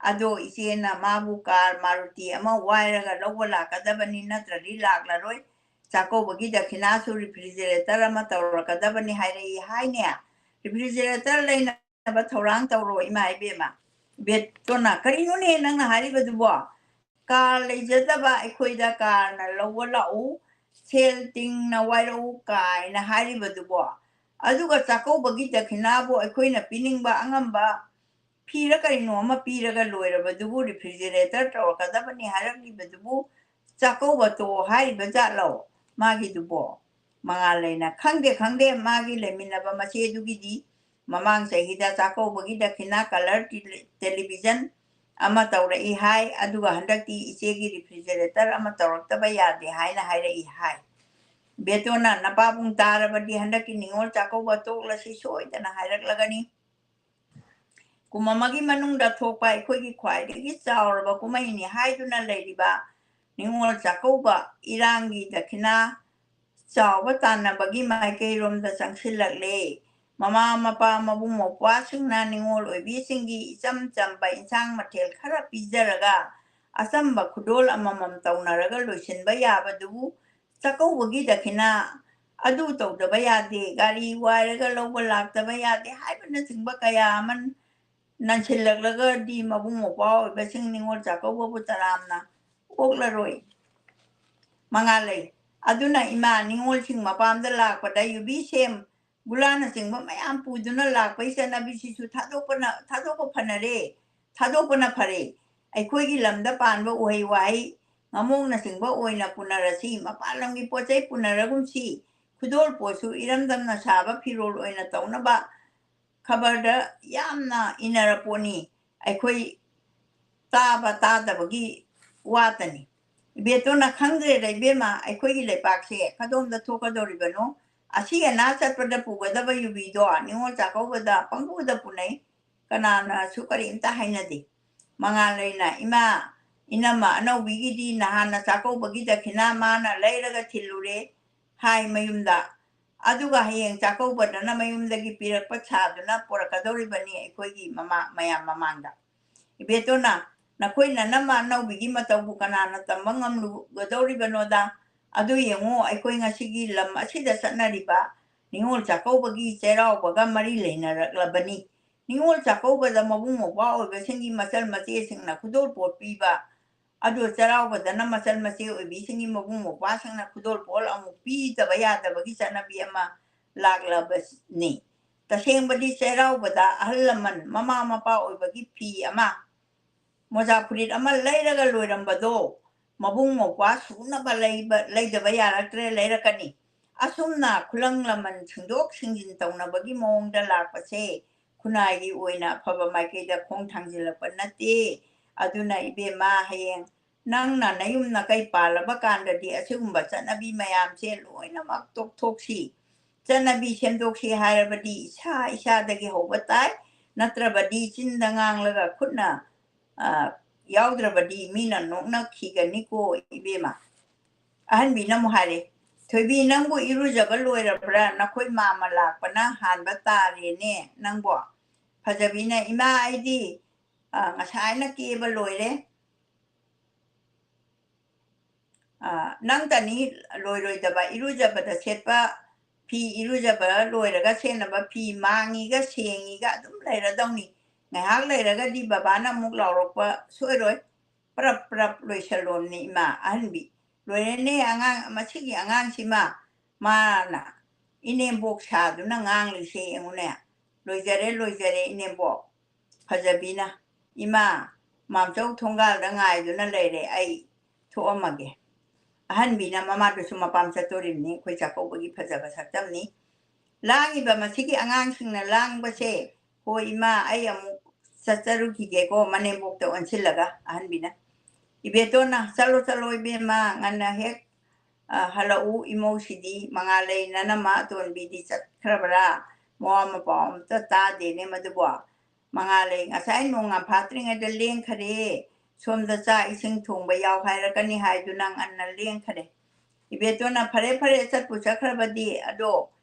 ꯑꯗꯣ ꯏꯆꯦꯅ ꯃꯥꯕꯨ ꯀꯥꯔ ꯃꯥꯔꯨꯇꯤ ꯑꯃ ꯋꯥꯏꯔꯒ ꯂꯧꯕ ꯂꯥꯛꯀꯗꯕꯅꯤ, ꯅꯠꯇ꯭ꯔꯗꯤ ꯂꯥꯛꯂꯔꯣꯏ꯫ ꯆꯥꯛꯀꯧꯕꯒꯤ ꯗꯈꯤꯅꯥꯁꯨ ꯔꯤꯐ꯭ꯔꯤꯖꯔꯦꯇꯔ ꯑꯃ ꯇꯧꯔꯛꯀꯗꯕꯅꯤ ꯍꯥꯏꯔꯛꯏ ꯍꯥꯏꯅꯦ꯫ ꯔꯤꯐ꯭ꯔꯤꯖꯔꯦꯇꯔ ꯂꯩꯅꯕ ꯊꯧꯔꯥꯡ ꯇꯧꯔꯣ, ꯏꯃꯥ ꯏꯕꯦꯝꯃ꯫ ꯕꯦꯇꯣꯅ, ꯀꯔꯤꯅꯣꯅꯦ ꯅꯪꯅ ꯍꯥꯏꯔꯤꯕꯗꯨꯕꯣ? ꯀꯥꯔ ꯂꯩꯖꯗꯕ ꯑꯩꯈꯣꯏꯗ ꯀꯥꯔꯅ ꯂꯧꯕ ꯂꯥꯛꯎ, ꯁꯦꯜ ꯇꯤꯡꯅ ꯋꯥꯏꯔꯛꯎ ꯀꯥꯏꯅ ꯍꯥꯏꯔꯤꯕꯗꯨꯕꯣ? ꯑꯗꯨꯒ ꯆꯥꯛꯀꯧꯕꯒꯤ ꯗꯈꯤꯅꯥꯕꯨ ꯑꯩꯈꯣꯏꯅ ꯄꯤꯅꯤꯡꯕ ꯑꯉꯝꯕ ꯐꯤꯔ ꯀꯔꯤꯅꯣ ꯑꯃ ꯄꯤꯔꯒ ꯂꯣꯏꯔꯕꯗꯨꯕꯨ ꯔꯤꯐ꯭ꯔꯤꯖꯔꯦꯇꯔ ꯇꯧꯔꯛꯀꯗꯕꯅꯤ ꯍꯥꯏꯔꯛꯂꯤꯕꯗꯨꯕꯨ ꯆꯥꯛꯀꯧꯕ ꯇꯣ ꯍꯥꯏꯔꯤꯕ ꯖꯥꯠꯂꯣ ꯃꯥꯒꯤꯗꯨꯕꯣ? ꯃꯉꯥꯜꯂꯩꯅ, ꯈꯪꯗꯦ, ꯈꯪꯗꯦ, ꯃꯥꯒꯤ ꯂꯩꯃꯤꯟꯅꯕ ꯃꯆꯦꯗꯨꯒꯤꯗꯤ ꯃꯃꯥꯡ ꯆꯍꯤꯗ ꯆꯥꯛꯀꯧꯕꯒꯤ ꯗꯈꯤꯅꯥ colour ꯇꯦꯂꯤ-, television ꯑꯃ ꯇꯧꯔꯛꯏ ꯍꯥꯏ, ꯑꯗꯨꯒ ꯍꯟꯗꯛꯇꯤ ꯏꯆꯦꯒꯤ refrigerator ꯑꯃ ꯇꯧꯔꯛꯇꯕ ꯌꯥꯗꯦ ꯍꯥꯏꯅ ꯍꯥꯏꯔꯛꯏ ꯍꯥꯏ꯫ ꯕꯦꯇꯣꯟꯅ, "ꯅꯄꯥꯕꯨꯡ ꯇꯥꯔꯕꯗꯤ ꯍꯟꯗꯛꯀꯤ ꯅꯤꯉꯣꯜ ꯆꯥꯛꯀꯧꯕ ꯇꯣꯛꯂꯁꯤ ꯁꯣꯏꯗꯅ ꯍꯥꯏꯔꯛꯂꯒꯅꯤ꯫" ꯀꯨꯝ ꯑꯃꯒꯤ ꯃꯅꯨꯡꯗ ꯊꯣꯛꯄ ꯑꯩꯈꯣꯏꯒꯤ ꯈ꯭ꯋꯥꯏꯗꯒꯤ ꯆꯥꯎꯔꯕ ꯀꯨꯝꯍꯩꯅꯤ ꯍꯥꯏꯗꯨꯅ ꯂꯩꯔꯤꯕ ꯅꯤꯉꯣꯜ ꯆꯥꯛꯀꯧꯕ ꯏꯔꯥꯡꯒꯤ ꯗꯈꯤꯅꯥ ꯆꯥꯎꯕ ꯇꯥꯟꯅꯕꯒꯤ ꯃꯥꯏꯀꯩꯔꯣꯝꯗ ꯆꯪꯁꯤꯜꯂꯛꯂꯦ꯫ ꯃꯃꯥ ꯃꯄꯥ, ꯃꯕꯨꯡ ꯃꯧꯄ꯭ꯋꯥꯁꯤꯡꯅ ꯅꯤꯉꯣꯜ ꯑꯣꯏꯕꯤꯁꯤꯡꯒꯤ ꯏꯆꯝ ꯆꯝꯕ ꯏꯟꯁꯥꯡ ꯃꯊꯦꯜ ꯈꯔ ꯄꯤꯖꯔꯒ ꯑꯆꯝꯕ ꯈꯨꯗꯣꯜ ꯑꯃꯃꯝ ꯇꯧꯅꯔꯒ ꯂꯣꯏꯁꯤꯟꯕ ꯌꯥꯕꯗꯨꯕꯨ ꯆꯥꯛꯀꯧꯕꯒꯤ ꯗꯈꯤꯅꯥ ꯑꯗꯨ ꯇꯧꯗꯕ ꯌꯥꯗꯦ, ꯒꯥꯔꯤ ꯋꯥꯏꯔꯒ ꯂꯧꯕ ꯂꯥꯛꯇꯕ ꯌꯥꯗꯦ ꯍꯥꯏꯕꯅꯆꯤꯡꯕ ꯀꯌꯥ ꯑꯃ ꯅꯟꯁꯤꯜꯂꯛꯂꯒꯗꯤ ꯃꯕꯨꯡ ꯃꯧꯄ꯭ꯋꯥ ꯑꯣꯏꯕꯁꯤꯡ ꯅꯤꯉꯣꯜ ꯆꯥꯛꯀꯧꯕꯕꯨ ꯇꯔꯥꯝꯅ ꯑꯣꯛꯂꯔꯣꯏ꯫ ꯃꯉꯥ ꯂꯩ꯫ ꯑꯗꯨꯅ ꯏꯃꯥ ꯅꯤꯉꯣꯜꯁꯤꯡ ꯃꯄꯥꯝꯗ ꯂꯥꯛꯄꯗ ꯌꯨꯕꯤ ꯁꯦꯝ, ꯒꯨꯂꯥꯅꯆꯤꯡꯕ ꯃꯌꯥꯝ ꯄꯨꯗꯨꯅ ꯂꯥꯛꯄꯒꯤ ꯆꯠꯅꯕꯤꯁꯤꯁꯨ ꯊꯥꯗꯣꯛꯄꯅ, ꯊꯥꯗꯣꯛꯄ ꯐꯅꯔꯦ, ꯊꯥꯗꯣꯛꯄꯅ ꯐꯔꯦ꯫ ꯑꯩꯈꯣꯏꯒꯤ ꯂꯝꯗ ꯄꯥꯟꯕ ꯎꯍꯩ ꯋꯥꯍꯩ, ꯉꯥꯃꯣꯛꯅꯆꯤꯡꯕ ꯑꯣꯏꯅ ꯄꯨꯅꯔꯁꯤ꯫ ꯃꯄꯥꯟ ꯂꯝꯒꯤ ꯄꯣꯠ ꯆꯩ ꯄꯨꯅꯔꯒꯨꯝꯁꯤ꯫ ꯈꯨꯗꯣꯜ ꯄꯣꯠꯁꯨ ꯏꯔꯝꯗꯝꯅ ꯁꯥꯕ ꯐꯤꯔꯣꯜ ꯑꯣꯏꯅ ꯇꯧꯅꯕ ꯈꯕꯔꯗ ꯌꯥꯝꯅ ꯏꯅꯔꯄꯣꯠꯅꯤ꯫ ꯑꯩꯈꯣꯏ ꯇꯥꯕ ꯇꯥꯗꯕꯒꯤ ꯋꯥꯇꯅꯤ꯫ ꯏꯕꯦꯇꯣꯟꯅ, "ꯈꯪꯗ꯭ꯔꯦꯗ ꯏꯕꯦꯝꯃ, ꯑꯩꯈꯣꯏꯒꯤ ꯂꯩꯄꯥꯛꯁꯦ ꯀꯗꯣꯝꯗ ꯊꯣꯛꯀꯗꯧꯔꯤꯕꯅꯣ? ꯑꯁꯤ ꯑꯅꯥ ꯆꯠꯄꯗ ꯄꯨꯒꯗꯕ ꯌꯨꯕꯤꯗꯣ ꯅꯤꯉꯣꯜ ꯆꯥꯛꯀꯧꯕꯗ ꯄꯪꯄꯨꯗ ꯄꯨꯅꯩ, ꯀꯅꯥꯅꯁꯨ ꯀꯔꯤꯝꯇ ꯍꯥꯏꯅꯗꯦ꯫" ꯃꯉꯥꯜꯂꯩꯅ, "ꯏꯃꯥ, ꯏꯅꯝꯃ ꯑꯅꯧꯕꯤꯒꯤꯗꯤ ꯅꯍꯥꯟꯅ ꯆꯥꯛꯀꯧꯕꯒꯤ ꯗꯈꯤꯅꯥ ꯃꯥꯅ ꯂꯩꯔꯒ ꯊꯤꯜꯂꯨꯔꯦ ꯍꯥꯏ ꯃꯌꯨꯝꯗ, ꯑꯗꯨꯒ ꯍꯌꯦꯡ ꯆꯥꯛꯀꯧꯕꯗꯅ ꯃꯌꯨꯝꯗꯒꯤ ꯄꯤꯔꯛꯄ ꯁꯥꯗꯨꯅ ꯄꯨꯔꯛꯀꯗꯧꯔꯤꯕꯅꯤ ꯑꯩꯈꯣꯏꯒꯤ ꯃꯃꯥ-, ꯃꯌꯥꯝ ꯃꯃꯥꯡꯗ꯫" ꯏꯕꯦꯇꯣꯟꯅ, "ꯅꯈꯣꯏ ꯅꯅꯝꯃ ꯑꯅꯧꯕꯤꯒꯤ ꯃꯇꯧꯕꯨ ꯀꯅꯥꯅ ꯇꯝꯕ ꯉꯝꯂꯨꯒꯗꯧꯔꯤꯕꯅꯣꯗ? ꯑꯗꯨ ꯌꯦꯡꯉꯨ, ꯑꯩꯈꯣꯏ ꯉꯁꯤꯒꯤ ꯂꯝ ꯑꯁꯤꯗ ꯆꯠꯅꯔꯤꯕ ꯅꯤꯉꯣꯜ ꯆꯥꯛꯀꯧꯕꯒꯤ ꯆꯩꯔꯥꯎꯕꯒ ꯃꯔꯤ ꯂꯩꯅꯔꯛꯂꯕꯅꯤ꯫ ꯅꯤꯉꯣꯜ ꯆꯥꯛꯀꯧꯕꯗ ꯃꯕꯨꯡ ꯃꯧꯄ꯭ꯋꯥ ꯑꯣꯏꯕꯁꯤꯡꯒꯤ ꯃꯆꯜ ꯃꯆꯦꯁꯤꯡꯅ ꯈꯨꯗꯣꯜꯄꯣꯠ ꯄꯤꯕ, ꯑꯗꯨ ꯆꯩꯔꯥꯎꯕꯗꯅ ꯃꯆꯜ ꯃꯆꯦ ꯑꯣꯏꯕꯤꯁꯤꯡꯒꯤ ꯃꯕꯨꯡ ꯃꯧꯄ꯭ꯋꯥꯁꯤꯡꯅ ꯈꯨꯗꯣꯜꯄꯣꯠ ꯑꯃꯨꯛ ꯄꯤꯗꯕ ꯌꯥꯗꯕꯒꯤ ꯆꯠꯅꯕꯤ ꯑꯃ ꯂꯥꯛꯂꯕꯅꯤ꯫ ꯇꯁꯦꯡꯕꯗꯤ ꯆꯩꯔꯥꯎꯕꯗ ꯑꯍꯜ ꯂꯃꯟ, ꯃꯃꯥ ꯃꯄꯥ ꯑꯣꯏꯕꯒꯤ ꯐꯤ ꯑꯃ, ꯃꯣꯖꯥ ꯐꯨꯔꯤꯠ ꯑꯃ ꯂꯩꯔꯒ ꯂꯣꯏꯔꯝꯕꯗꯣ ꯃꯕꯨꯡ ꯃꯧꯄ꯭ꯋꯥ ꯁꯨꯅꯕ ꯂꯩꯕ, ꯂꯩꯗꯕ ꯌꯥꯔꯛꯇ꯭ꯔꯦ, ꯂꯩꯔꯛꯀꯅꯤ꯫ ꯑꯁꯨꯝꯅ ꯈꯨꯂꯪ ꯂꯃꯟ ꯁꯤꯡꯗꯣꯛ ꯁꯤꯡꯖꯤꯟ ꯇꯧꯅꯕꯒꯤ ꯃꯑꯣꯡꯗ ꯂꯥꯛꯄꯁꯦ ꯈꯨꯟꯅꯥꯏꯒꯤ ꯑꯣꯏꯅ ꯑꯐꯕ ꯃꯥꯏꯀꯩꯗ ꯈꯣꯡ ꯊꯥꯡꯖꯤꯜꯂꯛꯄ ꯅꯠꯇꯦ꯫ ꯑꯗꯨꯅ ꯏꯕꯦꯝꯃ, ꯍꯌꯦꯡ ꯅꯪꯅ ꯅꯌꯨꯝ ꯅꯀꯩ ꯄꯥꯜꯂꯕ ꯀꯥꯟꯗꯗꯤ ꯑꯁꯤꯒꯨꯝꯕ ꯆꯠꯅꯕꯤ ꯃꯌꯥꯝꯁꯦ ꯂꯣꯏꯅꯃꯛ ꯇꯣꯛꯊꯣꯛꯁꯤ꯫ ꯆꯠꯅꯕꯤ ꯁꯦꯝꯗꯣꯛꯁꯤ ꯍꯥꯏꯔꯕꯗꯤ ꯏꯁꯥ ꯏꯁꯥꯗꯒꯤ ꯍꯧꯕ ꯇꯥꯏ, ꯅꯠꯇ꯭ꯔꯕꯗꯤ ꯆꯤꯟꯗ ꯉꯥꯡꯂꯒ ꯈꯨꯠꯅ, ꯑ, ꯌꯥꯎꯗ꯭ꯔꯕꯗꯤ ꯃꯤꯅ ꯅꯣꯛꯅꯈꯤꯒꯅꯤꯀꯣ ꯏꯕꯦꯝꯃ꯫ ꯑꯍꯟꯕꯤꯅ ꯑꯃꯨꯛ ꯍꯥꯏꯔꯦ, "ꯊꯣꯏꯕꯤ, ꯅꯪꯕꯨ ꯏꯔꯨꯖꯕ ꯂꯣꯏꯔꯕ꯭ꯔꯥ? ꯅꯈꯣꯏ ꯃꯥꯃ ꯂꯥꯛꯄꯅ ꯍꯥꯟꯕ ꯇꯥꯔꯦꯅꯦ ꯅꯪꯕꯣ?" ꯐꯖꯕꯤꯅ, "ꯏꯃꯥ, ꯑꯩꯗꯤ, ꯑ, ꯉꯁꯥꯏꯅ ꯀꯦꯕ ꯂꯣꯏꯔꯦ꯫ ꯑ, ꯅꯪꯇꯅꯤ ꯂꯣꯏꯔꯣꯏꯗꯕ, ꯏꯔꯨꯖꯕꯗ ꯁꯦꯠꯄ ꯐꯤ, ꯏꯔꯨꯖꯕ ꯂꯣꯏꯔꯒ ꯁꯦꯠꯅꯕ ꯐꯤ ꯃꯥꯡꯉꯤꯒ ꯁꯦꯡꯉꯤꯒ ꯑꯗꯨꯝ ꯂꯩꯔꯗꯧꯅꯤ꯫ ꯉꯥꯏꯍꯥꯛ ꯂꯩꯔꯒꯗꯤ ꯕꯕꯥꯅ ꯑꯃꯨꯛ ꯂꯥꯎꯔꯛꯄ ꯁꯣꯏꯔꯣꯏ꯫ ꯄ꯭ꯔꯞ ꯄ꯭ꯔꯞ ꯂꯣꯏꯁꯜꯂꯣꯝꯅꯤ ꯏꯃꯥ ꯑꯍꯟꯕꯤ꯫ ꯂꯣꯏꯔꯦꯅꯦ ꯑꯉꯥꯡ, ꯃꯁꯤꯒꯤ ꯑꯉꯥꯡꯁꯤꯃ, ꯃꯥꯅ ꯏꯅꯦꯝꯕꯣꯛ ꯁꯥꯗꯨꯅ ꯉꯥꯡꯂꯤꯁꯦ ꯌꯦꯡꯉꯨꯅꯦ꯫ ꯂꯣꯏꯖꯔꯦ, ꯂꯣꯏꯖꯔꯦ ꯏꯅꯦꯝꯕꯣꯛ꯫ ꯐꯖꯕꯤꯅ, "ꯏꯃꯥ, ꯃꯥꯝꯆꯧ ꯊꯣꯡꯒꯥꯜꯗ ꯉꯥꯏꯗꯨꯅ ꯂꯩꯔꯦ, ꯑꯩ ꯊꯣꯛꯑꯝꯃꯒꯦ꯫" ꯑꯍꯟꯕꯤꯅ ꯃꯃꯥꯗꯨꯁꯨ ꯃꯄꯥꯝ ꯆꯠꯇꯣꯔꯤꯕꯅꯤ, ꯑꯩꯈꯣꯏ ꯆꯥꯛꯀꯧꯕꯒꯤ ꯐꯖꯕ ꯁꯛꯇꯝꯅꯤ꯫ ꯂꯥꯡꯉꯤꯕ ꯃꯁꯤꯒꯤ ꯑꯉꯥꯡꯁꯤꯡꯅ ꯂꯥꯡꯕꯁꯦ, "ꯍꯣ ꯏꯃꯥ, ꯑꯩ ꯑꯃꯨꯛ ꯆꯠꯆꯔꯨꯈꯤꯒꯦꯀꯣ", ꯃꯅꯦꯝꯕꯣꯛꯇ ꯑꯣꯟꯁꯤꯜꯂꯒ ꯑꯍꯟꯕꯤꯅ꯫ ꯏꯕꯦꯇꯣꯟꯅ, "ꯆꯠꯂꯣ, ꯆꯠꯂꯣ ꯏꯕꯦꯝꯃ, ꯉꯟꯅ ꯍꯦꯛ, ꯑ, ꯍꯜꯂꯛꯎ, ꯏꯃꯧꯁꯤꯗꯤ, ꯃꯉꯥꯜꯂꯩ ꯅꯅꯝꯃ ꯑꯇꯣꯟꯕꯤꯗꯤ ꯆꯠꯈ꯭ꯔꯕ꯭ꯔꯥ? ꯃꯋꯥ ꯃꯄꯥꯎ ꯑꯝꯇ ꯇꯥꯗꯦꯅꯦ ꯃꯗꯨꯕꯣ꯫ ꯃꯉꯥꯜꯂꯩ ꯉꯁꯥꯏ ꯅꯣꯡꯉꯥꯟ ꯐꯥꯠꯇ꯭ꯔꯤꯉꯩꯗ ꯂꯦꯡꯈꯔꯦ, ꯁꯣꯝꯗ ꯆꯥꯛ ꯏꯁꯤꯡ ꯊꯣꯡꯕ ꯌꯥꯎ ꯍꯥꯏꯔꯛꯀꯅꯤ ꯍꯥꯏꯗꯨꯅ ꯉꯟꯅ ꯂꯦꯡꯈꯔꯦ꯫" ꯏꯕꯦꯇꯣꯟꯅ, "ꯐꯔꯦ, ꯐꯔꯦ, ꯆꯠꯄꯨ ꯆꯠꯈ꯭ꯔꯕꯗꯤ, ꯑꯗꯣ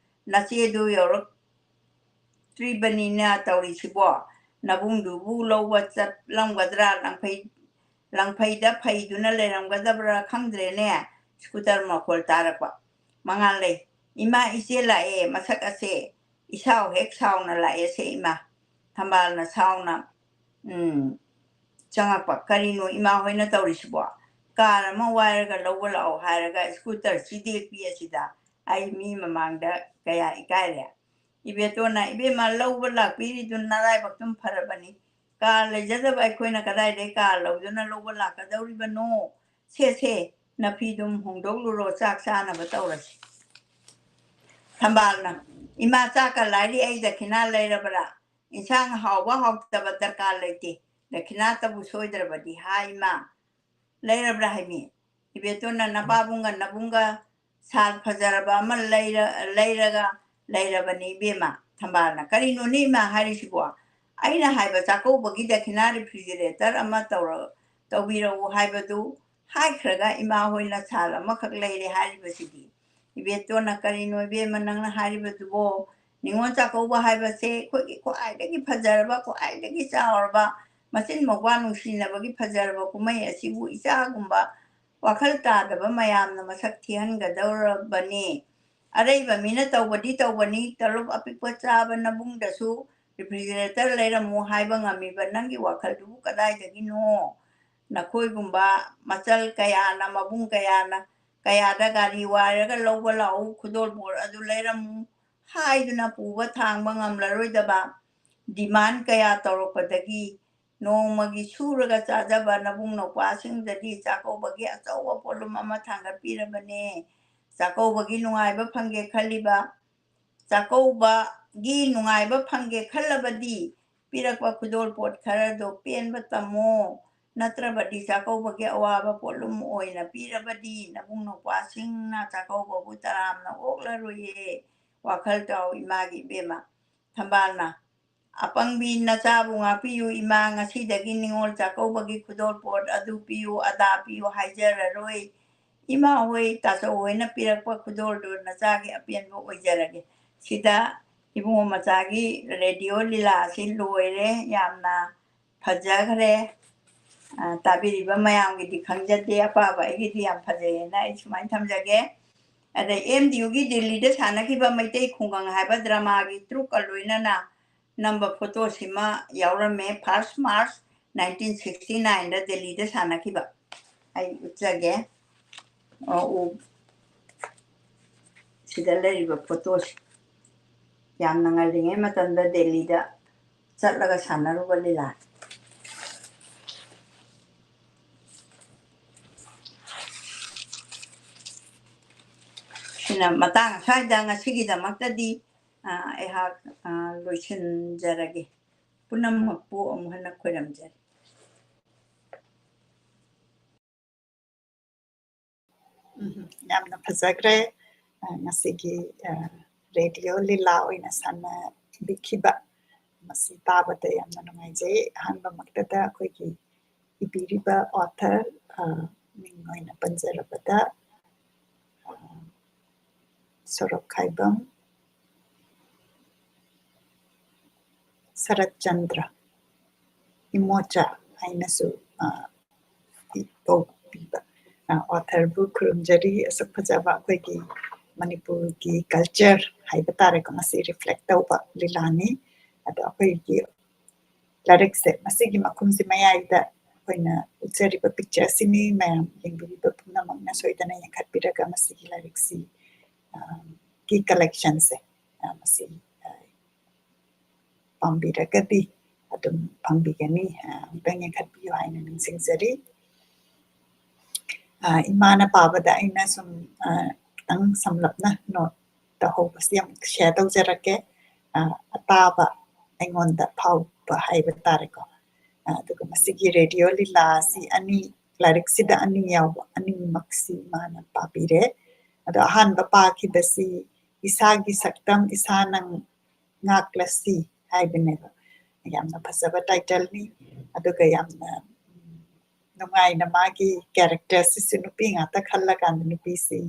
ꯅꯆꯦꯗꯨ ꯌꯧꯔꯛꯇ꯭ꯔꯤꯕꯅꯤꯅ ꯇꯧꯔꯤꯁꯤꯕꯣ, ꯅꯕꯨꯡꯗꯨꯕꯨ ꯂꯧꯕ ꯆꯠꯂꯝꯒꯗ꯭ꯔꯥ, ꯂꯪꯐꯩ, ꯂꯪꯐꯩꯗ ꯐꯩꯗꯨꯅ ꯂꯩꯔꯝꯒꯗꯕ꯭ꯔꯥ ꯈꯪꯗ꯭ꯔꯦꯅꯦ꯫" ꯁ꯭ꯀꯨꯇꯔ ꯃꯈꯣꯜ ꯇꯥꯔꯛꯄ꯫ ꯃꯉꯥꯜꯂꯩ, "ꯏꯃꯥ, ꯏꯆꯦ ꯂꯥꯛꯑꯦ, ꯃꯁꯛ ꯑꯁꯦ ꯏꯁꯥꯎ ꯍꯦꯛ ꯁꯥꯎꯅ ꯂꯥꯛꯑꯦꯁꯦ ꯏꯃꯥ꯫" ꯊꯝꯕꯥꯜꯅ ꯁꯥꯎꯅ, ꯎꯝ, ꯆꯪꯉꯛꯄ꯫ "ꯀꯔꯤꯅꯣ ꯏꯃꯥ ꯍꯣꯏꯅ ꯇꯧꯔꯤꯁꯤꯕꯣ? ꯀꯥꯔ ꯑꯃ ꯋꯥꯏꯔꯒ ꯂꯧꯕ ꯂꯥꯛꯑꯣ ꯍꯥꯏꯔꯒ ꯁ꯭ꯀꯨꯇꯔ ꯆꯤꯗꯦꯛꯄꯤ ꯑꯁꯤꯗ ꯑꯩ ꯃꯤ ꯃꯃꯥꯡꯗ ꯀꯌꯥ ꯏꯀꯥꯏꯔꯦ꯫" ꯏꯕꯦꯇꯣꯟꯅ, "ꯏꯕꯦꯝꯃ, ꯂꯧꯕ ꯂꯥꯛꯄꯤꯔꯤꯗꯨ ꯅꯔꯥꯏꯕꯛꯇꯨꯝ ꯐꯔꯕꯅꯤ꯫ ꯀꯥꯔ ꯂꯩꯖꯗꯕ ꯑꯩꯈꯣꯏꯅ ꯀꯗꯥꯏꯗꯒꯤ ꯀꯥꯔ ꯂꯧꯗꯨꯅ ꯂꯧꯕ ꯂꯥꯛꯀꯗꯧꯔꯤꯕꯅꯣ? ꯁꯦ, ꯁꯦ, ꯅꯐꯤꯗꯨꯝ ꯍꯣꯡꯗꯣꯛꯂꯨꯔꯣ, ꯆꯥꯛ ꯆꯥꯅꯕ ꯇꯧꯔꯁꯤ꯫" ꯊꯝꯕꯥꯜꯅ, "ꯏꯃꯥ, ꯆꯥꯛꯀ ꯂꯥꯏꯔꯤ, ꯑꯩ ꯗꯈꯤꯅꯥ ꯂꯩꯔꯕ꯭ꯔꯥ? ꯏꯟꯁꯥꯡ ꯍꯥꯎꯕ ꯍꯥꯎꯇꯕ ꯗꯔꯀꯥꯔ ꯂꯩꯇꯦ, ꯗꯈꯤꯅꯥꯇꯕꯨ ꯁꯣꯏꯗ꯭ꯔꯕꯗꯤ ꯍꯥ ꯏꯃꯥ, ꯂꯩꯔꯕ꯭ꯔꯥ ꯍꯥꯏꯃꯤ?" ꯏꯕꯦꯇꯣꯟꯅ, "ꯅꯄꯥꯕꯨꯡꯒ ꯅꯕꯨꯡꯒ ꯁꯥꯜ ꯐꯖꯔꯕ ꯑꯃ ꯂꯩꯔ-, ꯂꯩꯔꯒ ꯂꯩꯔꯕꯅꯤ ꯏꯕꯦꯝꯃ꯫" ꯊꯝꯕꯥꯜꯅ, "ꯀꯔꯤꯅꯣꯅꯦ ꯏꯃꯥ ꯍꯥꯏꯔꯤꯁꯤꯕꯣ? ꯑꯩꯅ ꯍꯥꯏꯕ ꯆꯥꯛꯀꯧꯕꯒꯤ ꯗꯈꯤꯅꯥ ꯔꯤꯐ꯭ꯔꯤꯖꯔꯦꯇꯔ ꯑꯃ ꯇꯧꯔ-, ꯇꯧꯕꯤꯔꯛꯎ ꯍꯥꯏꯕꯗꯨ ꯍꯥꯏꯈ꯭ꯔꯒ ꯏꯃꯥ ꯍꯣꯏꯅ ꯁꯥꯜ ꯑꯃꯈꯛ ꯂꯩꯔꯦ ꯍꯥꯏꯔꯤꯕꯁꯤꯗꯤ?" ꯏꯕꯦꯇꯣꯟꯅ, "ꯀꯔꯤꯅꯣ ꯏꯕꯦꯝꯃ ꯅꯪꯅ ꯍꯥꯏꯔꯤꯕꯗꯨꯕꯣ? ꯅꯤꯉꯣꯜ ꯆꯥꯛꯀꯧꯕ ꯍꯥꯏꯕꯁꯦ ꯑꯩꯈꯣꯏꯒꯤ ꯈ꯭ꯋꯥꯏꯗꯒꯤ ꯐꯖꯔꯕ, ꯈ꯭ꯋꯥꯏꯗꯒꯤ ꯆꯥꯎꯔꯕ, ꯃꯆꯤꯟ ꯃꯧꯄ꯭ꯋꯥ ꯅꯨꯡꯁꯤꯅꯕꯒꯤ ꯐꯖꯔꯕ ꯀꯨꯝꯍꯩ ꯑꯁꯤꯕꯨ ꯏꯆꯥꯒꯨꯝꯕ ꯋꯥꯈꯜ ꯇꯥꯗꯕ ꯃꯌꯥꯝꯅ ꯃꯁꯛ ꯊꯤꯍꯟꯒꯗꯧꯔꯕꯅꯤ꯫ ꯑꯔꯩꯕ ꯃꯤꯅ ꯇꯧꯕꯗꯤ ꯇꯧꯕꯅꯤ, ꯇꯂꯣꯞ ꯑꯄꯤꯛꯄ ꯆꯥꯕ ꯅꯕꯨꯡꯗꯁꯨ ꯔꯤꯐ꯭ꯔꯤꯖꯔꯦꯇꯔ ꯂꯩꯔꯝꯃꯨ ꯍꯥꯏꯕ ꯉꯝꯃꯤꯕ ꯅꯪꯒꯤ ꯋꯥꯈꯜꯗꯨꯕꯨ ꯀꯗꯥꯏꯗꯒꯤꯅꯣ? ꯅꯈꯣꯏꯒꯨꯝꯕ ꯃꯆꯜ ꯀꯌꯥꯅ, ꯃꯕꯨꯡ ꯀꯌꯥꯅ, ꯀꯌꯥꯗ ꯒꯥꯔꯤ ꯋꯥꯏꯔꯒ ꯂꯧꯕ ꯂꯥꯛꯎ, ꯈꯨꯗꯣꯜꯄꯣꯠ ꯑꯗꯨ ꯂꯩꯔꯝꯃꯨ ꯍꯥꯏꯗꯨꯅ ꯄꯨꯕ ꯊꯥꯡꯕ ꯉꯝꯂꯔꯣꯏꯗꯕ ꯗꯤꯃꯥꯟ ꯀꯌꯥ ꯇꯧꯔꯛꯄꯗꯒꯤ ꯅꯣꯡꯃꯒꯤ ꯁꯨꯔꯒ ꯆꯥꯖꯕ ꯅꯕꯨꯡ ꯅꯧꯄꯥꯁꯤꯡꯗꯗꯤ ꯆꯥꯛꯀꯧꯕꯒꯤ ꯑꯆꯧꯕ ꯄꯣꯠꯂꯨꯝ ꯑꯃ ꯊꯥꯡꯒꯠꯄꯤꯔꯕꯅꯦ꯫ ꯆꯥꯛꯀꯧꯕꯒꯤ ꯅꯨꯡꯉꯥꯏꯕ ꯐꯪꯒꯦ ꯈꯜꯂꯤꯕ, ꯆꯥꯛꯀꯧꯕꯒꯤ ꯅꯨꯡꯉꯥꯏꯕ ꯐꯪꯒꯦ ꯈꯜꯂꯕꯗꯤ ꯄꯤꯔꯛꯄ ꯈꯨꯗꯣꯜꯄꯣꯠ ꯈꯔꯗꯣ ꯄꯦꯟꯕ ꯇꯝꯃꯣ, ꯅꯠꯇ꯭ꯔꯕꯗꯤ ꯆꯥꯛꯀꯧꯕꯒꯤ ꯑꯋꯥꯕ ꯄꯣꯠꯂꯨꯝ ꯑꯣꯏꯅ ꯄꯤꯔꯕꯗꯤ ꯅꯕꯨꯡ ꯅꯧꯄꯥꯁꯤꯡꯅ ꯆꯥꯛꯀꯧꯕꯕꯨ ꯇꯔꯥꯝꯅ ꯑꯣꯛꯂꯔꯣꯏꯌꯦ꯫ ꯋꯥꯈꯜ ꯇꯥꯎ ꯏꯃꯥꯒꯤ ꯏꯕꯦꯝꯃ꯫ ꯊꯝꯕꯥꯜꯅ, "ꯑꯄꯪꯕꯤ ꯅꯆꯥꯕꯨ ꯉꯥꯛꯄꯤꯌꯨ ꯏꯃꯥ, ꯉꯁꯤꯗꯒꯤ ꯅꯤꯉꯣꯜ ꯆꯥꯛꯀꯧꯕꯒꯤ ꯈꯨꯗꯣꯜꯄꯣꯠ ꯑꯗꯨ ꯄꯤꯌꯨ ꯑꯗꯥ ꯄꯤꯌꯨ ꯍꯥꯏꯖꯔꯔꯣꯏ꯫ ꯏꯃꯥ ꯍꯣꯏ, ꯇꯥꯆꯧ ꯍꯣꯏꯅ ꯄꯤꯔꯛꯄ ꯈꯨꯗꯣꯜꯗꯨ ꯅꯆꯥꯒꯤ ꯑꯄꯦꯟꯕ ꯑꯣꯏꯖꯔꯒꯦ꯫" ꯁꯤꯗ ꯏꯕꯨꯡꯉꯣ ꯃꯆꯥꯒꯤ ꯔꯦꯗꯤꯑꯣ ꯂꯤꯂꯥ ꯑꯁꯤ ꯂꯣꯏꯔꯦ꯫ ꯌꯥꯝꯅ ꯐꯖꯈ꯭ꯔꯦ꯫ ꯑ, ꯇꯥꯕꯤꯔꯤꯕ ꯃꯌꯥꯝꯒꯤꯗꯤ ꯈꯪꯖꯗꯦ, ꯑꯄꯥꯕ ꯑꯩꯒꯤꯗꯤ ꯌꯥꯝ ꯐꯖꯩꯌꯦꯅ ꯑꯩ ꯁꯨꯃꯥꯏꯅ ꯊꯝꯖꯒꯦ꯫ ꯑꯗ ꯑꯦꯝ ꯗꯤ ꯌꯨꯒꯤ ꯗꯤꯜꯂꯤꯗ ꯁꯥꯟꯅꯈꯤꯕ ꯃꯩꯇꯩ ꯈꯨꯡꯒꯪ ꯍꯥꯏꯕ ꯗ꯭ꯔꯃꯥꯒꯤ ꯇ꯭ꯔꯨꯛꯀ ꯂꯣꯏꯅꯅ ꯅꯝꯕ ꯐꯣꯇꯣꯁꯤꯃ ꯌꯥꯎꯔꯝꯃꯦ꯫ First March nineteen sixty nineꯗ ꯗꯤꯜꯂꯤꯗ ꯁꯥꯟꯅꯈꯤꯕ꯫ ꯑꯩ ꯎꯠꯆꯒꯦ꯫ ꯑꯣ, ꯎ-, ꯁꯤꯗ ꯂꯩꯔꯤꯕ ꯐꯣꯇꯣꯁꯤ꯫ ꯌꯥꯝꯅ ꯉꯜꯂꯤꯉꯩ ꯃꯇꯝꯗ ꯗꯤꯜꯂꯤꯗ ꯆꯠꯂꯒ ꯁꯥꯟꯅꯔꯨꯕ ꯂꯤꯂꯥ꯫ ꯃꯇꯥꯡ ꯑꯁ꯭ꯋꯥꯏꯗ ꯉꯁꯤꯒꯤꯗꯃꯛꯇꯗꯤ, ꯑ, ꯑꯩꯍꯥꯛ, ꯑ, ꯂꯣꯏꯁꯤꯟꯖꯔꯒꯦ꯫ ꯄꯨꯝꯅꯃꯛꯄꯨ ꯑꯃꯨꯛ ꯍꯟꯅ ꯈꯣꯏꯔꯝꯖꯔꯤ꯫ ꯎꯝ, ꯌꯥꯝꯅ ꯐꯖꯈ꯭ꯔꯦ꯫ ꯑ, ꯉꯁꯤꯒꯤ, ꯑ, ꯔꯦꯗꯤꯑꯣ ꯂꯤꯂꯥ ꯑꯣꯏꯅ ꯁꯥꯟꯅꯕꯤꯈꯤꯕ, ꯃꯁꯤ ꯇꯥꯕꯗ ꯌꯥꯝꯅ ꯅꯨꯡꯉꯥꯏꯖꯩ꯫ ꯑꯍꯥꯟꯕꯃꯛꯇꯗ ꯑꯩꯈꯣꯏꯒꯤ ꯏꯕꯤꯔꯤꯕ author, ꯑ, ꯃꯤꯡ ꯑꯣꯏꯅ ꯄꯟꯖꯔꯕꯗ, ꯑ, ꯁꯣꯔꯣꯛꯈꯥꯏꯕꯝ ꯁꯔꯠꯆꯟꯗ꯭ꯔ ꯏꯃꯣꯆꯥ ꯍꯥꯏꯅꯁꯨ, ꯑ, ꯀꯧꯕꯤꯕ, ꯑ, authorꯕꯨ ꯈꯨꯔꯨꯝꯖꯔꯤ꯫ ꯑꯁꯨꯛ ꯐꯖꯕ ꯑꯩꯈꯣꯏꯒꯤ ꯃꯅꯤꯄꯨꯔꯒꯤ culture ꯍꯥꯏꯕ ꯇꯥꯔꯦꯀꯣ, ꯃꯁꯤ reflect ꯇꯧꯕ ꯂꯤꯂꯥꯅꯤ꯫ ꯑꯗꯣ ꯑꯩꯈꯣꯏꯒꯤ ꯂꯥꯏꯔꯤꯛꯁꯦ, ꯃꯁꯤꯒꯤ ꯃꯈꯨꯝꯁꯤ ꯃꯌꯥꯏꯗ ꯑꯩꯈꯣꯏꯅ ꯎꯠꯆꯔꯤꯕ picture ꯑꯁꯤꯅꯤ꯫ ꯃꯌꯥꯝ ꯌꯦꯡꯕꯤꯔꯤꯕ ꯄꯨꯝꯅꯃꯛꯅ ꯁꯣꯏꯗꯅ ꯌꯦꯡꯈꯠꯄꯤꯔꯒ ꯃꯁꯤꯒꯤ ꯂꯥꯏꯔꯤꯛꯁꯤ, ꯑ, ꯒꯤ collectionꯁꯦ, ꯑ, ꯃꯁꯤ, ꯑ, ꯄꯥꯝꯕꯤꯔꯒꯗꯤ ꯑꯗꯨꯝ ꯐꯪꯕꯤꯒꯅꯤ꯫ ꯑ, ꯑꯃꯨꯛꯇꯪ ꯌꯦꯡꯈꯠꯄꯤꯌꯨ ꯍꯥꯏꯅ ꯅꯤꯡꯁꯤꯡꯖꯔꯤ꯫ ꯑ, ꯏꯃꯥꯅ ꯄꯥꯕꯗ ꯑꯩꯅ ꯁꯨꯝ, ꯑ, ꯈꯤꯇꯪ ꯁꯝꯂꯞꯅ note ꯇꯧꯍꯧꯕꯁꯤ ꯑꯃꯨꯛ share ꯇꯧꯖꯔꯛꯀꯦ꯫ ꯑ, ꯑꯇꯥꯕ ꯑꯩꯉꯣꯟꯗ ꯐꯥꯎꯕ ꯍꯥꯏꯕ ꯇꯥꯔꯦꯀꯣ꯫ ꯑ, ꯑꯗꯨꯒ ꯃꯁꯤꯒꯤ ꯔꯦꯗꯤꯑꯣ ꯂꯤꯂꯥ ꯑꯁꯤ ꯑꯅꯤ, ꯂꯥꯏꯔꯤꯛꯁꯤꯗ ꯑꯅꯤ ꯌꯥꯎꯕ, ꯑꯅꯤꯃꯛꯁꯤ ꯏꯃꯥꯅ ꯄꯥꯕꯤꯔꯦ꯫ ꯑꯗꯣ ꯑꯍꯥꯟꯕ ꯄꯥꯈꯤꯕꯁꯤ ꯏꯁꯥꯒꯤ ꯁꯛꯇꯝ ꯏꯁꯥꯅ ꯉꯥꯛꯂꯁꯤ ꯍꯥꯏꯕꯅꯦꯕ꯫ ꯌꯥꯝꯅ ꯐꯖꯕ titleꯅꯤ꯫ ꯑꯗꯨꯒ ꯌꯥꯝꯅ, ꯎꯝ, ꯅꯨꯡꯉꯥꯏꯅ ꯃꯥꯒꯤ characterꯁꯤꯁꯨ ꯅꯨꯄꯤ ꯉꯥꯛꯇ ꯈꯜꯂꯀꯥꯟꯗ ꯅꯨꯄꯤꯁꯤ,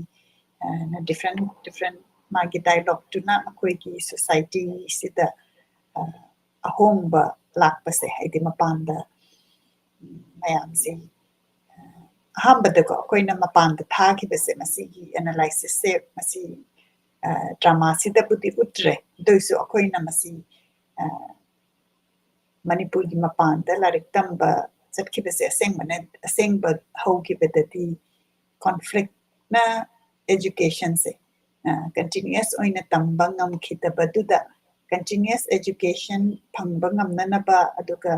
ꯑ, ꯅ different, different ꯃꯥꯒꯤ dialogueꯇꯨꯅ ꯑꯩꯈꯣꯏꯒꯤ societyꯁꯤꯗ, ꯑ, ꯑꯍꯣꯡꯕ ꯂꯥꯛꯄꯁꯦ, ꯍꯥꯏꯗꯤ ꯃꯄꯥꯟꯗ, ꯎꯝ, ꯃꯌꯥꯝꯁꯤ, ꯑ, ꯑꯍꯥꯟꯕꯗꯀꯣ ꯑꯩꯈꯣꯏꯅ ꯃꯄꯥꯟꯗ ꯊꯥꯈꯤꯕꯁꯦ, ꯃꯁꯤꯒꯤ analysisꯁꯦ, ꯃꯁꯤ, ꯑ, dramaꯁꯤꯗꯕꯨꯗꯤ ꯎꯠꯇ꯭ꯔꯦ꯫ ꯑꯗꯨ ꯑꯣꯏꯁꯨ ꯑꯩꯈꯣꯏꯅ ꯃꯁꯤ, ꯑ, ꯃꯅꯤꯄꯨꯔꯒꯤ ꯃꯄꯥꯟꯗ ꯂꯥꯏꯔꯤꯛ ꯇꯝꯕ ꯆꯠꯈꯤꯕꯁꯦ ꯑꯁꯦꯡꯕꯅ-, ꯑꯁꯦꯡꯕ ꯍꯧꯈꯤꯕꯗꯗꯤ conflictꯅ educationꯁꯦ, ꯑ, continuous ꯑꯣꯏꯅ ꯇꯝꯕ ꯉꯝꯈꯤꯗꯕꯗꯨꯗ, continuous education ꯐꯪꯕ ꯉꯝꯅꯅꯕ, ꯑꯗꯨꯒ,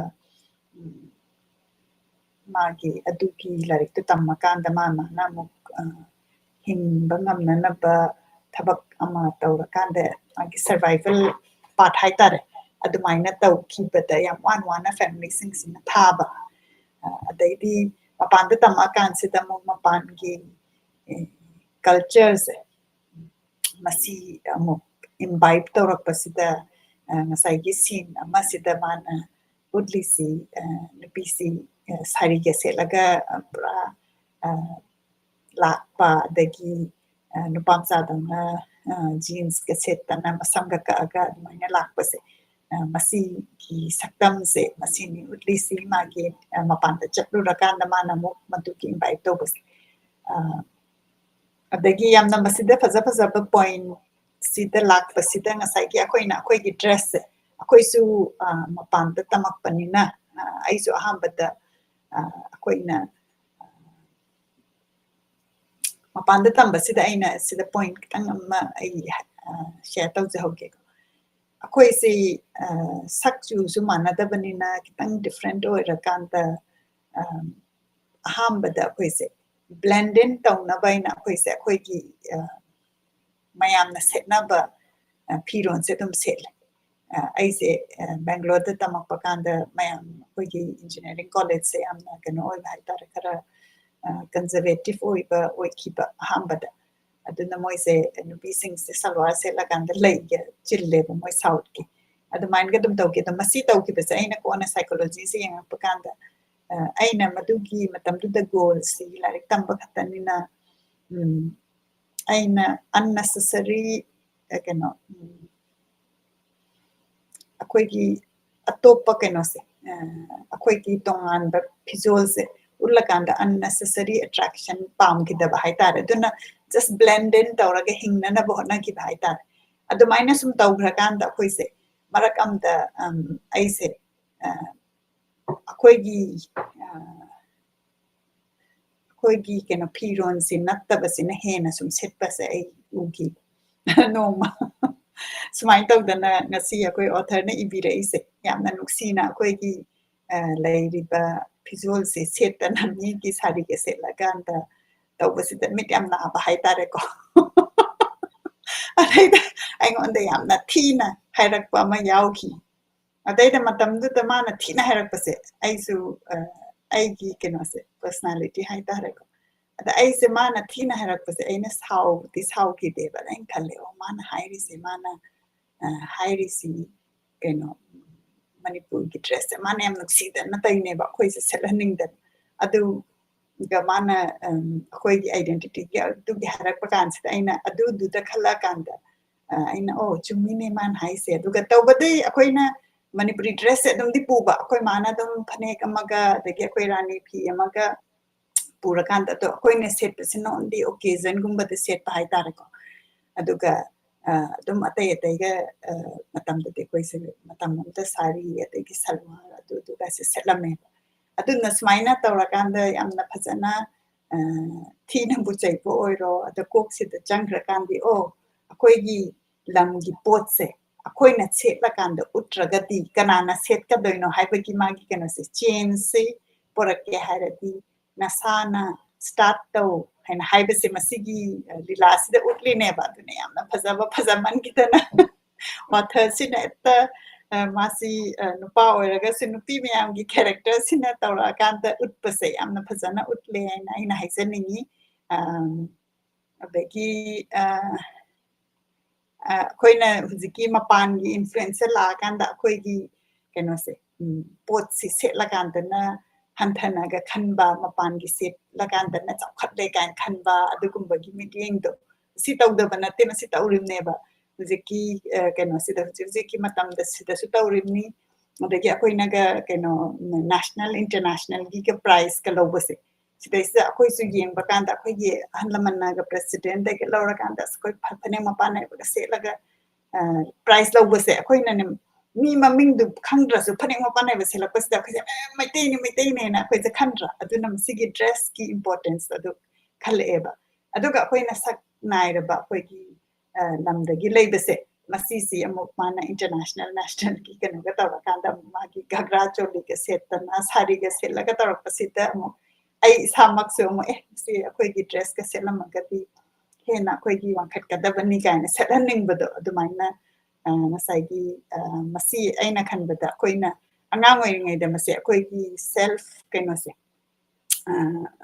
ꯎꯝ, ꯃꯥꯒꯤ ꯑꯗꯨꯒꯤ ꯂꯥꯏꯔꯤꯛꯇꯨ ꯇꯝꯃꯀꯥꯟꯗ ꯃꯥ ꯃꯥꯅ ꯑꯃꯨꯛ, ꯑ, ꯍꯤꯡꯕ ꯉꯝꯅꯅꯕ, ꯊꯕꯛ ꯑꯃ ꯇꯧꯔꯀꯥꯟꯗ ꯃꯥꯒꯤ survival part ꯍꯥꯏꯇꯥꯔꯦ, ꯑꯗꯨꯃꯥꯏꯅ ꯇꯧꯈꯤꯕꯗ ꯌꯥꯝ ꯋꯥꯅ ꯋꯥꯅ family ꯁꯤꯡꯁꯤꯅ ꯊꯥꯕ꯫ ꯑ, ꯑꯗꯩꯗꯤ ꯃꯄꯥꯟꯗ ꯇꯝꯃꯛꯑꯀꯥꯟꯁꯤꯗ ꯑꯃꯨꯛ ꯃꯄꯥꯟꯒꯤ, ꯑꯦ, culture ꯁꯦ, ꯃꯁꯤ ꯑꯃꯨꯛ imbibe ꯇꯧꯔꯛꯄꯁꯤꯗ, ꯑ, ꯉꯁꯥꯏꯒꯤ scene ꯑꯃꯁꯤꯗ ꯃꯥꯅ ꯎꯠꯂꯤꯁꯤ, ꯑ, ꯅꯨꯄꯤꯁꯤ, ꯑ, ꯁꯥꯔꯤꯒ ꯁꯦꯠꯂꯒ, ꯑ, ꯄꯨꯔꯥ, ꯑ, ꯂꯥꯛꯄ, ꯑꯗꯒꯤ, ꯑ, ꯅꯨꯄꯥ ꯃꯆꯥꯗꯧꯅ, ꯑ, jeans ꯀ ꯁꯦꯠꯇꯅ ꯃꯁꯝꯒ ꯀꯛꯑꯒ ꯑꯗꯨꯃꯥꯏꯅ ꯂꯥꯛꯄꯁꯦ, ꯑ, ꯃꯁꯤꯒꯤ ꯁꯛꯇꯝꯁꯦ, ꯃꯁꯤꯅꯤ ꯎꯠꯂꯤꯁꯤ꯫ ꯃꯥꯒꯤ, ꯑ, ꯃꯄꯥꯟꯗ ꯆꯠꯂꯨꯔꯀꯥꯟꯗ ꯃꯥꯅ ꯑꯃꯨꯛ ꯃꯗꯨꯒꯤ imbibe ꯇꯧꯕꯁꯦ꯫ ꯑ, ꯑꯗꯒꯤ ꯌꯥꯝꯅ ꯃꯁꯤꯗ ꯐꯖ ꯐꯖꯕ point ꯁꯤꯗ ꯂꯥꯛꯄꯁꯤꯗ ꯉꯁꯥꯏꯒꯤ ꯑꯩꯈꯣꯏꯅ ꯑꯩꯈꯣꯏꯒꯤ dress ꯁꯦ, ꯑꯩꯈꯣꯏꯁꯨ, ꯑ, ꯃꯄꯥꯟꯗ ꯇꯝꯃꯛꯄꯅꯤꯅ, ꯑ, ꯑꯩꯁꯨ ꯑꯍꯥꯟꯕꯗ, ꯑ, ꯑꯩꯈꯣꯏꯅ, ꯑ, ꯃꯄꯥꯟꯗ ꯇꯝꯕꯁꯤꯗ ꯑꯩꯅ ꯁꯤꯗ point ꯈꯤꯇꯪ ꯑꯃ ꯑꯩ, ꯑ, share ꯇꯧꯖꯍꯧꯒꯦ꯫ ꯑꯩꯈꯣꯏꯁꯤ, ꯑ, ꯁꯛ ꯆꯨꯁꯨ ꯃꯥꯟꯅꯗꯕꯅꯤꯅ ꯈꯤꯇꯪ different ꯑꯣꯏꯔꯀꯥꯟꯗ, ꯑ, ꯑꯍꯥꯟꯕꯗ ꯑꯩꯈꯣꯏꯁꯦ blend in ꯇꯧꯅꯕ ꯍꯥꯏꯅ ꯑꯩꯈꯣꯏꯁꯦ ꯑꯩꯈꯣꯏꯒꯤ, ꯑ, ꯃꯌꯥꯝꯅ ꯁꯦꯠꯅꯕ, ꯑ, ꯐꯤꯔꯣꯟꯁꯦ ꯑꯗꯨꯝ ꯁꯦꯠꯂꯦ꯫ ꯑ, ꯑꯩꯁꯦ, ꯑ, ꯕꯦꯡꯒ꯭ꯂꯣꯔꯗ ꯇꯝꯃꯛꯄ ꯀꯥꯟꯗ ꯃꯌꯥꯝ ꯑꯩꯈꯣꯏꯒꯤ engineering college ꯁꯦ ꯌꯥꯝꯅ ꯀꯩꯅꯣ ꯑꯣꯏꯕ ꯍꯥꯏꯇꯥꯔꯦ, ꯈꯔ, ꯑ, conservative ꯑꯣꯏꯕ ꯑꯣꯏꯈꯤꯕ ꯑꯍꯥꯟꯕꯗ꯫ ꯑꯗꯨꯅ ꯃꯣꯏꯁꯦ ꯅꯨꯄꯤꯁꯤꯡꯁꯦ ꯁꯜꯋꯥꯔ ꯁꯦꯠꯂꯀꯥꯟꯗ ꯂꯩꯒ ꯆꯤꯜꯂꯦꯕ ꯃꯣꯏ South ꯀꯤ꯫ ꯑꯗꯨꯃꯥꯏꯅꯒ ꯑꯗꯨꯝ ꯇꯧꯈꯤ꯫ ꯑꯗꯣ ꯃꯁꯤ ꯇꯧꯈꯤꯕꯁꯦ ꯑꯩꯅ ꯀꯣꯟꯅ psychology ꯁꯦ ꯌꯦꯡꯉꯛꯄ ꯀꯥꯟꯗ, ꯑ, ꯑꯩꯅ ꯃꯗꯨꯒꯤ ꯃꯇꯝꯗꯨꯗ goal ꯁꯤ ꯂꯥꯏꯔꯤꯛ ꯇꯝꯕ ꯈꯛꯇꯅꯤꯅ, ꯎꯝ, ꯑꯩꯅ unnecessary, ꯑ, ꯀꯩꯅꯣ, ꯎꯝ, ꯑꯩꯈꯣꯏꯒꯤ ꯑꯇꯣꯞꯄ ꯀꯩꯅꯣꯁꯦ, ꯑ, ꯑꯩꯈꯣꯏꯒꯤ ꯇꯣꯉꯥꯟꯕ ꯐꯤꯖꯣꯜꯁꯦ ꯎꯠꯂꯀꯥꯟꯗ unnecessary attraction ꯄꯥꯝꯈꯤꯗꯕ ꯍꯥꯏꯇꯥꯔꯦ꯫ ꯑꯗꯨꯅ just blend in ꯇꯧꯔꯒ ꯍꯤꯡꯅꯅꯕ ꯍꯣꯠꯅꯈꯤꯕ ꯍꯥꯏꯇꯥꯔꯦ꯫ ꯑꯗꯨꯃꯥꯏꯅ ꯁꯨꯝ ꯇꯧꯈ꯭ꯔꯀꯥꯟꯗ ꯑꯩꯈꯣꯏꯁꯦ ꯃꯔꯛ ꯑꯃꯗ, ꯑꯝ, ꯑꯩꯁꯦ, ꯑ, ꯑꯩꯈꯣꯏꯒꯤ, ꯑ, ꯑꯩꯈꯣꯏꯒꯤ ꯀꯩꯅꯣ ꯐꯤꯔꯣꯟꯁꯤ ꯅꯠꯇꯕꯁꯤꯅ ꯍꯦꯟꯅ ꯁꯨꯝ ꯁꯦꯠꯄꯁꯦ ꯑꯩ ꯎꯈꯤ ꯅꯣꯡꯃ꯫ ꯁꯨꯃꯥꯏꯅ ꯇꯧꯗꯅ ꯉꯁꯤ ꯑꯩꯈꯣꯏ author ꯅ ꯏꯕꯤꯔꯛꯏꯁꯦ ꯌꯥꯝꯅ ꯅꯨꯡꯁꯤꯅ ꯑꯩꯈꯣꯏꯒꯤ, ꯑ, ꯂꯩꯔꯤꯕ ꯐꯤꯖꯣꯜꯁꯦ ꯁꯦꯠꯇꯅ ꯃꯤꯒꯤ ꯁꯥꯔꯤꯒ ꯁꯦꯠꯂꯀꯥꯟꯗ ꯇꯧꯕꯁꯤꯗ ꯃꯤꯠ ꯌꯥꯝ ꯅꯥꯕ ꯍꯥꯏꯇꯥꯔꯦꯀꯣ꯫ ꯑꯗꯩꯗ ꯑꯩꯉꯣꯟꯗ ꯌꯥꯝꯅ ꯊꯤꯅ ꯍꯥꯏꯔꯛꯄ ꯑꯃ ꯌꯥꯎꯈꯤ꯫ ꯑꯗꯩꯗ ꯃꯇꯝꯗꯨꯗ ꯃꯥꯅ ꯊꯤꯅ ꯍꯥꯏꯔꯛꯄꯁꯦ, ꯑꯩꯁꯨ ꯑ, ꯑꯩꯒꯤ ꯀꯩꯅꯣꯁꯦ, personality ꯍꯥꯏꯇꯥꯔꯦꯀꯣ꯫ ꯑꯗ ꯑꯩꯁꯦ ꯃꯥꯅ ꯊꯤꯅ ꯍꯥꯏꯔꯛꯄꯁꯦ ꯑꯩꯅ ꯁꯥꯎꯗꯤ ꯁꯥꯎꯈꯤꯗꯦꯕ꯫ ꯑꯗ ꯑꯩꯅ ꯈꯜꯂꯦ, ꯑꯣ, ꯃꯥꯅ ꯍꯥꯏꯔꯤꯁꯦ, ꯃꯥꯅ ꯑ, ꯍꯥꯏꯔꯤꯁꯤ ꯀꯩꯅꯣ, ꯃꯅꯤꯄꯨꯔꯒꯤ dress ꯁꯦ ꯃꯥꯅ ꯌꯥꯝ ꯅꯨꯡꯁꯤꯗꯅ ꯇꯧꯔꯤꯅꯦꯕ, ꯑꯩꯈꯣꯏꯁꯦ ꯁꯦꯠꯍꯟꯅꯤꯡꯗꯅ꯫ ꯑꯗꯨꯒ ꯃꯥꯅ, ꯎꯝ, ꯑꯩꯈꯣꯏꯒꯤ identity ꯒꯤ ꯑꯗꯨꯒꯤ ꯍꯥꯏꯔꯛꯄ ꯀꯥꯟꯁꯤꯗ ꯑꯩꯅ ꯑꯗꯨꯗꯨꯗ ꯈꯜꯂꯛꯑꯀꯥꯟꯗ, ꯑ, ꯑꯩꯅ, "ꯑꯣ, ꯆꯨꯝꯃꯤꯅꯦ ꯃꯥꯅ ꯍꯥꯏꯁꯦ"꯫ ꯑꯗꯨꯒ ꯇꯧꯕꯗꯤ ꯑꯩꯈꯣꯏꯅ ꯃꯅꯤꯄꯨꯔꯤ dress ꯁꯦ ꯑꯗꯨꯝꯗꯤ ꯄꯨꯕ, ꯑꯩꯈꯣꯏ ꯃꯥꯅ ꯑꯗꯨꯝ ꯐꯅꯦꯛ ꯑꯃꯒ ꯑꯗꯒꯤ ꯑꯩꯈꯣꯏ ꯔꯥꯅꯤ ꯐꯤ ꯑꯃꯒ ꯄꯨꯔꯀꯥꯟꯗ, ꯑꯗꯣ ꯑꯩꯈꯣꯏꯅ ꯁꯦꯠꯄꯁꯤꯅ only occasion ꯒꯨꯝꯕꯗ ꯁꯦꯠꯄ ꯍꯥꯏꯇꯥꯔꯦꯀꯣ꯫ ꯑꯗꯨꯒ, ꯑ, ꯑꯗꯨꯝ ꯑꯇꯩ ꯑꯇꯩꯒ, ꯑ, ꯃꯇꯝꯗꯗꯤ ꯑꯩꯈꯣꯏꯁꯦ ꯃꯇꯝ ꯑꯃꯗ ꯁꯥꯔꯤ ꯑꯗꯒꯤ ꯁꯜꯋꯥꯔ ꯑꯗꯨ ꯑꯗꯨꯒꯁꯦ ꯁꯦꯠꯂꯝꯃꯦꯕ꯫ ꯑꯗꯨꯅ ꯁꯨꯃꯥꯏꯅ ꯇꯧꯔꯀꯥꯟꯗ ꯌꯥꯝꯅ ꯐꯖꯅ, ꯑ, ꯊꯤꯅꯕꯨ ꯆꯩꯕ ꯑꯣꯏꯔꯣ, ꯑꯗ ꯀꯣꯛꯁꯤꯗ ꯆꯪꯈ꯭ꯔꯀꯥꯟꯗꯤ, ꯑꯣ, ꯑꯩꯈꯣꯏꯒꯤ ꯂꯝꯒꯤ ꯄꯣꯠꯁꯦ ꯑꯩꯈꯣꯏꯅ ꯁꯦꯠꯂꯀꯥꯟꯗ ꯎꯠꯇ꯭ꯔꯒꯗꯤ ꯀꯅꯥꯅ ꯁꯦꯠꯀꯗꯣꯏꯅꯣ ꯍꯥꯏꯕꯒꯤ ꯃꯥꯒꯤ ꯀꯩꯅꯣꯁꯦ, change ꯁꯦ ꯄꯨꯔꯛꯀꯦ ꯍꯥꯏꯔꯗꯤ ꯅꯁꯥꯅ start ꯇꯧ ꯍꯥꯏꯅ ꯍꯥꯏꯕꯁꯦ ꯃꯁꯤꯒꯤ, ꯑ, ꯂꯤꯂꯥꯁꯤꯗ ꯎꯠꯂꯤꯅꯦꯕ꯫ ꯑꯗꯨꯅ ꯌꯥꯝꯅ ꯐꯖꯕ, ꯐꯖꯃꯟꯈꯤꯗꯅ author ꯁꯤꯅ ꯍꯦꯛꯇ, ꯑ, ꯃꯥꯁꯤ, ꯑ, ꯅꯨꯄꯥ ꯑꯣꯏꯔꯒꯁꯨ ꯅꯨꯄꯤ ꯃꯌꯥꯝꯒꯤ character ꯁꯤꯅ ꯇꯧꯔꯛꯑꯀꯥꯟꯗ ꯎꯠꯄꯁꯦ ꯌꯥꯝꯅ ꯐꯖꯅ ꯎꯠꯂꯦ ꯍꯥꯏꯅ ꯑꯩꯅ ꯍꯥꯏꯖꯅꯤꯡꯉꯤ꯫ ꯑꯝ, ꯑꯗꯒꯤ, ꯑ, ꯑ, ꯑꯩꯈꯣꯏꯅ ꯍꯧꯖꯤꯛꯀꯤ ꯃꯄꯥꯟꯒꯤ influence ꯁꯦ ꯂꯥꯛꯑꯀꯥꯟꯗ ꯑꯩꯈꯣꯏꯒꯤ ꯀꯩꯅꯣꯁꯦ, ꯎꯝ, ꯄꯣꯠꯁꯤ ꯁꯦꯠꯂꯀꯥꯟꯗꯅ ꯍꯟꯊꯅꯒ ꯈꯟꯕ, ꯃꯄꯥꯟꯒꯤ ꯁꯦꯠꯂꯀꯥꯟꯗꯅ ꯆꯥꯎꯈꯠꯂꯦ ꯀꯥꯏꯅ ꯈꯟꯕ, ꯑꯗꯨꯒꯨꯝꯕꯒꯤ ꯃꯤꯠꯌꯦꯡꯗꯣ꯫ ꯁꯤ ꯇꯧꯗꯕ ꯅꯠꯇꯦ, ꯃꯁꯤ ꯇꯧꯔꯤꯕꯅꯦꯕ꯫ ꯍꯧꯖꯤꯛꯀꯤ, ꯑ, ꯀꯩꯅꯣꯁꯤꯗ, ꯍꯧꯖꯤꯛ ꯍꯧꯖꯤꯛꯀꯤ ꯃꯇꯝꯗ ꯁꯤꯗꯁꯨ ꯇꯧꯔꯤꯕꯅꯤ꯫ ꯑꯗꯒꯤ ꯑꯩꯈꯣꯏꯅꯒ ꯀꯩꯅꯣ, national, international ꯒꯤꯒ prize ꯀ ꯂꯧꯕꯁꯦ, ꯁꯤꯗꯩꯁꯤꯗ ꯑꯩꯈꯣꯏꯁꯨ ꯌꯦꯡꯕ ꯀꯥꯟꯗ ꯑꯩꯈꯣꯏꯒꯤ ꯑꯍꯜ ꯂꯃꯟꯅꯒ president ꯗꯒꯤ ꯂꯧꯔꯀꯥꯟꯗ, "ꯑꯁ, ꯑꯩꯈꯣꯏ ꯐ-, ꯐꯅꯦꯛ ꯃꯄꯥꯟ ꯅꯥꯏꯕꯒ ꯁꯦꯠꯂꯒ, ꯑ, prize ꯂꯧꯕꯁꯦ", ꯑꯩꯈꯣꯏꯅꯅꯦ, ꯃꯤ ꯃꯃꯤꯡꯗꯨ ꯈꯪꯗ꯭ꯔꯁꯨ ꯐꯅꯦꯛ ꯃꯄꯥꯟ ꯅꯥꯏꯕ ꯁꯦꯠꯂꯛꯄꯁꯤꯗ ꯑꯩꯈꯣꯏꯁꯦ, "ꯑꯦ, ꯃꯩꯇꯩꯅꯤ, ꯃꯩꯇꯩꯅꯦꯅ" ꯑꯩꯈꯣꯏꯁꯦ ꯈꯟꯗ꯭ꯔꯥ? ꯑꯗꯨꯅ ꯃꯁꯤꯒꯤ dress ꯀꯤ importance ꯑꯗꯨ ꯈꯜꯂꯛꯑꯦꯕ꯫ ꯑꯗꯨꯒ ꯑꯩꯈꯣꯏꯅ ꯁꯛ ꯅꯥꯏꯔꯕ ꯑꯩꯈꯣꯏꯒꯤ, ꯑ, ꯂꯝꯗꯒꯤ ꯂꯩꯕꯁꯦ, ꯃꯁꯤꯁꯤ ꯑꯃꯨꯛ ꯃꯥꯅ international, national ꯒꯤ ꯀꯩꯅꯣꯒ ꯇꯧꯔꯀꯥꯟꯗ ꯑꯃꯨꯛ ꯃꯥꯒꯤ ꯘꯥꯒ꯭ꯔꯥ ꯆꯣꯂꯤꯒ ꯁꯦꯠꯇꯅ, ꯁꯥꯔꯤꯒ ꯁꯦꯠꯂꯒ ꯇꯧꯔꯛꯄꯁꯤꯗ ꯑꯃꯨꯛ ꯑꯩ ꯏꯁꯥꯃꯛꯁꯨ ꯑꯃꯨꯛ, "ꯑꯦ, ꯁꯤ ꯑꯩꯈꯣꯏꯒꯤ dress ꯀ ꯁꯦꯠꯂꯝꯃꯒꯗꯤ ꯍꯦꯟꯅ ꯑꯩꯈꯣꯏꯒꯤ ꯋꯥꯡꯈꯠꯀꯗꯕꯅꯤ ꯀꯥꯏꯅ ꯁꯦꯠꯍꯟꯅꯤꯡꯕꯗꯣ ꯑꯗꯨꯃꯥꯏꯅ, ꯑ, ꯉꯁꯥꯏꯒꯤ, ꯑ, ꯃꯁꯤ ꯑꯩꯅ ꯈꯟꯕꯗ ꯑꯩꯈꯣꯏꯅ ꯑꯉꯥꯡ ꯑꯣꯏꯔꯤꯉꯩꯗ ꯃꯁꯤ ꯑꯩꯈꯣꯏꯒꯤ self ꯀꯩꯅꯣꯁꯦ, ꯑ,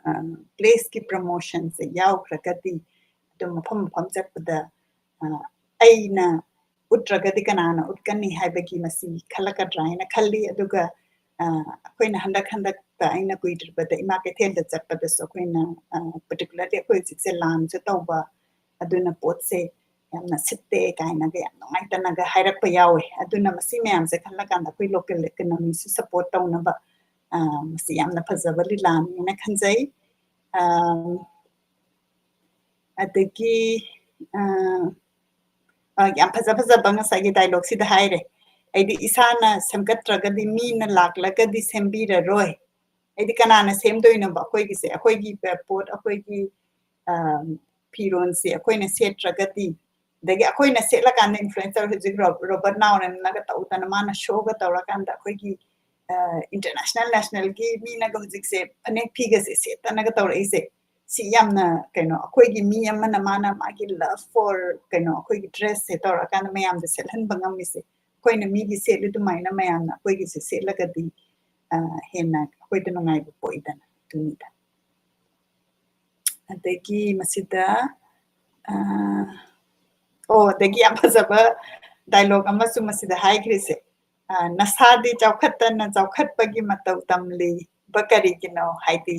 ꯑ, placeꯀꯤ promotionꯁꯦ ꯌꯥꯎꯈ꯭ꯔꯒꯗꯤ ꯑꯗꯨꯝ ꯃꯐꯝ ꯃꯐꯝ ꯆꯠꯄꯗ, ꯑ, ꯑꯩꯅ ꯎꯠꯇ꯭ꯔꯒꯗꯤ ꯀꯅꯥꯅ ꯎꯠꯀꯅꯤ ꯍꯥꯏꯕꯒꯤ ꯃꯁꯤ ꯈꯜꯂꯛꯀꯗ꯭ꯔꯥ ꯍꯥꯏꯅ ꯈꯜꯂꯤ꯫ ꯑꯗꯨꯒ, ꯑ, ꯑꯩꯈꯣꯏꯅ ꯍꯟꯗꯛ ꯍꯟꯗꯛꯇ ꯑꯩꯅ ꯀꯨꯏꯗ꯭ꯔꯤꯕꯗ ꯏꯃꯥ ꯀꯩꯊꯦꯜꯗ ꯆꯠꯄꯗꯁꯨ ꯑꯩꯈꯣꯏꯅ, ꯑ, particularly ꯑꯩꯈꯣꯏ ꯍꯧꯖꯤꯛꯁꯦ ꯂꯥꯟꯁꯨ ꯇꯧꯕ, ꯑꯗꯨꯅ ꯄꯣꯠꯁꯦ ꯌꯥꯝꯅ ꯁꯤꯠꯇꯦ ꯀꯥꯏꯅꯒ ꯌꯥꯝ ꯅꯨꯡꯉꯥꯏꯇꯅꯒ ꯍꯥꯏꯔꯛꯄ ꯌꯥꯎꯋꯦ꯫ ꯑꯗꯨꯅ ꯃꯁꯤ ꯃꯌꯥꯝꯁꯦ ꯈꯜꯂꯀꯥꯟꯗ ꯑꯩꯈꯣꯏ local economyꯁꯨ support ꯇꯧꯅꯕ, ꯑ, ꯃꯁꯤ ꯌꯥꯝꯅ ꯐꯖꯕ ꯂꯤꯂꯥꯅꯦꯅ ꯈꯟꯖꯩ꯫ ꯑ, ꯑꯗꯒꯤ, ꯑ, ꯑ, ꯌꯥꯝ ꯐꯖ ꯐꯖꯕ ꯉꯁꯥꯏꯒꯤ dialogueꯁꯤꯗ ꯍꯥꯏꯔꯦ, "ꯑꯩꯗꯤ ꯏꯁꯥꯅ ꯁꯦꯝꯒꯠꯇ꯭ꯔꯒꯗꯤ ꯃꯤꯅ ꯂꯥꯛꯂꯒꯗꯤ ꯁꯦꯝꯕꯤꯔꯔꯣꯏ꯫ ꯑꯩꯗꯤ ꯀꯅꯥꯅ ꯁꯦꯝꯗꯣꯏꯅꯣꯕ ꯑꯩꯈꯣꯏꯒꯤꯁꯦ? ꯑꯩꯈꯣꯏꯒꯤ ꯄꯣꯠ, ꯑꯩꯈꯣꯏꯒꯤ, ꯑ, ꯐꯤꯔꯣꯟꯁꯦ ꯑꯩꯈꯣꯏꯅ ꯁꯦꯠꯇ꯭ꯔꯒꯗꯤ?" ꯑꯗꯒꯤ ꯑꯩꯈꯣꯏꯅ ꯁꯦꯠꯂꯀꯥꯟꯗ influencer ꯍꯧꯖꯤꯛ ꯔꯣ-, ꯔꯣꯕꯔꯠ ꯅꯥꯎꯔꯦꯝꯅꯒ ꯇꯧꯗꯅ ꯃꯥꯅ showꯒ ꯇꯧꯔꯀꯥꯟꯗ ꯑꯩꯈꯣꯏꯒꯤ, ꯑ, international nationalꯒꯤ ꯃꯤꯅꯒ ꯍꯧꯖꯤꯛꯁꯦ ꯐꯅꯦꯛ ꯐꯤꯒꯁꯦ ꯁꯦꯠꯇꯅꯒ ꯇꯧꯔꯛꯏꯁꯦ꯫ ꯁꯤ ꯌꯥꯝꯅ ꯀꯩꯅꯣ, ꯑꯩꯈꯣꯏꯒꯤ ꯃꯤ ꯑꯃꯅ ꯃꯥꯅ ꯃꯥꯒꯤ love for ꯀꯩꯅꯣ, ꯑꯩꯈꯣꯏꯒꯤ dressꯁꯦ ꯇꯧꯔꯀꯥꯟꯗ ꯃꯌꯥꯝꯗ ꯁꯦꯠꯍꯟꯕ ꯉꯝꯃꯤꯁꯦ꯫ ꯑꯩꯈꯣꯏꯅ ꯃꯤꯒꯤ ꯁꯦꯠꯂꯤ ꯑꯗꯨꯃꯥꯏꯅ ꯃꯌꯥꯝꯅ ꯑꯩꯈꯣꯏꯒꯤꯁꯦ ꯁꯦꯠꯂꯒꯗꯤ, ꯑ, ꯍꯦꯟꯅ ꯑꯩꯈꯣꯏꯗ ꯅꯨꯡꯉꯥꯏꯕ ꯄꯣꯛꯏꯗꯅ ꯑꯗꯨꯅꯤꯗ꯫ ꯑꯗꯒꯤ ꯃꯁꯤꯗ, ꯑ, ꯑꯣ, ꯑꯗꯒꯤ ꯌꯥꯝ ꯐꯖꯕ dialogue ꯑꯃꯁꯨ ꯃꯁꯤꯗ ꯍꯥꯏꯈ꯭ꯔꯤꯁꯦ, ꯑ, "ꯅꯁꯥꯗꯤ ꯆꯥꯎꯈꯠꯇꯅ ꯆꯥꯎꯈꯠꯄꯒꯤ ꯃꯇꯧ ꯇꯝꯂꯤꯕ ꯀꯔꯤꯒꯤꯅꯣ?" ꯍꯥꯏꯗꯤ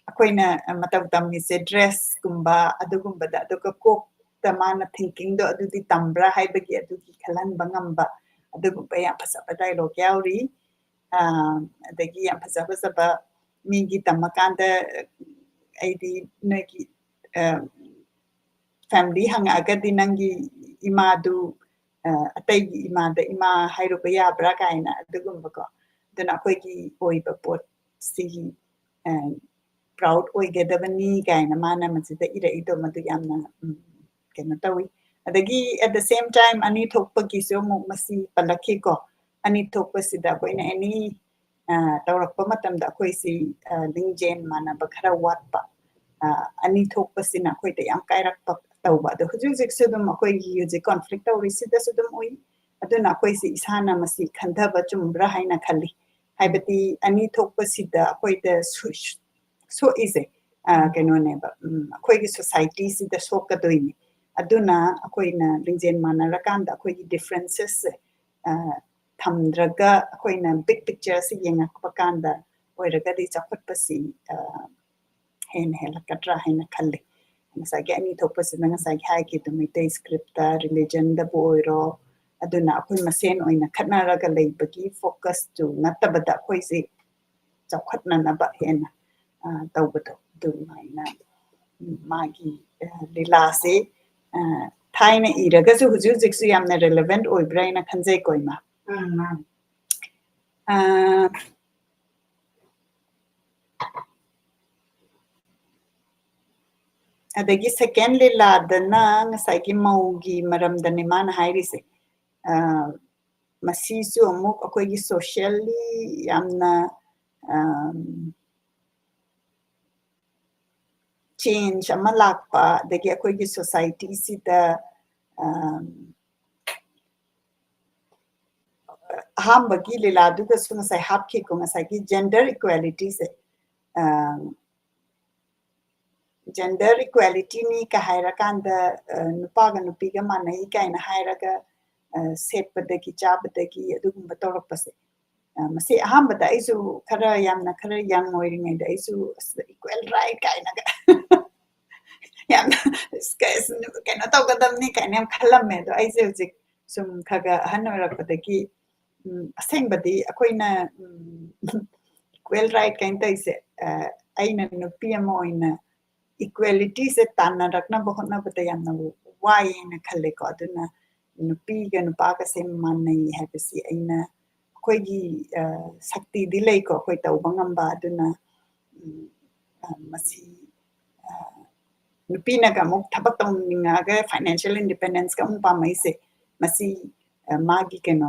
ꯑꯩꯈꯣꯏꯅ, ꯑ, ꯃꯇꯧ ꯇꯝꯃꯤꯁꯦ dressꯀꯨꯝꯕ ꯑꯗꯨꯒꯨꯝꯕꯗ, ꯑꯗꯨꯒ ꯀꯣꯛꯇ ꯃꯥꯅ thinkingꯗꯣ ꯑꯗꯨꯗꯤ ꯇꯝꯕ꯭ꯔꯥ ꯍꯥꯏꯕꯒꯤ ꯑꯗꯨꯒꯤ ꯈꯜꯍꯟꯕ ꯉꯝꯕ ꯑꯗꯨꯒꯨꯝꯕ ꯌꯥꯝ ꯐꯖꯕ dialogue ꯌꯥꯎꯔꯤ꯫ ꯑ, ꯑꯗꯒꯤ ꯌꯥꯝ ꯐꯖ ꯐꯖꯕ ꯃꯤꯒꯤ ꯇꯝꯃꯀꯥꯟꯗ, ꯑꯩꯗꯤ ꯅꯣꯏꯒꯤ, ꯑ, family ꯍꯪꯉꯛꯑꯒꯗꯤ ꯅꯪꯒꯤ ꯏꯃꯥꯗꯨ, ꯑ, ꯑꯇꯩꯒꯤ ꯏꯃꯥꯗ ꯏꯃꯥ ꯍꯥꯏꯔꯨꯕ ꯌꯥꯕ꯭ꯔꯥ ꯀꯥꯏꯅ ꯑꯗꯨꯒꯨꯝꯕꯀꯣ꯫ ꯑꯗꯨꯅ ꯑꯩꯈꯣꯏꯒꯤ ꯑꯣꯏꯕ ꯄꯣꯠ ꯁꯤꯒꯤ, ꯑ, proud ꯑꯣꯏꯒꯗꯕꯅꯤ ꯀꯥꯏꯅ ꯃꯥꯅ ꯃꯁꯤꯗ ꯏꯔꯛꯏꯗꯣ ꯃꯗꯨ ꯌꯥꯝꯅ, ꯎꯝ, ꯀꯩꯅꯣ ꯇꯧꯏ꯫ ꯑꯗꯒꯤ at the same time ꯑꯅꯤ ꯊꯣꯛꯄꯒꯤꯁꯨ ꯑꯃꯨꯛ ꯃꯁꯤ ꯄꯜꯂꯛꯈꯤꯀꯣ꯫ ꯑꯅꯤ ꯊꯣꯛꯄꯁꯤꯗ ꯑꯩꯈꯣꯏꯅ any, ꯑ, ꯇꯧꯔꯛꯄ ꯃꯇꯝꯗ ꯑꯩꯈꯣꯏꯁꯤ, ꯑ, ꯂꯤꯡꯖꯦꯜ ꯃꯥꯟꯅꯕ ꯈꯔ ꯋꯥꯠꯄ, ꯑꯅꯤ ꯊꯣꯛꯄꯁꯤꯅ ꯑꯩꯈꯣꯏꯗ ꯌꯥꯝ ꯀꯥꯏꯔꯛꯄ ꯇꯧꯕ꯫ ꯑꯗꯣ ꯍꯧꯖꯤꯛ ꯍꯧꯖꯤꯛꯁꯨ ꯑꯗꯨꯝ ꯑꯩꯈꯣꯏꯒꯤ ꯍꯧꯖꯤꯛ ꯀꯣꯟꯐ꯭ꯂꯤꯛ ꯇꯧꯔꯤꯁꯤꯗꯁꯨ ꯑꯗꯨꯝ ꯎꯏ꯫ ꯑꯗꯨꯅ ꯑꯩꯈꯣꯏꯁꯤ ꯏꯁꯥꯅ ꯃꯁꯤ ꯈꯟꯊꯕ ꯆꯨꯝꯕ꯭ꯔꯥ ꯍꯥꯏꯅ ꯈꯜꯂꯤ꯫ ꯍꯥꯏꯕꯗꯤ ꯑꯅꯤ ꯊꯣꯛꯄꯁꯤꯗ ꯑꯩꯈꯣꯏꯗ ꯁꯣꯛꯏꯁꯦ ꯀꯩꯅꯣꯅꯦꯕ, ꯑꯩꯈꯣꯏꯒꯤ ꯁꯣꯁꯥꯏꯇꯤꯁꯤꯗ ꯁꯣꯛꯀꯗꯣꯏꯅꯤ꯫ ꯑꯗꯨꯅ ꯑꯩꯈꯣꯏꯅ ꯂꯤꯡꯖꯦꯜ ꯃꯥꯟꯅꯔꯀꯥꯟꯗ ꯑꯩꯈꯣꯏꯒꯤ ꯗꯤꯐ꯭ꯔꯦꯟꯁꯦꯁꯁꯦ ꯊꯝꯗ꯭ꯔꯒ ꯑꯩꯈꯣꯏꯅ ꯕꯤꯛ ꯄꯤꯛꯆꯔꯁꯤ ꯌꯦꯡꯉꯛꯄ ꯀꯥꯟꯗ ꯑꯣꯏꯔꯒꯗꯤ ꯆꯥꯎꯈꯠꯄꯁꯤ ꯍꯦꯟꯅ ꯍꯦꯜꯂꯛꯀꯗ꯭ꯔꯥ ꯍꯥꯏꯅ ꯈꯜꯂꯤ꯫ ꯉꯁꯥꯏꯒꯤ ꯑꯅꯤ ꯊꯣꯛꯄꯁꯤꯗ ꯉꯁꯥꯏꯒꯤ ꯍꯥꯏꯈꯤꯗꯨ ꯃꯩꯇꯩ ꯁ꯭ꯀ꯭ꯔꯤꯞꯇ, ꯔꯤꯂꯤꯖꯟꯗꯕꯨ ꯑꯣꯏꯔꯣ, ꯑꯗꯨꯅ ꯑꯩꯈꯣꯏ ꯃꯁꯦꯟ ꯑꯣꯏꯅ ꯈꯠꯅꯔꯒ ꯂꯩꯕꯒꯤ ꯐꯣꯀꯁꯇꯨ ꯅꯠꯇꯕꯗ ꯑꯩꯈꯣꯏꯁꯤ ꯆꯥꯎꯈꯠꯅꯅꯕ ꯍꯦꯟꯅ ꯇꯧꯕꯗꯣ ꯑꯗꯨꯃꯥꯏꯅ ꯃꯥꯒꯤ ꯂꯤꯂꯥꯁꯦ ꯊꯥꯏꯅ ꯏꯔꯒꯁꯨ ꯍꯧꯖꯤꯛ ꯍꯧꯖꯤꯛꯁꯨ ꯌꯥꯝꯅ ꯔꯦꯂꯦꯚꯦꯟꯠ ꯑꯣꯏꯕ꯭ꯔꯥ ꯍꯥꯏꯅ ꯈꯟꯖꯩꯀꯣ ꯏꯃꯥ꯫ ꯑꯗꯒꯤ ꯁꯦꯀꯦꯟ ꯂꯤꯂꯥꯗꯅ ꯉꯁꯥꯏꯒꯤ ꯃꯧꯒꯤ ꯃꯔꯝꯗꯅꯦ ꯃꯥꯅ ꯍꯥꯏꯔꯤꯁꯦ꯫ ꯃꯁꯤꯁꯨ ꯑꯃꯨꯛ ꯑꯩꯈꯣꯏꯒꯤ ꯁꯣꯁꯤꯌꯦꯜꯂꯤ ꯌꯥꯝꯅ ꯆꯦꯟꯖ ꯑꯃ ꯂꯥꯛꯄ, ꯑꯗꯒꯤ ꯑꯩꯈꯣꯏꯒꯤ ꯁꯣꯁꯥꯏꯇꯤꯁꯤꯗ ꯑꯍꯥꯟꯕꯒꯤ ꯂꯤꯂꯥꯗꯨꯗꯁꯨ ꯉꯁꯥꯏ ꯍꯥꯞꯈꯤꯀꯣ, ꯉꯁꯥꯏꯒꯤ ꯖꯦꯟꯗꯔ ꯏꯀ꯭ꯋꯦꯂꯤꯇꯤꯁꯦ꯫ ꯖꯦꯟꯗꯔ ꯏꯀ꯭ꯋꯦꯂꯤꯇꯤꯅꯤ ꯀ ꯍꯥꯏꯔꯀꯥꯟꯗ ꯅꯨꯄꯥꯒ ꯅꯨꯄꯤꯒ ꯃꯥꯟꯅꯩ ꯀꯥꯏꯅ ꯍꯥꯏꯔꯒ ꯁꯦꯠꯄꯗꯒꯤ ꯆꯥꯕꯗꯒꯤ ꯑꯗꯨꯒꯨꯝꯕ ꯇꯧꯔꯛꯄꯁꯦ꯫ ꯃꯁꯤ ꯑꯍꯥꯟꯕꯗ ꯑꯩꯁꯨ ꯈꯔ ꯌꯥꯝꯅ ꯈꯔ ꯌꯪ ꯑꯣꯏꯔꯤꯉꯩꯗ ꯑꯩꯁꯨ ꯑꯁ ꯏꯀ꯭ꯋꯦꯜ ꯔꯥꯏꯠ ꯀꯥꯏꯅꯒ ꯌꯥꯝꯅ ꯀꯩꯅꯣ ꯇꯧꯒꯗꯕꯅꯤ ꯀꯥꯏꯅ ꯌꯥꯝ ꯈꯜꯂꯝꯃꯦ꯫ ꯑꯗꯣ ꯑꯩꯁꯦ ꯍꯧꯖꯤꯛ ꯁꯨꯝ ꯈꯔ ꯈꯔ ꯑꯍꯟ ꯑꯣꯏꯔꯛꯄꯗꯒꯤ ꯑꯁꯦꯡꯕꯗꯤ ꯑꯩꯈꯣꯏꯅ ꯏꯀ꯭ꯋꯦꯜ ꯔꯥꯏꯠ ꯀꯥꯏꯅ ꯇꯧꯔꯤꯁꯦ, ꯑꯩꯅ ꯅꯨꯄꯤ ꯑꯃ ꯑꯣꯏꯅ ꯏꯀ꯭ꯋꯦꯂꯤꯇꯤꯁꯦ ꯇꯥꯟꯅꯔꯛꯅꯕ ꯍꯣꯠꯅꯕꯗ ꯌꯥꯝꯅ ꯋꯥꯏ ꯍꯥꯏꯅ ꯈꯜꯂꯦꯀꯣ꯫ ꯑꯗꯨꯅ ꯅꯨꯄꯤꯒ ꯅꯨꯄꯥꯒꯁꯦ ꯃꯥꯟꯅꯩ ꯍꯥꯏꯕꯁꯤ ꯑꯩꯅ ꯑꯩꯈꯣꯏꯒꯤ ꯁꯛꯇꯤꯗꯤ ꯂꯩꯀꯣ ꯑꯩꯈꯣꯏ ꯇꯧꯕ ꯉꯝꯕ꯫ ꯑꯗꯨꯅ ꯃꯁꯤ ꯅꯨꯄꯤꯅꯒ ꯑꯃꯨꯛ ꯊꯕꯛ ꯇꯧꯅꯤꯡꯉꯛꯑꯒ ꯐꯥꯏꯅꯥꯟꯁꯤꯌꯦꯜ ꯏꯟꯗꯤꯄꯦꯟꯗꯦꯟꯁꯀ ꯑꯃꯨꯛ ꯄꯥꯝꯃꯛꯏꯁꯦ ꯃꯁꯤ ꯃꯥꯒꯤ ꯀꯩꯅꯣ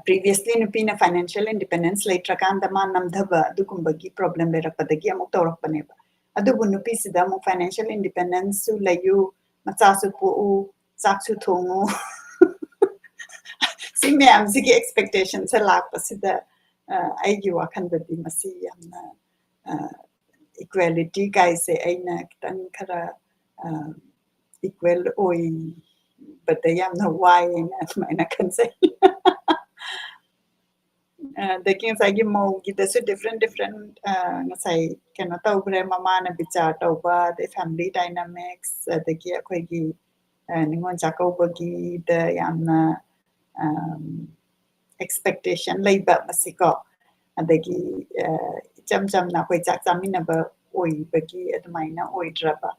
Previously ꯅꯨꯄꯤꯅ financial independence ꯂꯩꯇ꯭ꯔꯀꯥꯟꯗ ꯃꯥ ꯅꯝꯊꯕ ꯑꯗꯨꯒꯨꯝꯕꯒꯤ problem ꯂꯩꯔꯛꯄꯗꯒꯤ ꯑꯃꯨꯛ ꯇꯧꯔꯛꯄꯅꯦꯕ꯫ ꯑꯗꯨꯕꯨ ꯅꯨꯄꯤꯁꯤꯗ ꯑꯃꯨꯛ financial independence ꯁꯨ ꯂꯩꯌꯨ, ꯃꯆꯥꯁꯨ ꯄꯣꯛꯎ, ꯆꯥꯛꯁꯨ ꯊꯣꯡꯉꯨ, ꯁꯤ ꯃꯌꯥꯝꯁꯤꯒꯤ expectation ꯁꯦ ꯂꯥꯛꯄꯁꯤꯗ, ꯑ, ꯑꯩꯒꯤ ꯋꯥꯈꯜꯗꯗꯤ ꯃꯁꯤ ꯌꯥꯝꯅ, ꯑ, equality ꯀꯥꯏꯁꯦ ꯑꯩꯅ ꯈꯤꯇꯪ ꯈꯔ, ꯑ, equal ꯑꯣꯏꯕꯗ ꯌꯥꯝꯅ ꯋꯥꯏꯌꯦꯅ ꯑꯗꯨꯃꯥꯏꯅ ꯈꯟꯖꯩ꯫ ꯑ, ꯑꯗꯒꯤ ꯉꯁꯥꯏꯒꯤ ꯃꯧꯒꯤꯗꯁꯨ different different, ꯑ, ꯉꯁꯥꯏ ꯀꯩꯅꯣ ꯇꯧꯈ꯭ꯔꯦ, ꯃꯃꯥꯅ ꯕꯤꯆꯥꯔ ꯇꯧꯕ, ꯑꯗꯩ family dynamics, ꯑꯗꯒꯤ ꯑꯩꯈꯣꯏꯒꯤ, ꯑ, ꯅꯤꯉꯣꯜ ꯆꯥꯛꯀꯧꯕꯒꯤꯗ ꯌꯥꯝꯅ, ꯑꯝ, expectation ꯂꯩꯕ ꯃꯁꯤꯀꯣ꯫ ꯑꯗꯒꯤ, ꯑ, ꯏꯆꯝ ꯆꯝꯅ ꯑꯩꯈꯣꯏ ꯆꯥꯛ ꯆꯥꯃꯤꯟꯅꯕ ꯑꯣꯏꯕꯒꯤ ꯑꯗꯨꯃꯥꯏꯅ ꯑꯣꯏꯗ꯭ꯔꯕ꯫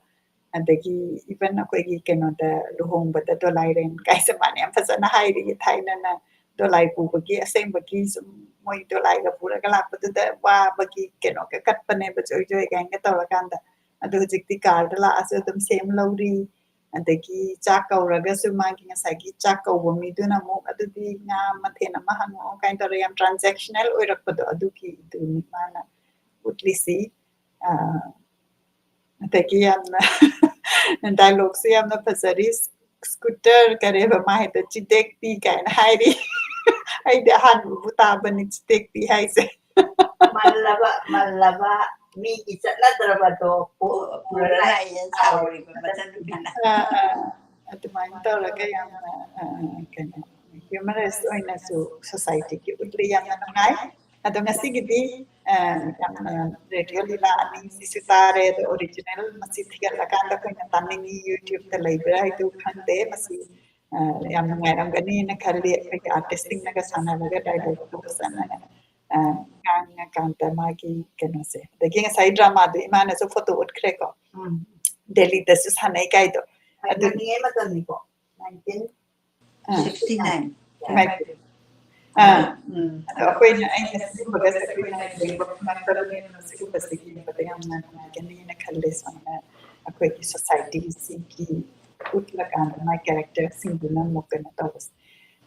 ꯑꯗꯒꯤ even ꯑꯩꯈꯣꯏꯒꯤ ꯀꯩꯅꯣꯗ ꯂꯨꯍꯣꯡꯕꯗ ꯗꯣꯂꯥꯏꯔꯦꯟ ꯀꯥꯏꯁꯦ ꯃꯥꯅ ꯌꯥꯝ ꯐꯖꯅ ꯍꯥꯏꯔꯤ, ꯊꯥꯏꯅꯅ ꯗꯣꯂꯥꯏ ꯄꯨꯕꯒꯤ ꯑꯁꯦꯡꯕꯒꯤ ꯁꯨꯝ ꯃꯣꯏ ꯗꯣꯂꯥꯏꯒ ꯄꯨꯔꯒ ꯂꯥꯛꯄꯗꯨꯗ ꯋꯥꯕꯒꯤ ꯀꯩꯅꯣꯒ ꯀꯠꯄꯅꯦꯕ, ꯖꯣꯏ ꯖꯣꯏ ꯀꯥꯏꯅꯒ ꯇꯧꯔꯀꯥꯟꯗ꯫ ꯑꯗꯣ ꯍꯧꯖꯤꯛꯇꯤ ꯀꯥꯔꯗ ꯂꯥꯛꯑꯁꯨ ꯑꯗꯨꯝ ꯁꯦꯝ ꯂꯧꯔꯤ꯫ ꯑꯗꯒꯤ ꯆꯥꯛ ꯀꯧꯔꯒꯁꯨ ꯃꯥꯒꯤ ꯉꯁꯥꯏꯒꯤ ꯆꯥꯛ ꯀꯧꯕ ꯃꯤꯗꯨꯅ ꯑꯃꯨꯛ ꯑꯗꯨꯗꯤ ꯉꯥ ꯃꯊꯦꯜ ꯑꯃ ꯍꯪꯉꯛꯑꯣ ꯀꯥꯏꯅ ꯇꯧꯔꯒ ꯌꯥꯝ transactional ꯑꯣꯏꯔꯛꯄꯗꯣ, ꯑꯗꯨꯒꯤꯗꯨꯅꯤ ꯃꯥꯅ ꯎꯠꯂꯤꯁꯤ꯫ ꯑ, ꯑꯗꯒꯤ ꯌꯥꯝꯅ dialogue ꯁꯨ ꯌꯥꯝꯅ ꯐꯖꯔꯤ꯫ Scooter ꯀꯔꯦꯕ ꯃꯥ ꯍꯦꯛꯇ ꯆꯤꯇꯦꯛꯄꯤ ꯀꯥꯏꯅ ꯍꯥꯏꯔꯤ꯫ ꯑꯩꯗꯤ ꯑꯍꯥꯟꯕꯕꯨ ꯇꯥꯕꯅꯤ ꯆꯤꯇꯦꯛꯄꯤ ꯍꯥꯏꯁꯦ꯫ ꯃꯜꯂꯕ ꯃꯜꯂꯕ ꯃꯤꯒꯤ ꯆꯠꯅꯗ꯭ꯔꯕꯗꯣ ꯄꯨ- ꯄꯨꯔ ꯂꯥꯛꯑꯦꯅ ꯁꯥꯎꯔꯤꯕ ꯃꯆꯟꯅꯨꯄꯤꯅ꯫ ꯑ, ꯑ, ꯑꯗꯨꯃꯥꯏꯅ ꯇꯧꯔꯒ ꯌꯥꯝꯅ, ꯑ, ꯀꯩꯅꯣ, humorous ꯑꯣꯏꯅꯁꯨ society ꯒꯤ ꯎꯠꯂꯤ꯫ ꯌꯥꯝꯅ ꯅꯨꯡꯉꯥꯏ꯫ ꯑꯗꯣ ꯉꯁꯤꯒꯤꯗꯤ, ꯑ, ꯌꯥꯝꯅ ꯔꯦꯗꯤꯑꯣ ꯂꯤꯂꯥ ꯑꯅꯤꯁꯤꯁꯨ ꯇꯥꯔꯦ꯫ ꯑꯗꯣ original ꯃꯁꯤ ꯊꯤꯒꯠꯂꯀꯥꯟꯗ ꯑꯩꯈꯣꯏꯅ ꯇꯥꯅꯤꯡꯉꯤ, YouTube ꯇ ꯂꯩꯕ꯭ꯔꯥ ꯍꯥꯏꯗꯨ ꯈꯪꯗꯦ꯫ ꯃꯁꯤ, ꯑ, ꯌꯥꯝ ꯅꯨꯡꯉꯥꯏꯔꯝꯒꯅꯤꯅ ꯈꯜꯂꯤ꯫ ꯑꯩꯈꯣꯏꯒꯤ artist ꯁꯤꯡꯅꯒ ꯁꯥꯟꯅꯔꯒ dialogue ꯇꯣ ꯐꯖꯅ, ꯑ, ꯉꯥꯡꯉꯀꯥꯟꯗ ꯃꯥꯒꯤ ꯀꯩꯅꯣꯁꯦ꯫ ꯑꯗꯒꯤ ꯉꯁꯥꯏ drama ꯗꯨ ꯏꯃꯥꯅꯁꯨ photo ꯎꯠꯈ꯭ꯔꯦꯀꯣ꯫ ꯎꯝ꯫ ꯗꯦꯜꯂꯤꯗꯁꯨ ꯁꯥꯟꯅꯩ ꯀꯥꯏꯗꯣ꯫ ꯑꯗꯨ ꯌꯦꯡꯅꯤꯡꯉꯥꯏ ꯃꯇꯝꯅꯤꯀꯣ꯫ Nineteen ꯑ, Sixty nine꯫ ꯏꯃꯥꯏ ꯄꯦꯝꯃ꯫ ꯑ, ꯎꯝ꯫ ꯑꯗꯣ ꯑꯩꯈꯣꯏꯅ, ꯑꯩꯅ ꯁꯤꯒꯨꯝꯕꯒꯁꯦ ꯑꯩꯈꯣꯏꯅ ꯌꯦꯡꯕ ꯐꯪꯉꯛꯇꯕꯅꯤꯅ ꯁꯤꯒꯨꯝꯕꯁꯦ ꯌꯦꯡꯕꯗ ꯌꯥꯝꯅ ꯅꯨꯡꯉꯥꯏꯒꯅꯤꯅ ꯈꯜꯂꯦ꯫ ꯁꯨꯃꯥꯏꯅ ꯑꯩꯈꯣꯏꯒꯤ society ꯁꯤꯒꯤ ꯎꯠꯂꯀꯥꯟꯗ ꯃꯥꯏ character ꯁꯤꯡꯗꯨꯅ ꯑꯃꯨꯛ ꯀꯩꯅꯣ ꯇꯧꯕꯁꯦ꯫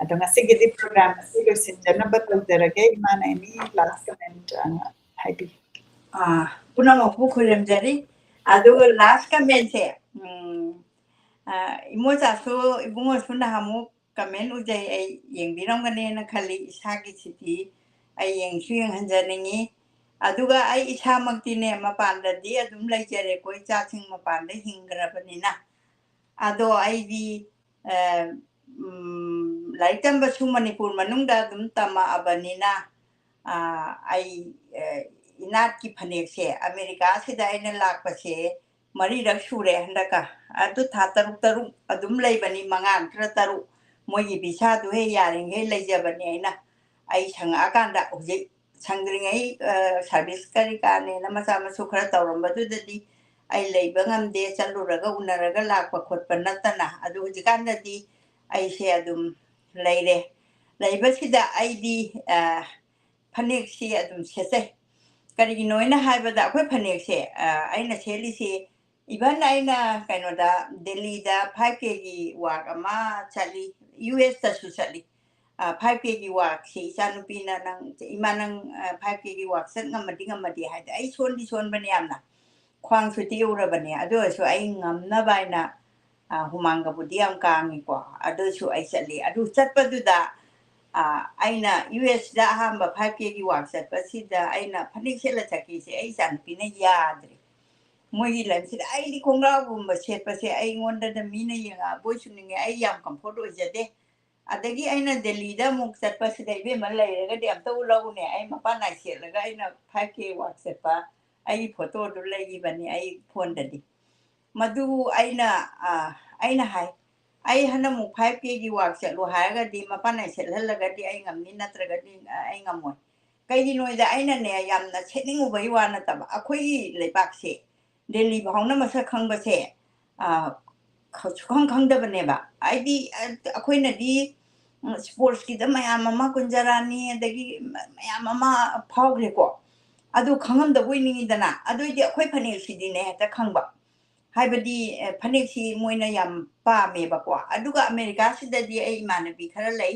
ꯑꯗꯣ ꯉꯁꯤꯒꯤꯗꯤ program ꯑꯁꯤ ꯂꯣꯏꯁꯤꯟꯖꯅꯕ ꯇꯧꯖꯔꯒꯦ꯫ ꯏꯃꯥꯅ any last comment, ꯑ, ꯍꯥꯏꯕꯤꯌꯨ꯫ ꯑꯥ, ꯄꯨꯝꯅꯃꯛꯄꯨ ꯈꯨꯔꯨꯝꯖꯔꯤ꯫ ꯑꯗꯨꯒ last commentꯁꯦ, ꯎꯝ, ꯑꯥ, ꯏꯃꯣꯆꯥꯁꯨ ꯏꯕꯨꯡꯉꯣꯁꯨ ꯅꯍꯥꯟꯃꯨꯛ comment ꯎꯖꯩ, ꯑꯩ ꯌꯦꯡꯕꯤꯔꯝꯒꯅꯦꯅ ꯈꯜꯂꯤ꯫ ꯏꯁꯥꯒꯤꯁꯤꯗꯤ ꯑꯩ ꯌꯦꯡꯁꯨ ꯌꯦꯡꯍꯟꯖꯅꯤꯡꯉꯤ꯫ ꯑꯗꯨꯒ ꯑꯩ ꯏꯁꯥꯃꯛꯇꯤꯅꯦ ꯃꯄꯥꯟꯗꯗꯤ ꯑꯗꯨꯝ ꯂꯩꯖꯔꯦꯀꯣ, ꯏꯆꯥꯁꯤꯡ ꯃꯄꯥꯟꯗ ꯍꯤꯡꯈ꯭ꯔꯕꯅꯤꯅ꯫ ꯑꯗꯣ ꯑꯩꯗꯤ, ꯑ, ꯎꯝ, ꯂꯥꯏꯔꯤꯛ ꯇꯝꯕꯁꯨ ꯃꯅꯤꯄꯨꯔ ꯃꯅꯨꯡꯗ ꯑꯗꯨꯝ ꯇꯝꯃꯛꯑꯕꯅꯤꯅ, ꯑ, ꯑꯩ, ꯑ, ꯏꯅꯥꯠꯀꯤ ꯐꯅꯦꯛꯁꯦ ꯑꯃꯦꯔꯤꯀꯥꯁꯤꯗ ꯑꯩꯅ ꯂꯥꯛꯄꯁꯦ ꯃꯔꯤꯔꯛ ꯁꯨꯔꯦ ꯍꯟꯗꯛꯀ꯫ ꯑꯗꯨ ꯊꯥ ꯇꯔꯨꯛ ꯇꯔꯨꯛ ꯑꯗꯨꯝ ꯂꯩꯕꯅꯤ, ꯃꯉꯥ ꯅꯠꯇ꯭ꯔ ꯇꯔꯨꯛ꯫ ꯃꯣꯏꯒꯤ ꯚꯤꯁꯥꯗꯨ ꯍꯦꯛ ꯌꯥꯔꯤꯉꯩ ꯂꯩꯖꯕꯅꯤ ꯑꯩꯅ꯫ ꯑꯩ ꯁꯪꯉꯛꯑꯀꯥꯟꯗ, ꯍꯧꯖꯤꯛ ꯁꯪꯗ꯭ꯔꯤꯉꯩ, ꯑ, service ꯀꯔꯤ ꯀꯥꯅꯦꯅ ꯃꯆꯥ ꯃꯁꯨ ꯈꯔ ꯇꯧꯔꯝꯕꯗꯨꯗꯗꯤ ꯑꯩ ꯂꯩꯕ ꯉꯝꯗꯦ, ꯆꯠꯂꯨꯔꯒ ꯎꯅꯔꯒ ꯂꯥꯛꯄ ꯈꯣꯠꯄ ꯅꯠꯇꯅ꯫ ꯑꯗꯨ ꯍꯧꯖꯤꯛꯀꯥꯟꯗꯗꯤ ꯑꯩꯁꯦ ꯑꯗꯨꯝ ꯂꯩꯔꯦ꯫ ꯂꯩꯕꯁꯤꯗ ꯑꯩꯗꯤ, ꯑ, ꯐꯅꯦꯛꯁꯤ ꯑꯗꯨꯝ ꯁꯦꯠꯆꯩ꯫ ꯀꯔꯤꯒꯤꯅꯣ ꯍꯥꯏꯅ ꯍꯥꯏꯕꯗ ꯑꯩꯈꯣꯏ ꯐꯅꯦꯛꯁꯦ, ꯑ, ꯑꯩꯅ ꯁꯦꯠꯂꯤꯁꯤ, even ꯑꯩꯅ ꯀꯩꯅꯣꯗ, ꯗꯦꯜꯂꯤꯗ five Kꯒꯤ walk ꯑꯃ ꯆꯠꯂꯤ, USꯇꯁꯨ ꯆꯠꯂꯤ꯫ ꯑ, five Kꯒꯤ walkꯁꯤ ꯏꯆꯥꯅꯨꯄꯤꯅ, "ꯅꯪ, ꯏꯃꯥ, ꯅꯪ, ꯑ, five Kꯒꯤ walk ꯆꯠ ꯉꯝꯃꯗꯤ, ꯉꯝꯃꯗꯤ" ꯍꯥꯏꯗꯤ ꯑꯩ ꯁꯣꯟꯗꯤ ꯁꯣꯟꯕꯅꯦ ꯌꯥꯝꯅ, ꯈ꯭ꯋꯥꯡꯁꯨ ꯇꯦꯛꯎꯔꯕꯅꯦ꯫ ꯑꯗꯨ ꯑꯣꯏꯔꯁꯨ ꯑꯩ ꯉꯝꯅꯕ ꯍꯥꯏꯅ, ꯑ, ꯍꯨꯃꯥꯡꯒꯕꯨꯗꯤ ꯌꯥꯝ ꯀꯥꯡꯉꯤꯀꯣ, ꯑꯗꯨꯁꯨ ꯑꯩ ꯆꯠꯂꯤ꯫ ꯑꯗꯨ ꯆꯠꯄꯗꯨꯗ, ꯑ, ꯑꯩꯅ USꯗ ꯑꯍꯥꯟꯕ five Kꯒꯤ walk ꯆꯠꯄꯁꯤꯗ ꯑꯩꯅ ꯐꯅꯦꯛ ꯁꯦꯠꯂ ꯆꯠꯈꯤꯁꯦ ꯑꯩ ꯏꯆꯥꯅꯨꯄꯤꯅ ꯌꯥꯗ꯭ꯔꯦ꯫ ꯃꯣꯏꯒꯤ ꯂꯝꯁꯤꯗ ꯑꯩꯗꯤ ꯈꯣꯡꯒ꯭ꯔꯥꯎꯒꯨꯝꯕ ꯁꯦꯠꯄꯁꯦ ꯑꯩꯉꯣꯟꯗꯗ ꯃꯤꯅ ꯌꯦꯡꯉꯛꯑꯕꯣꯏꯁꯨ ꯅꯤꯡꯉꯦ, ꯑꯩ ꯌꯥꯝ comfort ꯑꯣꯏꯖꯗꯦ꯫ ꯑꯗꯒꯤ ꯑꯩꯅ ꯗꯦꯜꯂꯤꯗ ꯑꯃꯨꯛ ꯆꯠꯄꯁꯤꯗ, "ꯏꯕꯦꯝꯃ, ꯂꯩꯔꯒꯗꯤ ꯑꯝꯇ ꯎꯠꯂꯛꯎꯅꯦ, ꯑꯩ ꯃꯄꯥꯟ ꯅꯥꯏ ꯁꯦꯠꯂꯒ ꯑꯩꯅ five K walk ꯆꯠꯄ ꯑꯩꯒꯤ photoꯗꯨ ꯂꯩꯈꯤꯕꯅꯤ ꯑꯩ phoneꯗꯗꯤ"꯫ ꯃꯗꯨ ꯑꯩꯅ, ꯑ, ꯑꯩꯅ ꯍꯥꯏ, "ꯑꯩ ꯍꯟꯗꯛꯃꯨꯛ five Kꯒꯤ walk ꯆꯠꯂꯨ ꯍꯥꯏꯔꯒꯗꯤ ꯃꯄꯥꯟ ꯅꯥꯏ ꯁꯦꯠꯍꯜꯂꯒꯗꯤ ꯑꯩ ꯉꯝꯅꯤ, ꯅꯠꯇ꯭ꯔꯒꯗꯤ, ꯑ, ꯑꯩ ꯉꯝꯃꯣꯏ"꯫ ꯀꯩꯒꯤꯅꯣꯗ ꯑꯩꯅꯅꯦ ꯌꯥꯝꯅ ꯁꯦꯠꯅꯤꯡꯉꯨꯕꯒꯤ ꯋꯥ ꯅꯠꯇꯕ, ꯑꯩꯈꯣꯏꯒꯤ ꯂꯩꯕꯥꯛꯁꯦ ꯗꯦꯜꯂꯤ ꯐꯥꯎꯅ ꯃꯁꯛ ꯈꯪꯕꯁꯦ, ꯑ, ꯈ-, ꯁꯨꯈꯪ ꯈꯪꯗꯕꯅꯦꯕ꯫ ꯍꯥꯏꯗꯤ, ꯑ, ꯑꯩꯈꯣꯏꯅꯗꯤ, ꯎꯝ, sportsꯀꯤꯗ ꯃꯌꯥꯝ ꯑꯃ ꯀꯨꯟꯖꯔꯥꯅꯤ, ꯑꯗꯒꯤ ꯃ-, ꯃꯌꯥꯝ ꯑꯃ ꯐꯥꯎꯈ꯭ꯔꯦꯀꯣ꯫ ꯑꯗꯨ ꯈꯪꯉꯝꯗꯕ ꯑꯣꯏꯅꯤꯡꯉꯤꯗꯅ꯫ ꯑꯗꯨ ꯑꯣꯏꯗꯤ ꯑꯩꯈꯣꯏ ꯐꯅꯦꯛꯁꯤꯗꯤꯅꯦ ꯍꯦꯛꯇ ꯈꯪꯕ꯫ ꯍꯥꯏꯕꯗꯤ, ꯑ, ꯐꯅꯦꯛꯁꯤ ꯃꯣꯏꯅ ꯌꯥꯝ ꯄꯥꯝꯃꯦꯕꯀꯣ꯫ ꯑꯗꯨꯒ ꯑꯃꯦꯔꯤꯀꯥꯁꯤꯗꯗꯤ ꯑꯩ ꯏꯃꯥꯟꯅꯕꯤ ꯈꯔ ꯂꯩ,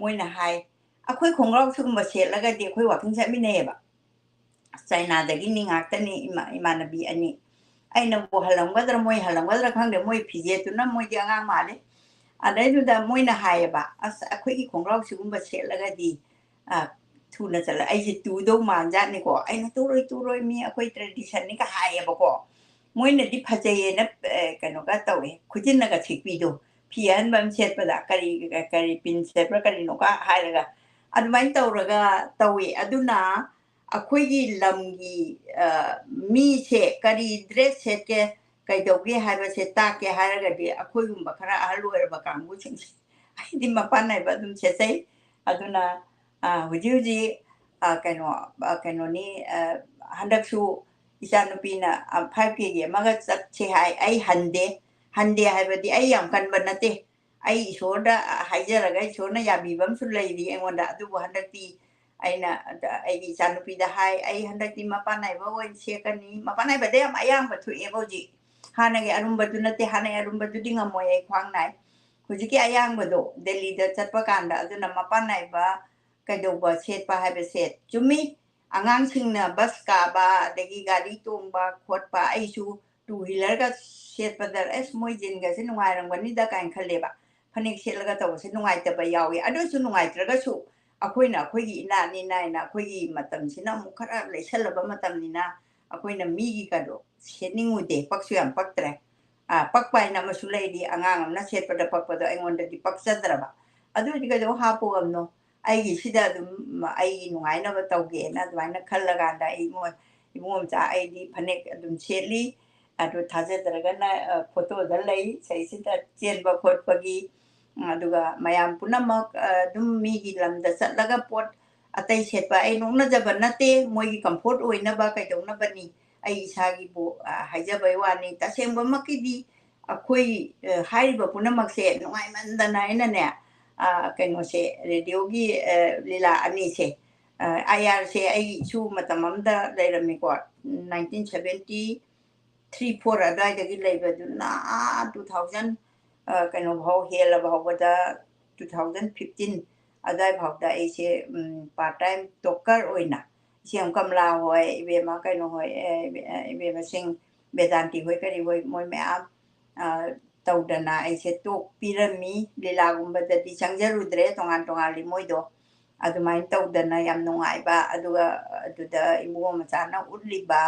ꯃꯣꯏꯅ ꯍꯥꯏ, "ꯑꯩꯈꯣꯏ ꯈꯣꯡꯒ꯭ꯔꯥꯎ ꯁꯤꯒꯨꯝꯕ ꯁꯦꯠꯂꯒꯗꯤ ꯑꯩꯈꯣꯏ ꯋꯥꯀꯤꯡ ꯆꯠꯃꯤꯟꯅꯩꯌꯦꯕ꯫ ꯆꯥꯏꯅꯥꯗꯒꯤꯅꯤ ꯉꯥꯛꯇꯅꯤ, ꯏꯃꯥ-, ꯏꯃꯥꯟꯅꯕꯤ ꯑꯅꯤ꯫ ꯑꯩꯅꯕꯨ ꯍꯜꯂꯝꯒꯗ꯭ꯔꯥ, ꯃꯣꯏ ꯍꯜꯂꯝꯒꯗ꯭ꯔꯥ ꯈꯪꯗꯦ, ꯃꯣꯏ ꯐꯤꯖꯦꯠꯇꯨꯅ ꯃꯣꯏꯗꯤ ꯑꯉꯥꯡ ꯃꯥꯜꯂꯦ꯫ ꯑꯗꯩꯗꯨꯗ ꯃꯣꯏꯅ ꯍꯥꯏꯌꯦꯕ, "ꯑꯁ, ꯑꯩꯈꯣꯏꯒꯤ ꯈꯣꯡꯒ꯭ꯔꯥꯎ ꯁꯤꯒꯨꯝꯕ ꯁꯦꯠꯂꯒꯗꯤ, ꯑ, ꯊꯨꯅ ꯆꯠꯂ-," ꯑꯩꯁꯦ ꯇꯨꯗꯧ ꯃꯥꯟꯖꯥꯠꯅꯤꯀꯣ꯫ ꯑꯩꯅ, "ꯇꯨꯔꯣꯏ, ꯇꯨꯔꯣꯏ, ꯃꯤ ꯑꯩꯈꯣꯏ traditionꯅꯤꯒ" ꯍꯥꯏꯌꯦꯕꯀꯣ꯫ ꯃꯣꯏꯅꯗꯤ ꯐꯖꯩꯌꯦꯅ, ꯑ, ꯀꯩꯅꯣꯒ ꯇꯧꯋꯦ, ꯈꯨꯖꯤꯟꯅꯒ ꯊꯦꯛꯄꯤꯗꯣ, ꯐꯤ ꯑꯍꯟꯕ ꯑꯃ ꯁꯦꯠꯄꯗ ꯀꯔꯤ, ꯀꯔꯤ pin ꯁꯦꯠꯄ꯭ꯔꯥ ꯀꯔꯤꯅꯣꯒ ꯍꯥꯏꯔꯒ ꯑꯗꯨꯃꯥꯏꯅ ꯇꯧꯔꯒ ꯇꯧꯋꯦ꯫ ꯑꯗꯨꯅ ꯑꯩꯈꯣꯏꯒꯤ ꯂꯝꯒꯤ, ꯑ, ꯃꯤꯁꯦ ꯀꯔꯤ dress ꯁꯦꯠꯀꯦ, ꯀꯩꯗꯧꯒꯦ ꯍꯥꯏꯕꯁꯦ ꯇꯥꯛꯀꯦ ꯍꯥꯏꯔꯒꯗꯤ ꯑꯩꯈꯣꯏꯒꯨꯝꯕ ꯈꯔ ꯑꯍꯜ ꯑꯣꯏꯔꯕ ꯀꯥꯡꯕꯨꯁꯤꯡꯁꯦ, ꯑꯩꯗꯤ ꯃꯄꯥꯟ ꯅꯥꯏꯕ ꯑꯗꯨꯝ ꯁꯦꯠꯆꯩ꯫ ꯑꯗꯨꯅ, ꯑ, ꯍꯧꯖꯤꯛ ꯍꯧꯖꯤꯛ, ꯑ, ꯀꯩꯅꯣ, ꯑ, ꯀꯩꯅꯣꯅꯤ, ꯑ, ꯍꯟꯗꯛꯁꯨ ꯏꯆꯥꯅꯨꯄꯤꯅ, ꯑ, five Kꯒꯤ ꯑꯃꯒ ꯆꯠꯁꯦ ꯍꯥꯏ, ꯑꯩ ꯍꯟꯗꯦ꯫ ꯍꯟꯗꯦ ꯍꯥꯏꯕꯗꯤ ꯑꯩ ꯌꯥꯝ ꯀꯟꯕ ꯅꯠꯇꯦ꯫ ꯑꯩ ꯏꯁꯣꯔꯗ ꯍꯥꯏꯖꯔꯒ ꯏꯁꯣꯔꯅ ꯌꯥꯕꯤꯕ ꯑꯃꯁꯨ ꯂꯩꯔꯤ ꯑꯩꯉꯣꯟꯗ꯫ ꯑꯗꯨꯕꯨ ꯍꯟꯗꯛꯇꯤ ꯑꯩꯅ ꯑꯩꯒꯤ ꯏꯆꯥꯅꯨꯄꯤꯗ ꯍꯥꯏ, "ꯑꯩ ꯍꯟꯗꯛꯇꯤ ꯃꯄꯥꯟ ꯅꯥꯏꯕ ꯑꯣꯏꯅ ꯁꯦꯠꯀꯅꯤ"꯫ ꯃꯄꯥꯟ ꯅꯥꯏꯕꯗ ꯌꯥꯝ ꯑꯌꯥꯡꯕ ꯊꯣꯛꯑꯦꯕ ꯍꯧꯖꯤꯛ꯫ ꯍꯥꯟꯅꯒꯤ ꯑꯔꯨꯝꯕꯗꯨ ꯅꯠꯇꯦ, ꯍꯥꯟꯅꯒꯤ ꯑꯔꯨꯝꯕꯗꯨꯗꯤ ꯉꯝꯃꯣꯏ, ꯑꯩ ꯈ꯭ꯋꯥꯡ ꯅꯥꯏ꯫ ꯍꯧꯖꯤꯛꯀꯤ ꯑꯌꯥꯡꯕꯗꯣ ꯗꯦꯜꯂꯤꯗ ꯆꯠꯄ ꯀꯥꯟꯗ, ꯑꯗꯨꯅ ꯃꯄꯥꯟ ꯅꯥꯏꯕ ꯀꯩꯗꯧꯕ ꯁꯦꯠꯄ ꯍꯥꯏꯕꯁꯦ ꯆꯨꯝꯃꯤ꯫ ꯑꯉꯥꯡꯁꯤꯡꯅ bus ꯀꯥꯕ, ꯑꯗꯒꯤ ꯒꯥꯔꯤ ꯇꯣꯡꯕ ꯈꯣꯠꯄ, ꯑꯩꯁꯨ two wheelerꯒ ꯁꯦꯠꯄꯗ, ꯑꯁ, ꯃꯣꯏ ꯖꯤꯟꯒꯁꯦ ꯅꯨꯡꯉꯥꯏꯔꯝꯒꯅꯤꯗ ꯀꯥꯏꯅ ꯈꯜꯂꯦꯕ꯫ ꯐꯅꯦꯛ ꯁꯦꯠꯂꯒ ꯇꯧꯕꯁꯦ ꯅꯨꯡꯉꯥꯏꯇꯕ ꯌꯥꯎꯏ꯫ ꯑꯗꯨ ꯑꯣꯏꯁꯨ ꯅꯨꯡꯉꯥꯏꯇ꯭ꯔꯒꯁꯨ ꯑꯩꯈꯣꯏꯅ ꯑꯩꯈꯣꯏꯒꯤ ꯏꯅꯥꯠꯅꯤ ꯅꯥꯏꯅ, ꯑꯩꯈꯣꯏꯒꯤ ꯃꯇꯝꯁꯤꯅ ꯑꯃꯨꯛ ꯈꯔ ꯂꯩꯁꯜꯂꯕ ꯃꯇꯝꯅꯤꯅ, ꯑꯩꯈꯣꯏꯅ ꯃꯤꯒꯤ ꯀꯗꯣ ꯁꯦꯠꯅꯤꯡꯉꯨꯗꯦ, ꯄꯛꯁꯨ ꯌꯥꯝ ꯄꯛꯇ꯭ꯔꯦ꯫ ꯑ, ꯄꯛꯄ ꯍꯥꯏꯅ ꯑꯃꯁꯨ ꯂꯩꯔꯤ, ꯑꯉꯥꯡ ꯑꯃꯅ ꯁꯦꯠꯄꯗ ꯄꯛꯄꯗꯣ ꯑꯩꯉꯣꯟꯗꯗꯤ ꯄꯛꯆꯗ꯭ꯔꯕ꯫ ꯑꯗꯨ ꯑꯣꯏꯔꯗꯤ ꯀꯩꯗꯧ ꯍꯥꯞꯄꯨ ꯉꯝꯅꯣ? ꯑꯩꯒꯤ ꯁꯤꯗ ꯑꯗꯨꯝ ꯑꯩꯒꯤ ꯅꯨꯡꯉꯥꯏꯅꯕ ꯇꯧꯒꯦꯅ ꯑꯗꯨꯃꯥꯏꯅ ꯈꯜꯂꯀꯥꯟꯗ ꯑꯩ ꯏꯕꯨꯡꯉꯣ-, ꯏꯕꯨꯡꯉꯣ ꯃꯆꯥ ꯑꯩꯗꯤ ꯐꯅꯦꯛ ꯑꯗꯨꯝ ꯁꯦꯠꯂꯤ꯫ ꯑꯗꯨ ꯊꯥꯖꯗ꯭ꯔꯒꯅ, ꯑ, photoꯗ ꯂꯩ, ꯁꯤꯗꯩꯁꯤꯗ ꯆꯦꯟꯕ ꯈꯣꯠꯄꯒꯤ, ꯑꯗꯨꯒ ꯃꯌꯥꯝ ꯄꯨꯝꯅꯃꯛ, ꯑ, ꯑꯗꯨꯝ ꯃꯤꯒꯤ ꯂꯝꯗ ꯆꯠꯂꯒ ꯄꯣꯠ ꯑꯇꯩ ꯁꯦꯠꯄ ꯑꯩ ꯅꯣꯛꯅꯖꯕ ꯅꯠꯇꯦ, ꯃꯣꯏꯒꯤ comfort ꯑꯣꯏꯅꯕ ꯀꯩꯗꯧꯅꯕꯅꯤ, ꯑꯩ ꯏꯁꯥꯒꯤꯕꯨ, ꯑ, ꯍꯥꯏꯖꯕꯩ ꯋꯥꯅꯤ꯫ ꯇꯁꯦꯡꯕꯃꯛꯀꯤꯗꯤ ꯑꯩꯈꯣꯏ, ꯑ, ꯍꯥꯏꯔꯤꯕ ꯄꯨꯝꯅꯃꯛꯁꯦ ꯅꯨꯡꯉꯥꯏꯃꯟꯗꯅ ꯑꯩꯅꯅꯦ, ꯑ, ꯀꯩꯅꯣꯁꯦ, radioꯒꯤ, ꯑ, ꯂꯤꯂꯥ ꯑꯅꯤꯁꯦ, ꯑ, IRꯁꯦ ꯑꯩ ꯏꯁꯨ ꯃꯇꯝ ꯑꯃꯗ ꯂꯩꯔꯝꯃꯤꯀꯣ, nineteen seventy three four ꯑꯗꯨꯋꯥꯏꯗꯒꯤ ꯂꯩꯕꯗꯨꯅ ꯑꯥ two thousand ꯀꯩꯅꯣ ꯐꯥꯎ ꯍꯦꯜꯂꯕ ꯍꯧꯕꯗ, two thousand fifteen ꯑꯗꯨꯋꯥꯏ ꯐꯥꯎꯗ ꯑꯩꯁꯦ ꯄꯥꯔꯠ ꯇꯥꯏꯝ ꯇꯣꯀꯔ ꯑꯣꯏꯅ, ꯏꯆꯦꯝ ꯀꯃꯂꯥ ꯍꯣꯏ, ꯏꯕꯦꯝꯃ ꯀꯩꯅꯣ ꯍꯣꯏ, ꯏꯕꯦꯝꯃꯁꯤꯡ, ꯕꯦꯗꯥꯟꯇꯤ ꯍꯣꯏ, ꯀꯔꯤ ꯍꯣꯏ, ꯃꯣꯏ ꯃꯌꯥꯝ ꯇꯧꯗꯅ ꯑꯩꯁꯦ ꯇꯣꯛꯄꯤꯔꯝꯃꯤ꯫ ꯂꯤꯂꯥꯒꯨꯝꯕꯗꯗꯤ ꯆꯪꯖꯔꯨꯗ꯭ꯔꯦ, ꯇꯣꯉꯥꯟ ꯇꯣꯉꯥꯟꯂꯤ ꯃꯣꯏꯗꯣ꯫ ꯑꯗꯨꯃꯥꯏꯅ ꯇꯧꯗꯅ ꯌꯥꯝ ꯅꯨꯡꯉꯥꯏꯕ, ꯑꯗꯨꯒ ꯑꯗꯨꯗ ꯏꯕꯨꯡꯉꯣ ꯃꯆꯥꯅ ꯎꯠꯂꯤꯕ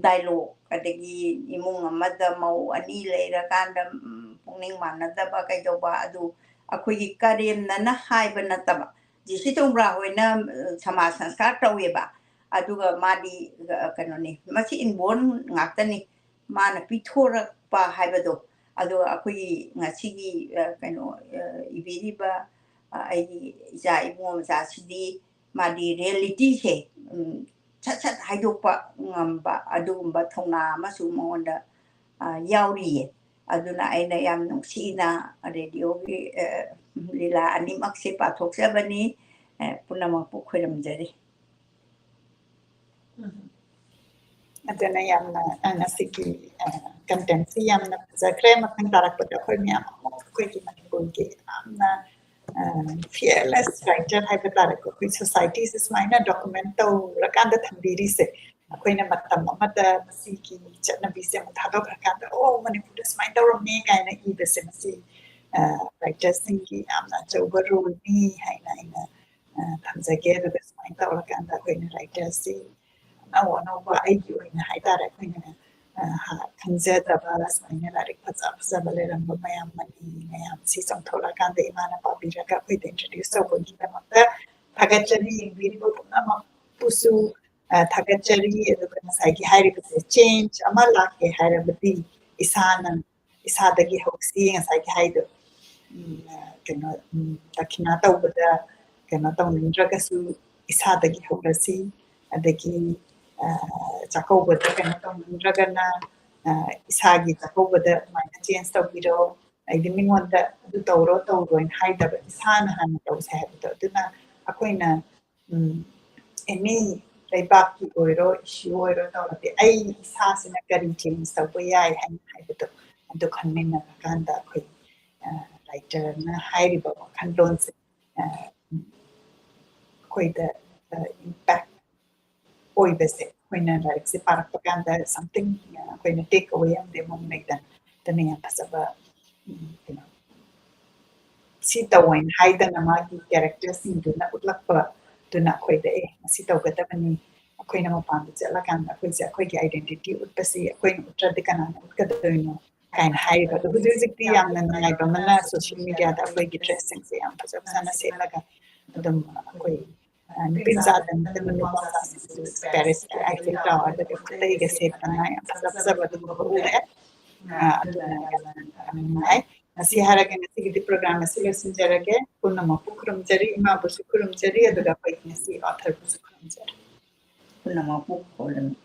ꯗꯥꯏꯂꯣꯛ, ꯑꯗꯒꯤ ꯏꯃꯨꯡ ꯑꯃꯗ ꯃꯧ ꯑꯅꯤ ꯂꯩꯔꯀꯥꯟꯗ ꯄꯨꯛꯅꯤꯡ ꯃꯥꯟꯅꯗꯕ ꯀꯩꯗꯧꯕ, ꯑꯗꯨ ꯑꯩꯈꯣꯏꯒꯤ ꯀꯔꯦꯝꯅꯅ ꯍꯥꯏꯕ ꯅꯠꯇꯕ, ꯖꯤ ꯁꯤ ꯇꯣꯡꯕ꯭ꯔꯥ ꯍꯣꯏꯅ ꯁꯃꯥꯖ ꯁꯪꯁꯀꯥꯔ ꯇꯧꯋꯦꯕ꯫ ꯑꯗꯨꯒ ꯃꯥꯗꯤ ꯀꯩꯅꯣꯅꯤ, ꯃꯁꯤ ꯏꯟꯕꯣꯔꯟ ꯉꯥꯛꯇꯅꯤ꯫ ꯃꯥꯅ ꯄꯤꯊꯣꯔꯛꯄ ꯍꯥꯏꯕꯗꯣ, ꯑꯗꯣ ꯑꯩꯈꯣꯏꯒꯤ ꯉꯁꯤꯒꯤ ꯀꯩꯅꯣ ꯏꯕꯤꯔꯤꯕ ꯑꯩꯒꯤ ꯏꯆꯥ ꯏꯕꯨꯡꯉꯣ ꯃꯆꯥꯁꯤꯗꯤ ꯃꯥꯗꯤ ꯔꯤꯌꯦꯂꯤꯇꯤꯁꯦ ꯁꯠ ꯁꯠ ꯍꯥꯏꯗꯣꯛꯄ ꯉꯝꯕ ꯑꯗꯨꯒꯨꯝꯕ ꯊꯧꯅꯥ ꯑꯃꯁꯨ ꯃꯉꯣꯟꯗ ꯌꯥꯎꯔꯤꯌꯦ꯫ ꯑꯗꯨꯅ ꯑꯩꯅ ꯌꯥꯝ ꯅꯨꯡꯁꯤꯅ ꯔꯦꯗꯤꯑꯣꯒꯤ ꯂꯤꯂꯥ ꯑꯅꯤꯃꯛꯁꯦ ꯄꯥꯊꯣꯛꯆꯕꯅꯤ꯫ ꯄꯨꯝꯅꯃꯛꯄꯨ ꯈꯣꯏꯔꯝꯖꯔꯤ꯫ ꯑꯗꯨꯅ ꯌꯥꯝꯅ ꯉꯁꯤꯒꯤ ꯀꯟꯇꯦꯟꯁꯤ ꯌꯥꯝꯅ ꯐꯖꯈ꯭ꯔꯦ꯫ ꯃꯊꯪ ꯇꯥꯔꯛꯄꯗ ꯑꯩꯈꯣꯏ ꯃꯌꯥꯝ ꯑꯃꯨꯛ ꯑꯩꯈꯣꯏꯒꯤ ꯃꯅꯤꯄꯨꯔꯒꯤ ꯌꯥꯝꯅ ꯐꯤꯌꯔꯂꯦꯁ ꯔꯥꯏꯇꯔ ꯍꯥꯏꯕ ꯇꯥꯔꯦꯀꯣ, ꯑꯩꯈꯣꯏ ꯁꯣꯁꯥꯏꯇꯤꯁꯦ ꯁꯨꯃꯥꯏꯅ ꯗꯣꯀꯨꯃꯦꯟ ꯇꯧꯔꯀꯥꯟꯗ ꯊꯝꯕꯤꯔꯤꯁꯦ꯫ ꯑꯩꯈꯣꯏꯅ ꯃꯇꯝ ꯑꯃꯗ ꯃꯁꯤꯒꯤ ꯆꯠꯅꯕꯤꯁꯦ ꯑꯃꯨꯛ ꯊꯥꯗꯣꯛꯈ꯭ꯔꯀꯥꯟꯗ, "ꯑꯣ, ꯃꯅꯤꯄꯨꯔꯗ ꯁꯨꯃꯥꯏꯅ ꯇꯧꯔꯝꯃꯦ" ꯀꯥꯏꯅ ꯏꯕꯁꯦ ꯃꯁꯤ ꯔꯥꯏꯇꯔꯁꯤꯡꯒꯤ ꯌꯥꯝꯅ ꯑꯆꯧꯕ ꯔꯣꯜꯅꯤ ꯍꯥꯏꯅ ꯑꯩꯅ ꯊꯝꯖꯒꯦ꯫ ꯑꯗꯨꯒ ꯁꯨꯃꯥꯏꯅ ꯇꯧꯔꯀꯥꯟꯗ ꯑꯩꯈꯣꯏꯅ ꯔꯥꯏꯇꯔꯁꯤ ꯑꯅꯧ ꯑꯅꯧꯕ, ꯑꯩꯒꯤ ꯑꯣꯏꯅ ꯍꯥꯏꯇꯥꯔꯦ, ꯑꯩꯈꯣꯏꯅ ꯈꯪꯖꯗꯕ ꯁꯨꯃꯥꯏꯅ ꯂꯥꯏꯔꯤꯛ ꯐꯖ ꯐꯖꯕ ꯂꯩꯔꯝꯕ ꯃꯌꯥꯝ, ꯃꯅꯤ ꯃꯌꯥꯝꯁꯤ ꯆꯣꯡꯊꯣꯔꯛꯑꯀꯥꯟꯗ ꯏꯃꯥꯅ ꯄꯥꯕꯤꯔꯒ ꯑꯩꯈꯣꯏꯗ ꯏꯟꯇ꯭ꯔꯣꯗ꯭ꯌꯨꯁ ꯇꯧꯕꯒꯤꯗꯃꯛꯇ ꯊꯥꯒꯠꯆꯔꯤ꯫ ꯌꯦꯡꯕꯤꯔꯤꯕ ꯄꯨꯝꯅꯃꯛꯄꯨꯁꯨ ꯊꯥꯒꯠꯆꯔꯤ꯫ ꯑꯗꯨꯒ ꯉꯁꯥꯏꯒꯤ ꯍꯥꯏꯔꯤꯕꯁꯦ, ꯆꯦꯟꯖ ꯑꯃ ꯂꯥꯛꯀꯦ ꯍꯥꯏꯔꯕꯗꯤ ꯏꯁꯥꯅ, ꯏꯁꯥꯗꯒꯤ ꯍꯧꯁꯤ꯫ ꯉꯁꯥꯏꯒꯤ ꯍꯥꯏꯗꯣ, ꯀꯩꯅꯣ, ꯗꯈꯤꯅꯥ ꯇꯧꯕꯗ ꯀꯩꯅꯣ ꯇꯧꯅꯤꯡꯗ꯭ꯔꯒꯁꯨ ꯏꯁꯥꯗꯒꯤ ꯍꯧꯔꯁꯤ꯫ ꯑꯗꯒꯤ ꯆꯥꯛꯀꯧꯕꯗ ꯀꯩꯅꯣ ꯇꯧꯅꯤꯡꯗ꯭ꯔꯒꯅ ꯏꯁꯥꯒꯤ ꯆꯥꯛꯀꯧꯕꯗ ꯑꯗꯨꯃꯥꯏꯅ ꯆꯦꯟꯖ ꯇꯧꯕꯤꯔꯣ꯫ ꯑꯩꯗꯤ ꯃꯤꯉꯣꯟꯗ "ꯑꯗꯨ ꯇꯧꯔꯣ, ꯇꯧꯔꯣꯏꯅ" ꯍꯥꯏꯗꯕ, ꯏꯁꯥꯅ ꯍꯥꯟꯅ ꯇꯧꯁꯦ ꯍꯥꯏꯕꯗꯣ꯫ ꯑꯗꯨꯅ ꯑꯩꯈꯣꯏꯅ ꯑꯦꯅꯤ ꯂꯩꯕꯥꯛꯀꯤ ꯑꯣꯏꯔꯣ, ꯏꯁꯨ ꯑꯣꯏꯔꯣ ꯇꯧꯔꯗꯤ, ꯑꯩ ꯏꯁꯥꯁꯤꯅ ꯀꯔꯤ ꯆꯦꯟꯖ ꯇꯧꯕ ꯌꯥꯏ ꯍꯥꯏꯅ ꯍꯥꯏꯕꯗꯣ, ꯑꯗꯨ ꯈꯟꯃꯤꯟꯅꯔꯀꯥꯟꯗ ꯑꯩꯈꯣꯏ ꯗꯥꯏꯔꯦꯛꯇꯔꯅ ꯍꯥꯏꯔꯤꯕ ꯋꯥꯈꯜꯂꯣꯟꯁꯦ ꯑꯩꯈꯣꯏꯗ ꯏꯝꯄꯦꯛ ꯑꯣꯏꯕꯁꯦ ꯑꯩꯈꯣꯏꯅ ꯂꯥꯏꯔꯤꯛꯁꯦ ꯄꯥꯔꯛꯄ ꯀꯥꯟꯗ something ꯑꯩꯈꯣꯏꯅ take away ꯑꯃꯗꯤ ꯑꯃꯃꯝ ꯂꯩꯗꯅ꯫ ꯑꯗꯨꯅ ꯌꯥꯝ ꯐꯖꯕ ꯀꯩꯅꯣ ꯁꯤ ꯇꯧꯑꯣꯅ ꯍꯥꯏꯗꯅ ꯃꯥꯒꯤ ꯀꯦꯔꯦꯛꯇꯔꯁꯤꯡꯗꯨꯅ ꯎꯠꯂꯛꯄ ꯑꯗꯨꯅ ꯑꯩꯈꯣꯏꯗ ꯑꯦ ꯃꯁꯤ ꯇꯧꯒꯗꯕꯅꯤ, ꯑꯩꯈꯣꯏꯅ ꯃꯄꯥꯟꯗ ꯆꯠꯂꯀꯥꯟꯗ ꯑꯩꯈꯣꯏꯁꯦ ꯑꯩꯈꯣꯏꯒꯤ identity ꯎꯠꯄꯁꯤ ꯑꯩꯈꯣꯏꯅ ꯎꯠꯇ꯭ꯔꯗꯤ ꯀꯅꯥꯅ ꯎꯠꯀꯗꯣꯏꯅꯣ ꯀꯥꯏꯅ ꯍꯥꯏꯔꯤꯕ꯫ ꯑꯗꯣ ꯍꯧꯖꯤꯛ ꯍꯧꯖꯤꯛꯇꯤ ꯌꯥꯝꯅ ꯅꯨꯡꯉꯥꯏꯕ ꯑꯃꯅ social mediaꯗ ꯑꯩꯈꯣꯏꯒꯤ dressꯁꯤꯡꯁꯦ ꯌꯥꯝ ꯐꯖ ꯐꯖꯅ ꯁꯦꯠꯂꯒ ꯑꯗꯨꯝ ꯑꯩꯈꯣꯏ ꯅꯨꯄꯤ ꯃꯆꯥꯗ ꯅꯠꯇꯅ ꯅꯨꯄꯥ ꯃꯆꯥꯁꯤꯡꯁꯨ Parisꯀꯤ Eiffel Towerꯗ ꯈꯨꯗꯩꯒ ꯁꯦꯠꯇꯅ ꯌꯥꯝ ꯐꯖ ꯐꯖꯕ ꯑꯗꯨꯒꯨꯝꯕ ꯎꯔꯦ꯫ ꯑꯗꯨꯅ ꯌꯥꯝ ꯅꯨꯡꯉꯥꯏ꯫ ꯃꯁꯤ ꯍꯥꯏꯔꯒ ꯉꯁꯤꯒꯤꯗꯤ program ꯑꯁꯤ ꯂꯣꯏꯁꯤꯟꯖꯔꯒꯦ꯫ ꯄꯨꯝꯅꯃꯛꯄꯨ ꯈꯨꯔꯨꯝꯖꯔꯤ, ꯏꯃꯥꯕꯨꯁꯨ ꯈꯨꯔꯨꯝꯖꯔꯤ, ꯑꯗꯨꯒ ꯑꯩꯈꯣꯏ ꯉꯁꯤ authorꯕꯨꯁꯨ ꯈꯨꯔꯨꯝꯖꯔꯤ꯫ ꯄꯨꯝꯅꯃꯛꯄꯨ ꯈꯨꯔꯨꯝ-